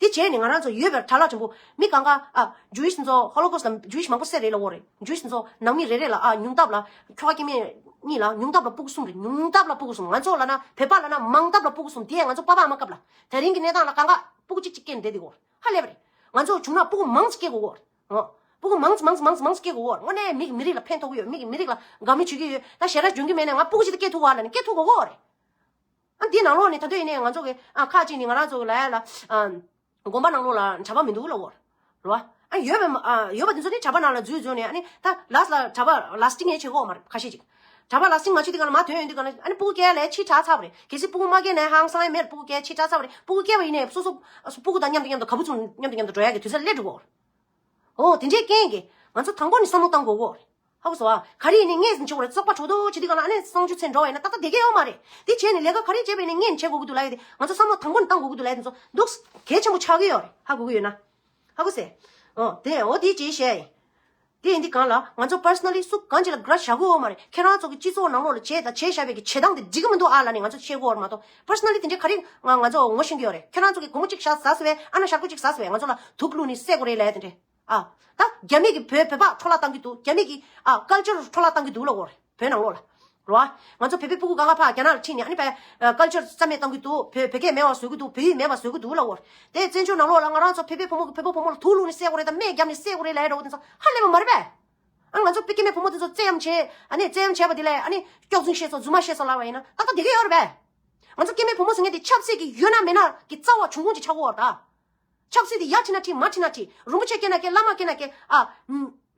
དེ་བྱས་ནས་ང་རང་ཚོ་ཡོད་པའི་གྲྭ་ལག་ཆེན་པོ་མི་གང་ག་ཨ་Jewish་ཚོ་Holocaust་ལ་Jewish་མང་པོ་བསད་རེད་ལབ་ཡོད་རེད། Jewish་ཚོ་ནང་མི་རེ་རེ་ལ་ཨ་ཉུང་མཐའ་ལ་ཁྱོ་ག་སྐྱེ་དམན་གཉིས་ལ་ཉུང་མཐའ་ལ་སྤུ་གུ་གསུམ་རེད། ཉུང་མཐའ་ལ་སྤུ་གུ་གསུམ། ང་ཚོ་ལ་ན་བོད་པ་ལ་ན་མང་མཐའ་ལ་སྤུ་གུ་གསུམ། དེ་ཡང་ང་ཚོ་པ་ཕ་མ་སྐབས་ལ་དེ་རིང་གི་གནས་སྟངས་ལ་གང་ག་སྤུ་གུ་གཅིག་གཅིག་སྐྱེས་ནས་བསྡད་དེ་ཡོད་རེད། ཧ་ལས་པ་རེད། ང་ཚོ་བྱུང་ན་སྤུ་གུ་མང་ཙམ་སྐྱེ་དགོས་ཀྱི་ཡོད་རེད། ཨོ། སྤུ་གུ་མང་ཙམ་མང་ཙམ་མང་ཙམ་སྐྱེ་དགོས་ཀྱི་ཡོད་རེད། དངོས་གནས་མི་མི་རིགས་ལ་ཕན་ཐོགས་ཀྱི་ཡོད། མི་མི་རིགས་ལ་དགའ་མོས་བྱེད་ཀྱི་ཡོད། ད་ཞེ་དྲག་འཇོན་གྱི་མེད་ན་ང་སྤུ་གུ་ཅིག་ད་སྐྱེ་ཐུབ་པ་ལབ་ནས་སྐྱེ་ཐུབ་དགོས་ཀྱི་ཡོད་རེད། ཨ་འདི་ནང་ལོགས་ནས་ད་དུང་ཡིན་ནའི་ང་ཚོ་གི་ཨ་ཁག་ཅིག་ནས་ང་རང་ཚོ་གི་ལ་ཡ་ལ་ཨ་དགོན་པ་ནང་ལོགས་ལ་གྲྭ་པ་མི་འདུག་ལབ་ཡོད་རེད་བ། ཨ་ཡོད་པ་ཨ་ཡོད་པ་དེ་ཚོ་ནི་གྲྭ་པ་ནང་ལ་འཛུལ་འཛུལ་ནས་ཨ་ནི་ད་ལཱསི་ལ་གྲྭ་པ་ལཱསི་ཊིང་ཡང་བྱེད་ཀྱི་ཡོད་མ་རེད། ཁ་ཤས་ཅིག་གྲྭ་པ་ལཱསི་ཊིང་མ་བྱེད་དུས་ག་ལ་མར་ཐོན་ཡོང་དུས་ག་ལ་ཨ་ནི་སྤུ་གུ་སྐྱེ་ལ་ཕྱི་དྲགས་ཚར་བ་རེད། གལ་སྲིད་སྤུ་གུ་མ་སྐྱེས་ན་ཧང་སང་ཡང་མེད། སྤུ་གུ་སྐྱེ་ཕྱི་དྲགས་ཚར་བ་རེད། སྤུ་གུ་སྐྱེས་པ་ཡིན་ནའི་སོ་སོ་སྤུ་གུ་དང་མཉམ་དུ་མཉམ་དུ་ག་བུ་ཚོ་མཉམ་དུ་མཉམ་དུ་འགྲོ་ཡག་གི་དུས་ཚོད་སླེབས་འགྲོ་གི་ཡོད་རེད། ཨོ་དེ་འདྲའི་རྐྱེན་གྱིས་ང་ཚོ་དང་པོ་ནས་བསམ་བློ་བཏང་དགོས་ཀྱི་ཡོད་རེད། ཧ་གོ་སོང་ཨ། ག་རེ་ཡིན་ནའི་སྔས་ནས་བྱེད་དགོས་རེད། བཙོག་པ་གྲོགས་ཏོ་བྱེད་དུས་ག་ལ་ཨ་ནི་གསང་སྤྱོད་ཚེ་འགྲོ་བ་ཡིན་ན་ཏག་ཏག་བསྡད་ཀྱི་ཡོད་མ་རེད། དེ་བྱས་ནས་ལས་ཀ་ག་རེ་བྱས་པ་ཡིན་ནའི་སྔས་ནས་བྱེད་དགོས་ཀྱི་འདུག་ལབ་ཡ་དེ་ང་ཚོ་བསམ་བློ་དང་པོ་ནས་བཏང་དགོས་ཀྱི་འདུག་ལབ་ཡ་དེ་ཚོ་འདུག་གལ་ཆེན་པོ་ཆགས་ཀྱི་ཡོད་རེད། ཧ་གོ་གི་ཡོད་ན། ཧ་གོ་སོང་། ཨོ་དེ་འོ་དེ་ཅིག་བཤད་ཡིན། དེ་ཡིན་དུས་གང་ལ་ང་ཚོ་personally་སུ་གང་ཅིག་ལ་grudge་བཞག་གི་ཡོད་མ་རེད། ཁྱེད་རང་ཚོ་གི་སྤྱི་ཚོགས་ནང་ལོགས་ལ་བྱས་དང་བྱས་བཞག་པའི་གི་བྱེད་སྟངས་དེ་འགྲིག་གི་མི་འདུག་ཨ་ལབ་ནས་ང་ཚོ་བཤད་གི་ཡོད་རེད་མ་གཏོགས་personally་དེ་འདྲའི་ག་རེ་ང་ང་ཚོ་ངོ་ཤེས་ཀྱི་ཡོད་རེད། ཁྱེད་རང་ཚོ་གི་སྒོར་མོ་གཅིག་བཞག་ཟ་ཟེར་བས་ཨ་ན་ཤག་ཁུ་གཅིག་ཟ་ཟེར་བས་ང་ཚོ་ལ་དུག་བླུགས་ནས་བསད་དགོས་རེད་ལབ་ཡ་དེ་འདྲས། ཨ། ད་རྒྱ་མི་གིས་བོད་བོད་པ་འཕྲོ་བརླག་བཏང་གི་འདུག་རྒྱ་མི་གིས་ཨ་culture་འཕྲོ་བརླག་བཏང་གི་འདུག་ལབ་ཡོད་རེད། བོད་ནང་ལོགས་ལ། རེད་བ། ང་ཚོ་བོད་པའི་སྤུ་གུ་གང་ག་ཕར་རྒྱ་ནག་ལ་ཁྲིད་ནས་ཨ་ནི་བོད་ཨ་culture་རྩ་མེད་བཏང་གི་འདུག་བོད་བོད་སྐད་མེད་པ་བཟོ་གི་འདུག་བོད་ཡིག་མེད་པ་བཟོ་གི་འདུག་ལབ་ཡོད་རེད། དེ་བཙན་བྱོལ་ནང་ལོགས་ལ་ང་རང་ཚོ་བོད་པའི་བུ་མོ་གིས་བོད་པ་བུ་མོ་ལ་དུག་བླུགས་ནས་བསད་དགོས་རེད་དང་རྨས་བརྒྱབ་ནས་བསད་དགོས་རེད་ལབ་ཡ་འདྲ་བོ་དེ་ཚོ་ཧ་ལས་པ་མ་རེད་པས། ཨ་ང་ཚོ་བོད་སྐྱེ་དམན་བུ་མོ་དེ་ཚོ་བཙན་གཡེམ་བྱས་ཨ་ནི་བཙན་གཡེམ་བྱས་པ་དེ་ལ་ཨ་ནི་སྐྱག་རྫུན་བཤད་སོང་རྫུན་མ་བཤད་སོང་ལབ་པ་ཡིན་ན་ཏག་ཏག་བསྡད་ཀྱི་ཡོད་རེད་པས། ང་ཚོ་སྐྱེ་དམན་བུ་མོ་ཟེར་མཁན་དེ་ཆབ་སྲིད་ཀྱི་ཡོད་ན་མེད་ན་གི་རྩ་བ་འབྱུང་ཁུངས་ཅིག་ཆགས་ཀྱི་ཡོད་རེད་ད། ཆབ་སྲིད་དེ་ཡར་ཁྲིད་ན་ཁྲིད་མར་ཁྲིད་ན་ཁྲིད་རིན་པོ་ཆེ་སྐྱེས་ན་སྐྱེས་བླ་མ་སྐྱེས་ན་སྐྱེས་ཨ།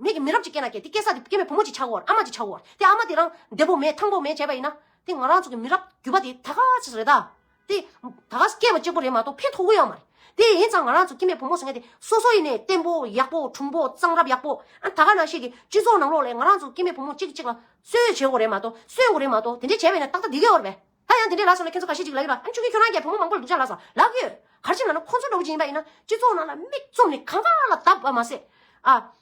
མི་གི་མི་རབས་ཅིག་སྐྱེས་ན་སྐྱེས་དེ་སྐྱེས་ས་དེ་སྐྱེ་དམན་བུ་མོ་ཅིག་ཆགས་ཀྱི་ཡོད་རེད། ཨ་མ་ཅིག་ཆགས་ཀྱི་ཡོད་རེད། དེ་ཨ་མ་དེ་རང་བདེ་པོ་མེད་ཐང་པོ་མེད་བྱས་པ་ཡིན་ན་དེ་ང་རང་ཚོ་གི་མི་རབས་རྒྱུད་པ་དེ་ད་ག་ཅིག་རེད་ད། དེ་ད་ག་སྐྱེས་པ་གཅིག་པོ་རེད་མ་གཏོགས་ཕན་ཐོགས་ཀྱི་ཡོད་མ་རེད། དེ་ཡིན་ཙང་ང་རང་ཚོ་སྐྱེ་དམན་བུ་མོ་ཟེར་མཁན་དེ་སོ་སོ་ཡིན་ནའི་བརྟན་པོ་ཡག་པོ་གྲུང་པོ་གཙང་རབ་ཡག་པོ་ཨ་ད་ག་ནང་བཞིན་གི་སྤྱི་ཚོགས་ནང་ལོགས་ལ་ང་རང་ཚོ་སྐྱེ་དམན་བུ་མོ་གཅིག་གིས་གཅིག་ལ་གསོད་བྱེད་དགོས་རེད་མ་གཏོགས་གསོན་དགོས་རེད་མ་གཏོགས་དེ་འདྲས་བྱས་པ་ཡིན་ན་ཏག་ཏག་བསྡད་ཀྱི་ཡོད་རེད་པས། ད་ཡང་དེ་འདྲས་ལབ་སོང་ན་ཁྱེད་ཚོ་ཁ་ཤས་ཅིག་ལབ་ཀྱི་རེད། ཨ་ནི་ཆུང་ཆུང་ཁྱོད་རང་གིས་བུ་མོ་མང་པོ་ལ་སྡུག་ཅག་ལབ་སོང་ལབ་ཀྱི་ཡོད། ག་རེ་བྱས་ན་ན་ཁོང་ཚོ་འདྲ་བོ་ཅིག་ཡིན་པ་ཡིན་ན་སྤྱི་ཚོགས་ནང་ལ་མིག་བཙུམ་ནས་གང་ག་ལ་བརྡབ་པ་མ་ཟད། ཨ།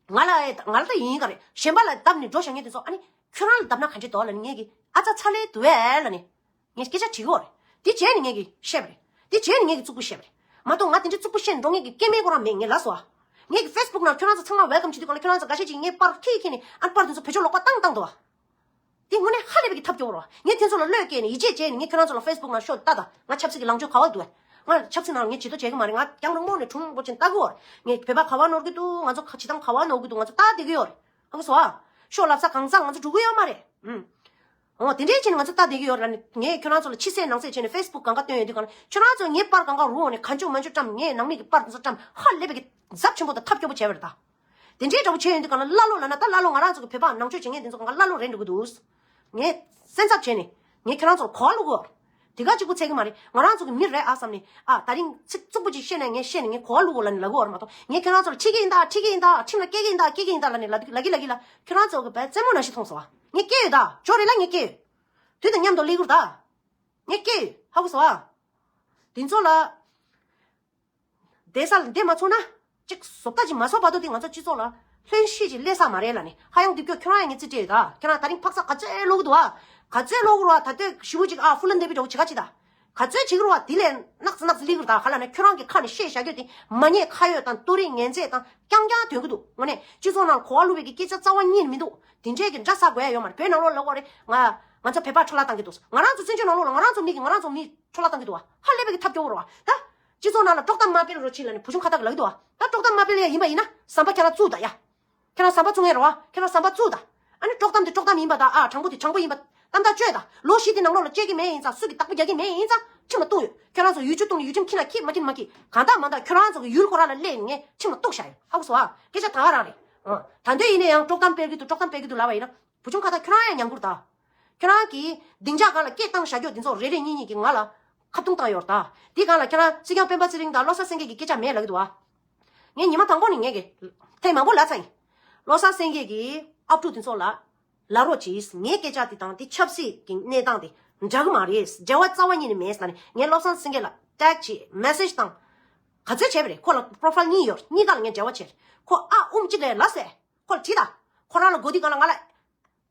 ང་ལ་ང་ལ་ད་ཡིན་ག་རེད། གཞན་པ་ལ་བརྡབ་ནས་འགྲོ་བཞག་མཁན་དེ་ཚོ་ཨ་ནི་ཁྱོད་རང་ལ་བརྡབ་ན་ག་འདྲས་འདུག་ལབ་ནས་ངས་ཀྱིས་ཨ་ཙ་ཚ་ལས་འདུག་ཨེ་ལབ་ནས་ངས་སྐད་ཆ་དྲིས་ཀྱི་ཡོད་རེད། དེ་བྱས་ནས་ངས་ཀྱིས་བཤད་པ་རེད། དེ་བྱས་ནས་ངས་ཀྱིས་རྩུབ་པོ་བཤད་པ་རེད། མ་གཏོགས་ང་དེ་འདྲས་རྩུབ་པོ་བཤད་འགྲོ་མཁན་གྱི་སྐྱེ་དམན་ཁོ་རང་མེད། ངས་ལབ་སོང་ཨ། ངས་ཀྱིས་ཕེ་སི་བུག་ནང་ཁྱོད་རང་ཚོ་ཚང་མ་ཝེལ་ཀམ་བྱེད་དུས་གང་ལ་ཁྱོད་རང་ཚོ་འགའ་ཤས་ཅིག་ངའི་པར་ཁྱེར་ཁྱེར་ནས་ཨ་ནི་པར་དེ་ཚོ་བེད་སྤྱོད་ལོག་པ་བཏང་བཏང་འདུག་ཨ། དེ་དངོས་གནས་ཧ་ལས་པའི་གི་ཐབས་སྐྱོ་བོ་རེད་བ། ངས་ཁྱེད་ཚོ་ལ་བློས་བཀལ་ནས་ཡིད་ཆེས་བྱས་ནས་ངས་ཁྱེད་རང་ཚོ་ལ་ཕེ་སི་བུག་ནང་ཤོག་ལྟ་དང་། ང་ཆབ་སྲིད་ཀྱི་ལངས་ཕྱོགས་ག་པར་འདུག་ཨེ། ང་ཆབ་སྲིད་ནང་ལ་ངས་བྱེད་དོ་བྱེད་ཀྱི་མ་རེད། ང་རྒྱང་རིང་པོ་ནས་གྲུང་པོ་ཅན་ལྟ་གི་ཡོད་རེད། ངས་བོད་པ་ག་པར་ནོར་གི་འདུག་ང་ཚོ་ཁ་བྱེད་སྟངས་ག་པར་ནོར་གི་འདུག་ང་ཚོ་ལྟ་བསྡད་ཀྱི་ཡོད་རེད། ཧ་གོ་སོང་ཨ། ཤོག་ལབ་ས་གང་ཟག་ང་ཚོ་འགྲོ་གི་ཡོད་མ་རེད། ཨུམ། འོ་དེ་འདྲས་བྱས་ནས་ང་ཚོ་ལྟ་བསྡད་ཀྱི་ཡོད་རེད་ལབ་ནས་ངས་ཁྱོད་རང་ཚོ་ལ་ཕྱི་གསལ་ནང་གསལ་བྱས་ནས་ཕེ་སི་བུག་སྒང་ག་སྟོན་ཡོང་དུས་གང་ལ་ཁྱོད་རང་ཚོ་ངའི་པར་སྒང་ག་རུབ་འོང་ནས་གང་བྱུང་མང་བྱུང་བཀྲམ། ངའི་ནང་མི་གི་པར་དེ་ཚོ་བཀྲམ། ཧ་ལས་པའི་གི་ཚབས་ཆེན་པོ་དང་ཐབས་སྐྱོ་པོ་བྱས་པ་རེད་ད། དེ་འདྲའི་འདྲ་པོ་བྱས་ཡོང་དུས་གང་ལ་ཀླ་ཀློ་ལབ་ན་ད་ཀླ་ཀློ་ང་རང་ཚོ་གི་བོད་པ་ནང་ཆོས་བྱེད་མཁན་དེ་ཚོ་གང་ག་ཀླ་ཀློ་རེད་འགྲོ་གི་འདུག་ངས་སེམས་འཚབ་བྱས་ནས་ངས་ཁྱོད་རང་ཚོར་གོ་བ་བླུག་གོ། དེ་ག་གཅིག་པུ་ཚད་ཀྱི་མ་རེད། ང་རང་ཚོ་གི་མི་རེད་ཨ་བསམ་ནས་ཨ་ད་རིང་ཚིག་རྩུབ་པོ་ཅིག་བཤད་ན་ངས་བཤད་ནས་ངས་གོ་བ་བླུག་གོ་ལབ་ནས་ལབ་གི་ཡོད་རེད་མ་གཏོགས། ངས་ཁྱོད་རང་ཚོར་ཁྲིད་ཀྱི་ཡིན་ད་ཁྲིད་ཀྱི་ཡིན་ད་ཁྲིམས་ལ་སྐྱེལ་གྱི་ཡིན་ད་སྐྱེལ་གྱི་ཡིན་ད་ལབ་ནས་ལབ་ཀྱི་ལབ་ཀྱི་ལ་ཁྱོད་རང་ཚོ་གི་བས་རྩེད་མོ་ནང་བཞིན་མཐོང་སོང་ཨ། ངས་སྐྱེལ་ཡོད་ད། ཇོ་རེད་ལ་ངས་སྐྱེལ་ཡོད། དུས་དང་མཉམ་དུ་སླེབས་ཀྱི་རེད་ད། ངས་སྐྱེལ་ཡོད། ཧ་གོ་སོང་ཨ། དེ་ཚོ་ལ། བསྡད་ས་ལ་བསྡད་མ་ཚུགས་ན། གཅིག་བཟོ་ལྟ་ཅིག་མ་བཟོ་བར་དུ་དེ་ང་ཚོ་སྤྱི་ཚོགས་ལ་ལྷན་སྐྱེས་ཅིག་སླེབས་ས་མ་རེད་ལབ་ནས། ཧ་ཡང་འདི་སྐྱོ་ཁྱོད་རང་ཡང་ངས་རྩིས་སྤྲད་ཡོད་ད། ཁྱོད་རང་ད་རིང་འཕག་འཚག་ག་ཚོད་ལོག་གི་འདུག་ཨ། ག་ཚོད་ལོག་གི་རེད་བ། ད་ལྟོས་ཞུ་ཅིག་ཨ་ཧྥུ་ལན་དེ་བི་འདྲ་བོ་བྱེད་ག་ཅིག་ད། ག་ཚོད་བྱེད་ཀྱི་རེད་བ། དེ་ལས་ནག་ཙི་ནག་ཙི་སླེབས་ཀྱི་རེད་ད། ག་ལབ་ན་ཁྱོད་རང་གི་ཁ་ནས་བཤད་བཞག་རྒྱུ་དེ་མ་ཉེས་ཁ་གཡོགས་དང་ལྟོ་རིགས་ངན་ཚད་དང་རྐྱང་རྐྱང་ཐོན་གྱི་འདུག་དངོས་གནས་སྤྱི་ཚོགས་ནང་གོ་བ་བླུག་པའི་གི་སྐད་ཆ་རྩ་བ་ཉིད་ནས་མི་འདུག་དེ་འདྲས་ཀྱི་འདྲ་ས་དགོས་ཡ་ཡོད་མ་རེད། བོད་ནང་ལོགས་ལ་གོ་རེད། ང་ང་ཚོ་བོད་པ་འཕྲོ་བརླག་བཏང་གི་འདུག་ང་རང་ཚོ་བཙན་བྱོལ་ནང་ལོགས་ལ་ང་རང་ཚོ་མི་གི་ང་རང་ཚོ་མི་འཕྲོ་བརླག་བཏང་གི་འདུག་བ། ཧ་ལས་པའི་གི་ཐབས་སྐྱོ་བོ་རེད་བ། ད་སྤྱི་ཚོགས་ནང་ལ་དཀྲོག་གཏམ་མ་སྤེལ་རོགས་བྱེད་ལབ་ནས་བུ་ཆུང་ཁ་བཏགས་ལབ་ཀྱི་འདུག་བ། ད་དཀྲོག་གཏམ་མ་སྤེལ་ཡ་ཡིན་པ་ཡིན་ན་ཟམ་པ་ཁྱེད་རང་བཙུགས་ད་ཡ། ཁྱེད་རང་ཟམ་པ་བཙུགས་ངེས་རེད་བ། ཁྱེད་རང་ཟམ་པ་བཙུགས་ད། ཨ་ནི་དཀྲོག་གཏམ་དེ་དཀྲོག་གཏམ་ཡིན་པ་དང་ཨ་དྲང་པོ་དེ་དྲང་པོ་ཡིན་པ་གཏམ་དག་བཅོས་ད། ལོ་བཞི་དེ་ནང་ལོགས་ལ་སྐྱེལ་གྱི་མེད་ཡིན་ཙང་སུ་གིས་བདག་པོ་རྒྱག་གི་མེད་ཡིན་ཙང་ཁྲིམས་ལ་གཏུགས་ཡོད། ཁྱེད་རང་ཚོ་ཡུལ་ཆུ་བཏུང་ནས་ཡུལ་ཁྲིམས་འཁྱེར་ན་འཁྱེར་མ་འཁྱེར་མ་འཁྱེར་གང་ལྟར་མ་ལྟར་ཁྱེད་རང་ཚོ་གི་ཡུལ་ཁོ་རང་ལ་སླེབས་ནས་ངས་ཁྲིམས་ལ་གཏུགས་བཞག་ཡོད། ཧ་གོ་སོང་ཨ། སྐད་ཆ་ད་ག་རང་རེད། ཨ་ད་འདོད་ཡིན་ན་ཡང་དཀྲོག་གཏམ་སྤེལ་གྱི་འདུག་དཀྲོག་གཏམ་སྤེལ་གྱི་འདུག་ལབ་པ་ཡིན་ན། བུ་ཆུང་ཁ་བཏགས་ཁྱོད་རང་ཡང་ཉན་དགོས་རེད་ད། ཁྱོད་རང་གིས་སྡིངས་ཆ་སྒང་ལ་སྐད་བཏང་བཞག་རྒྱུ་དེ་ཚོ་རེ་རེ་གཉིས་གཉིས་ཀྱིས་ང་ལ་ཁ་རྡུང་བཏང་ཡོད་རེད་ད། དེའི་སྒང་ལ་ཁྱོད་རང་སྲིད་སྐྱོང་སྤེན་པ་ཚེ་རིང་དང་བློ་བཟང་སེང་གེ་གི་སྐད་ཆ་མེད་ལབ་ཀྱི་འདུག་བ། ངས་ཉི་མ་དང་པོ་ནས་ངས་ཀྱི་ཐེངས་མང་པོ་ལབ་ཚར་ཡིན། བློ་བཟང་སེང་གེ་གིས་ཨབ་ཕྲུག་དེ་ཚོ་ལ་ལབ་རོགས་གྱིས། ངའི་སྐད་ཆ་དེ་དང་དེ་ཆབ་སྲིད་ཀྱི་གནས་སྟངས་དེ་འདྲ་གི་མ་རེད། འབྲེལ་བ་རྩ་བ་ཉིད་ནས་མེད་ཟེར་ནས་ངས་བློ་བཟང་སེང་གེ་ལ་ཊེག་བྱས་མེ་སེཇ་བཏང་། ག་ཚོད་བྱས་པ་རེད། ཁོ་ལ་པོ་རོ་ཕ་ཡིལ་གཉིས་ཡོད། གཉིས་ཀ་ལ་ངས་འབྲེལ་བ་བྱས། ཁོ་ཨ་ཨུམ་གཅིག་ལས་ལབ་ཟེར། ཁོ་ལ་དྲིས་དང་། ཁོ་རང་ལ་དགོས་དུས་སྒང་ལ་ང་ལ་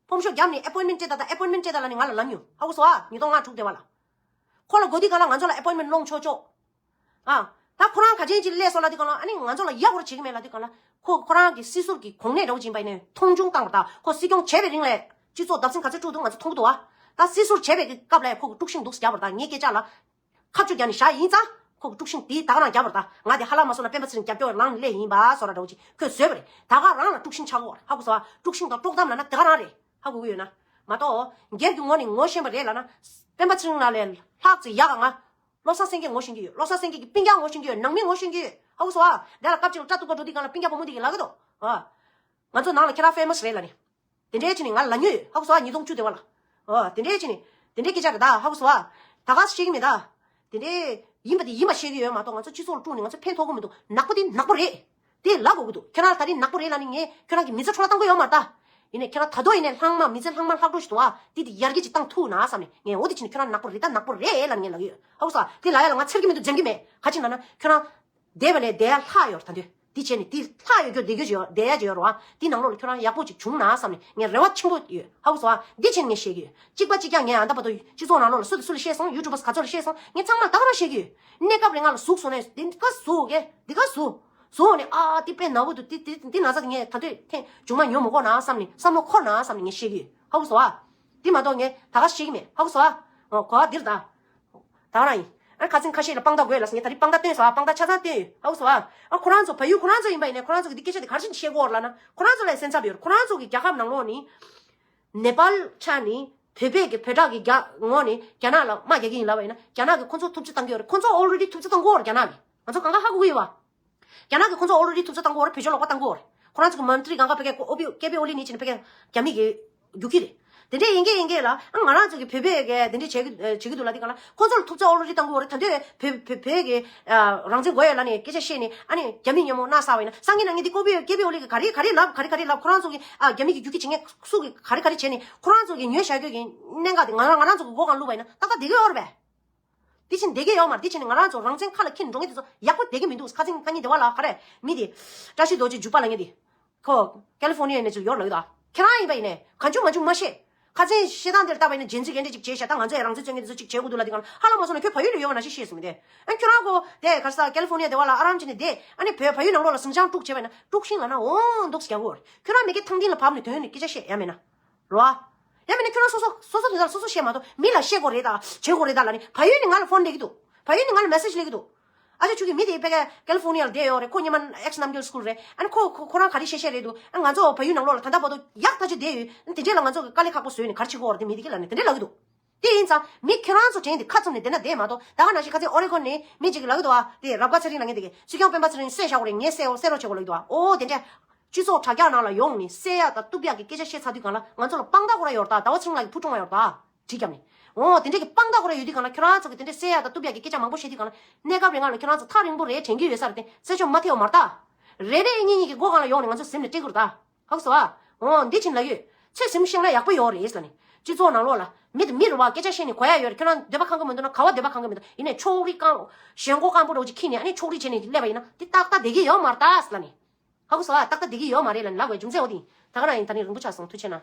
ཕོམ་ཤོག་བརྒྱབ་ནས་ཨེ་པོའིན་མེན་ཊི་སྤྲད་དང་། ད་ཨེ་པོའིན་མེན་ཊི་སྤྲད་དང་ལབ་ནས་ང་ལ་ལབ་མྱོང་། ཧ་གོ་སོང་ཨ། ཉིས་སྟོང་ལྔ་དྲུག་དེ་བ་ལ། ཁོ་ལ་དགོས་དུས་སྒང་ལ་ང་ཚོ་ལ་ཨེ་པོའིན་མེན་ཊི་སློང་ཆོག་ཆོག་ཨ། ད་ཁོ་རང་ག་ཅན་ཅིག་སླེབས་སོང་ལབ་དུས་སྒང་ལ། ཨ་ནི་ང་ཚོ་ལ་ཡག་པོ་བྱེད་ཀྱི་མེད་ལབ་དུས་སྒང་ལ། ཁོ་ཁོ་རང་གི་སྲིད་ཟུར་གྱི་གོ་གནས་འདྲ་བོ་ཅིག་ཡིན་པ་ཡིན་ནའི་མཐོང་ཆུང་བཏང་བ་དང་། ཁོ་སྲིད་སྐྱོང་བྱས་པའི་རིང་ལ་སྤྱི་ཚོགས་བརྡབ་གསིག་ག་ཚོད་འཁྲུག་འདུག་ང་ཚོ་མཐོང་གི་འདུག་བ། ད་སྲིད་ཟུར་བྱས་པའི་སྐབས་ལ་ཁོ་གི་དཀྲུག་ཤིང་འདུག་རྒྱབ་པ་དང་། ངའི་སྐད་ཆ་ལ་ཁ་བཅུ་རྒྱག་ནས་བཞག་ཡིན་ཙང་། ཁོ་གི་དཀྲུག་ཤིང་དེ་ད་ག་རང་རྒྱབ་པ་དང་། ང་དེ་ཧ་ལམ་མ་སོང་ན་སྤེན་པ་ཚེ་རིང་རྒྱབ་སྐྱོར་ལངས་ནས་སླེབས་ཡིན་པ་བཟོ་འདྲ་འདྲ་བོ་ཅིག་ཁོས་བཟོས་པ་རེད། ད་ག་རང་ལ་དཀྲུག་ཤིང་ཆགས་ཀྱི་ཡོད་རེད། ཧ་གོ་སོང་ཨ། དཀྲུག་ཤིང་དང་དཀྲོག་གཏམ་ལབ་ན་དེ་ག་རང་རེད། ཧ་གོ་གི་ཡོད་ན། མ་གཏོགས་སྒེར་གྱི་ངོས་ནས་ངོ་ཤེས་པ་རེད་ལབ་ན། སྤེན་པ་ཚེ་རིང་ལགས་ལས་ལྷག་ཙམ་ཡག་ག་ང་བློ་བཟང་སེང་གེ་ངོ་ཤེས་ཀྱི་ཡོད། བློ་བཟང་སེང་གེ་གི་སྤུན་ཀྱག་ངོ་ཤེས་ཀྱི་ཡོད། ནང་མི་ངོ་ཤེས་ཀྱི་ཡོད། ཧ་གོ་སོང་ཨ། དེ་ལ་སྐབས་གཅིག་ལ་སྐྲ་གཏུབ་པ་འགྲོ་དུས་སྒང་ལ་སྤུན་ཀྱག་བུ་མོ་དེ་གིས་ལབ་ཀྱི་འདུག་ཨ། ང་ཚོ་ནང་ལ་ཁྱེད་རང་ཕེ་མ་སི་རེད་ལབ་ནས། དེ་འདྲའི་བྱས་ནས་ང་ལ་ཉོས་ཡོད། ཧ་གོ་སོང་ཨ། ཉིས་སྟོང་བཅུ་དེ་བ་ལ། ཨོ། དེ་འདྲའི་བྱས་ནས་དེ་འདྲའི་སྐད་ཆ་རེད་ད། ཧ་གོ་སོང་ཨ། ད་ག་བཤད་ཀྱི་མེད་ད། དེ་འདྲའི་ཡིན་པ་དེ་ཡིན་པ་བཤད་ཀྱི་ཡོད་མ་གཏོགས། ང་ཚོ་སྤྱི་ཚོགས་ལ་དཀྲུགས་ནས་ང་ཚོ་ཕན་ཐོགས་ཀྱི་མི་འདུག་ནག་པོ་དེ་ནག་པོ་རེད། དེ་ལབ་དགོས་ཀྱི་འདུག་ཁྱེད་རང་ད་རིང་ནག་པོ་རེད་ལབ་ནས། ངས་ཁྱེད་རང་གི་མི་ཚེ་འཕྲོ་བརླག་བཏང་གི་ཡོད་མ་རེད་ད། ཡིན་ནའི་ཁྱེད་རང་ད་དུང་ཡིན་ནའི་ལྷག་མ་མི་ཚེ་ལྷག་མ་ལྷག་འཕྲོ་ཞིག་འདུག་ཨ། དེ་དེ་ཡར་རྒྱས་ཅིག་བཏང་ཐུབ་ན་བསམ་ནས། ངས་འོ་དེ་བྱས་ནས་ཁྱེད་རང་ནག་པོ་རེད་ད་ནག་པོ་རེད་ལབ་ནས་ངས་ལབ་ཀྱི་ཡོད། ཧ་གོ་སོང་ཨ། དེ་ལབ་ཡ་ལ་ང་འཚེར་གྱི་མི་འདུག་འཇམ་གྱི་མེད། ག་ཅི་ལབ་ན་ཁྱེད་རང་བསྡད་པ་ལས་བསྡད་ཡ་ལྷག་ཡོད་རེད་ད་འདོད། དེ་བྱས་ནས་དེ་ལྷག་ཡོད་རྒྱུ་བསྡད་རྒྱུ་ཅིག་ཡོད། བསྡད་ཡ་ཅིག་ཡོད་རེད་བ། དེ་ནང་ལོགས་ལ་ཁྱོད་རང་ཡག་པོ་ཅིག་བྱུང་ན་བསམ་ནས་ངས་རེ་བ་ཆེན་པོ་ཡོད། ཧ་གོ་སོང་ཨ། འདི་བྱས་ནས་ངས་བཤད་ཀྱི་ཡོད། གཅིག་པ་གཅིག་རྐྱང་ངས་ཨ་ད་བར་དུ་སྤྱི་ཚོགས་ནང་ལོགས་ལ་སུ་དང་སུ་ལ་བཤད་སོང་། ཡུ་ཊུབ་པར་ག་ཚོད་ལ་བཤད་སོང་། ངས་ཚང་མ་ལ་ད་ག་རང་བཤད་ཀྱི་ཡོད། གནས་སྐབས་རིང་ང་ལ་ཟུག་སོང་ནས་འདི་ག་ཟུག་གས་འདི་ག་ཟུག་ཟུག་ནས་ཨ་འདི་དཔེ་ནག་པོ་འདུག་འདི་འདི་འདི་ན་ཚ་འདི་ངས་ད་དུང་ཐེངས་མཇུག་མ་ཉོ་མི་དགོས་ན་བསམ་ནས། བསམ་བློ་འཁོར་ན་བསམ་ནས་ངས་བཤད་ཀྱི་ཡོད། ཧ་གོ་སོང་ཨ། འདི་མ་གཏོགས་ངས་ད་ག་བཤད་ཀྱི་མེད། ཧ་གོ་སོང་ཨ། ཨོ་གོ་བ་འདིར་ད། ད་རང་ཡིན། ཨ་ཁ་སང་ཁ་ཤས་ལ་དཔང་རྟགས་དགོས་ལབ་སོང་། ངས་ད་རིང་དཔང་རྟགས་བཏོན་སོང་ཨ། དཔང་རྟགས་ཆ་ཚང་བཏོན་ཡོད། ཧ་གོ་སོང་ཨ། ཨ་ཁོ་རང་ཚོ་བལ་ཡུལ་ཁོ་རང་ཚོ་ཡིན་པ་ཡིན་ནའི་ཁོ་རང་ཚོ་གི་འདི་སྐད་ཆ་དེ་ག་རེ་བྱས་ནས་བཤད་ཀྱི་ཡོད་རེད་ལབ་ན། ཁོ་རང་ཚོ་ལ་སེམས་འཚབ་ཡོད་རེད། ཁོ་རང་ཚོ་གི་རྒྱལ་ཁབ་ནང་ལོགས་ནི། ནེ་པཱལ་ཆ་ནི་བོད་པའི་གི་བོད་དྲག་གི་རྒྱ་ངོ་ནས་རྒྱ་ནག་ལ་དམག་རྒྱག་གི་ཡིན་ལབ་པ་ཡིན་ན། རྒྱ་ནག་གིས་ཁོ་ཚོ་ཐུབ་ཚོད་བཏང་གི་ཡོད་རེད། ཁོ་ཚོ་ཨོལ་རེ་ཌི་ཐུབ་ཚོད་བཏང་གི་ཡོད་རེད། རྒྱ་ནག་གིས་ང་ཚོ་གང་ག་ཧ་གོ་གི་ཡོད་པ། རྒྱ་ནག་གིས་ཁོ་ཚོ་ཨོལ་རེ་ཌི་ཐུབ་ཚོད་བཏང་གི་ཡོད་རེད། བེད་སྤྱོད་ལོག་པ་བཏང་གི་ཡོད་རེད། ཁོ་རང་ཚོ་གི་མན་ཏྲི་གང་ག་ཕ་གི་ཨོ་པི་ཀེ་པི་ཨོ་ལི་ནི་བྱས་ནས་ཕ་གི་རྒྱ་མི་གི་རྒྱུག་གི་རེད། དེ་འདྲས་ཡིན་གྱི་ཡིན་གྱི་ལ། ཨ་ང་རང་ཚོ་གི་བོད་པས་གི་དེ་འདྲས་བྱེད་ཀྱི་བྱེད་ཀྱི་འདུག་ལབ་དུས་སྒང་ལ། ཁོ་ཚོ་ལ་ཐུབ་ཚོད་ཨོལ་རེ་ཌི་བཏང་གི་ཡོད་རེད། ད་དུང་བོད་བོད་བོད་ཀྱི་རང་བཙན་དགོས་ཡོད་ལབ་ནས་སྐད་ཆ་བཤད་ནས། ཨ་ནི་རྒྱ་མི་མཉམ་པོ་མནའ་བསགས་པ་ཡིན་ན། སང་ཉིན་གནངས་ཉིན་འདི་ཀོ་པི་ཀེ་པི་ཨོ་ལི་གིས་ག་རེ་ག་རེ་ལབ། ག་རེ་ག་རེ་ལབ། ཁོ་རང་ཚོ་གི་ཨ་རྒྱ་མི་གི་རྒྱུག་ཁྱི་བྱེད་མཁན་སུ་གིས་ག་རེ་ག་རེ་བྱས་ནས། ཁོ་རང་ཚོ་གི་ཉོས་བཞག་རྒྱུ་གི་གནད་འགག་དེ་ང་རང་ང་རང་ཚོ་གི་མགོ་སྒང་བླུགས་པ་ཡིན་ན་ཏག་ཏག་བསྡད་ཀྱི་ཡོད་རེད་པས། དེ་བཞིན་བསྡད་ཀྱི་ཡོད་མ་རེད། དེ་བཞིན་ང་རང་ཚོ་རང་བཙན་ཁ་ལ་འཁྱེར་འགྲོ་མཁན་དེ་ཚོ་ཡག་པོ་བསྡད་ཀྱི་མི་འདུག་ཁ་སང་ཁ་ཉིན་དེ་བ་ལ་ག་རེ་མི་དེ། བཀྲ་ཤིས་རྡོ་རྗེ་འཇུག་པ་ལབ་མཁན་དེ། ཁོ་ཀེ་ལི་ཧྥོར་ནི་ཡ་ནས་ཚུར་ཡོང་ལབ་ཡོད་ད། ཁྱེད་རང་ཡིན་པ་ཡིན་ནའི་གང་བྱུང་མང་བྱུང་མ་བཤད། ཁ་སང་བཤད་སྟངས་དེར་བལྟས་པ་ཡིན་ན་ཇེན་ཛི་ག་འདྲ་ཅིག་བྱས་ཤག་ད་ང་ཚོ་ཡང་རང་བཙན་རྩོད་མཁན་དེ་ཚོ་ཅིག་བྱེད་དགོས་འདུག་ལབ་དུས་སྒང་ལ། ཧ་ལམ་མ་སོང་ན་ཁྱོད་བལ་ཡུལ་ལ་ཡོད་པ་ནང་བཞིན་བཤད་སོང་མི་དེ། ཨ་ཁྱོད་རང་ཁོ་དེ་ག་རེ་ཟེར། ཀེ་ལི་ཧྥོར་ནི་ཡ་དེ་བ་ལ་ཨ་རམ་བྱས་ནས་བསྡད། ཨ་ནི་བལ་བལ་ཡུལ་ནང་ལོགས་ལ་ཟིང་ཆ་དཀྲུག་བྱས་པ་ཡིན་ན། དཀྲུག་ཤིང་ལབ་ན་འོང་འདུག་ཟེར་རྒྱག་གི་ཡོད་རེད། ཁྱོད་རང་མི་སྒེར་ཐང་སྟེང་ལ་བབས་ནས་དོན་ནས་སྐད་ཆ་བཤད་ཡ་མེད་ན། རེད་བ། ཡང་མིན་ན་ཁྱོད་རང་སོ་སོ་སོ་སོ་དོན་དག་སོ་སོ་བཤད་མ་གཏོགས་མི་ལ་བཤད་དགོས་རེད་ད། བྱེད་དགོས་རེད་ད་ལབ་ནས། བལ་ཡུལ་ནས་ང་ལ་ཕོན་སླེབས་ཀྱི་འདུག་བལ་ཡུལ་ནས་ང་ལ་མེ་སེ་ཇི་སླེབས་ཀྱི་འདུག་ཨ་ཅག་ཁྱོད་ཀྱི་མི་དེ་ཕ་གི་ཀེ་ལི་ཧྥོར་ནི་ཡ་ལ་བསྡད་ཡོད་རེད། ཁོ་སྔོན་མ་ཨེག་སི་རྣམ་རྒྱལ་སི་ཀུལ་རེད། ཨ་ནི་ཁོ་ཁོ་ཁོ་རང་ག་རེ་བཤད་བཤད་རེད་འདུག་ཨ་ང་ཚོ་བལ་ཡུལ་ནང་ལོགས་ལ་ད་ལྟ་བར་དུ་ཡག་ཐག་ཆོད་བསྡད་ཡོད། ཨ་ནི་དེ་འདྲས་ལ་ང་ཚོ་གི་དཀའ་ལས་ཁག་པོ་བཟོས་ནས་ག་རེ་བྱེད་དགོས་རེད། དེ་མི་དེ་གིས་ལབ་ནས་དེ་འདྲས་ལབ་ཀྱི་འདུག་དེ་ཡིན་ཙང་མི་ཁྱེད་རང་ཚོ་དྲན་ཏེ་ཁ་བཙུམ་ནས་བསྡད་ན་བསྡད་མ་གཏོགས། ད་ག་ནང་བཞིན་ཁ་སང་ཨོ་རེ་གོན་ནས་མི་གཅིག་གིས་ལབ་ཀྱི་འདུག་ཨ། དེ་རབ་དགའ་ཚེ་རིང་ལབ་མཁན་དེ་གིས་སྲིད་སྐྱོང་སྤེན་པ་ཚེ་རིང་བསད་བཞག་དགོས་རེད། ངས་བསད་བསད་རོགས་བྱེད་དགོས་ལབ་ཀྱི་འདུག་ཨ། ཨོ་དེ་འདྲས། སྤྱི་ཚོགས་དྲ་རྒྱ་ནང་ལ་ཡོང་ནས་བསད་ཡ་དང་གཏུབ་ཡ་གི་སྐད་ཆ་བཤད་ཚར་དུས་སྒང་ལ་ང་ཚོ་ལ་དཔང་རྟགས་ཁོ་རང་ཡོད་རེད་ད། ཟླ་བ་ཚེ་རིང་ལགས་ཀྱི་བུ་བཀྲོངས་པ་ཡོད་རེད་ད། གྲི་བརྒྱབ་ནས། འོ་དེ་འདྲས་ཀྱི་དཔང་རྟགས་ཁོ་རང་ཡོད་དུས་སྒང་ལ། ཁྱོད་རང་ཚོ་གི་དེ་འདྲས་བསད་ཡ་དང་གཏུབ་ཡ་གི་སྐད་ཆ་མང་པོ་བཤད་དུས་སྒང་ལ། གནས་སྐབས་རིང་ང་ལ་ཁྱོད་རང་ཚོ་ཐག་རིང་པོ་རེད་དྲན་གྱི་ཡོད་ས་རེད་དེ། རྩད་གཅོད་མ་ཐེབས་པ་མ་རེད་ད། རེ་རེ་གཉིས་གཉིས་ཀྱི་མགོ་སྒང་ལ་ཡོང་ནས་ང་ཚོ་ཟིན་ནས་སྤྲད་དགོས་རེད་ད། ཧ་གོ་སོང་ཨ། འོ་འདི་བྱིན་ལ་ཡོད། ཚོད་ཟིན་ཤེས་ན་ཡག་པོ་ཡོད་རེད་ལབ་ནས། སྤྱི་ཚོགས་ནང་ལོགས་ལ་མི་དང་མི་རེད་བ། སྐད་ཆ་བཤད་ནས་གོ་ཡ་ཡོད་རེད། ཁྱོད་རང་འདོད་པ་ཁེངས་ཀྱི་མི་འདུག་ན། ག་བ་འདོད་པ་ཁེངས་ཀྱི་མི་འདུག་ཡིན་ནའི་ཕྱོགས་རིས་རྐང་། ཞེན་ཁོག་སྐམ་པོ་འདྲ་བོ་ཅིག་འཁྱེར་ནས། ཨ་ནི་ཕྱོགས་རིས་བྱས་ནས་སླེབས་པ་ཡིན་ན་དེ་ཏག་ཏག་བསྡད་ཀྱི་ཡོད་མ་རེད་ད་ལབ་ནས། ཧ་གོ་སོང་ཨ། ཏག་ཏག་བསྡད་ཀྱི་ཡོད་མ་རེད་ལབ་ནས་ལབ་པའི་རྒྱུ་མཚན་འོ་དེ་ཡིན། ད་ག་རང་ཡིན། ད་ནི་རིང་པོ་ཆགས་སོང་། ཐུགས་རྗེ་གནང་།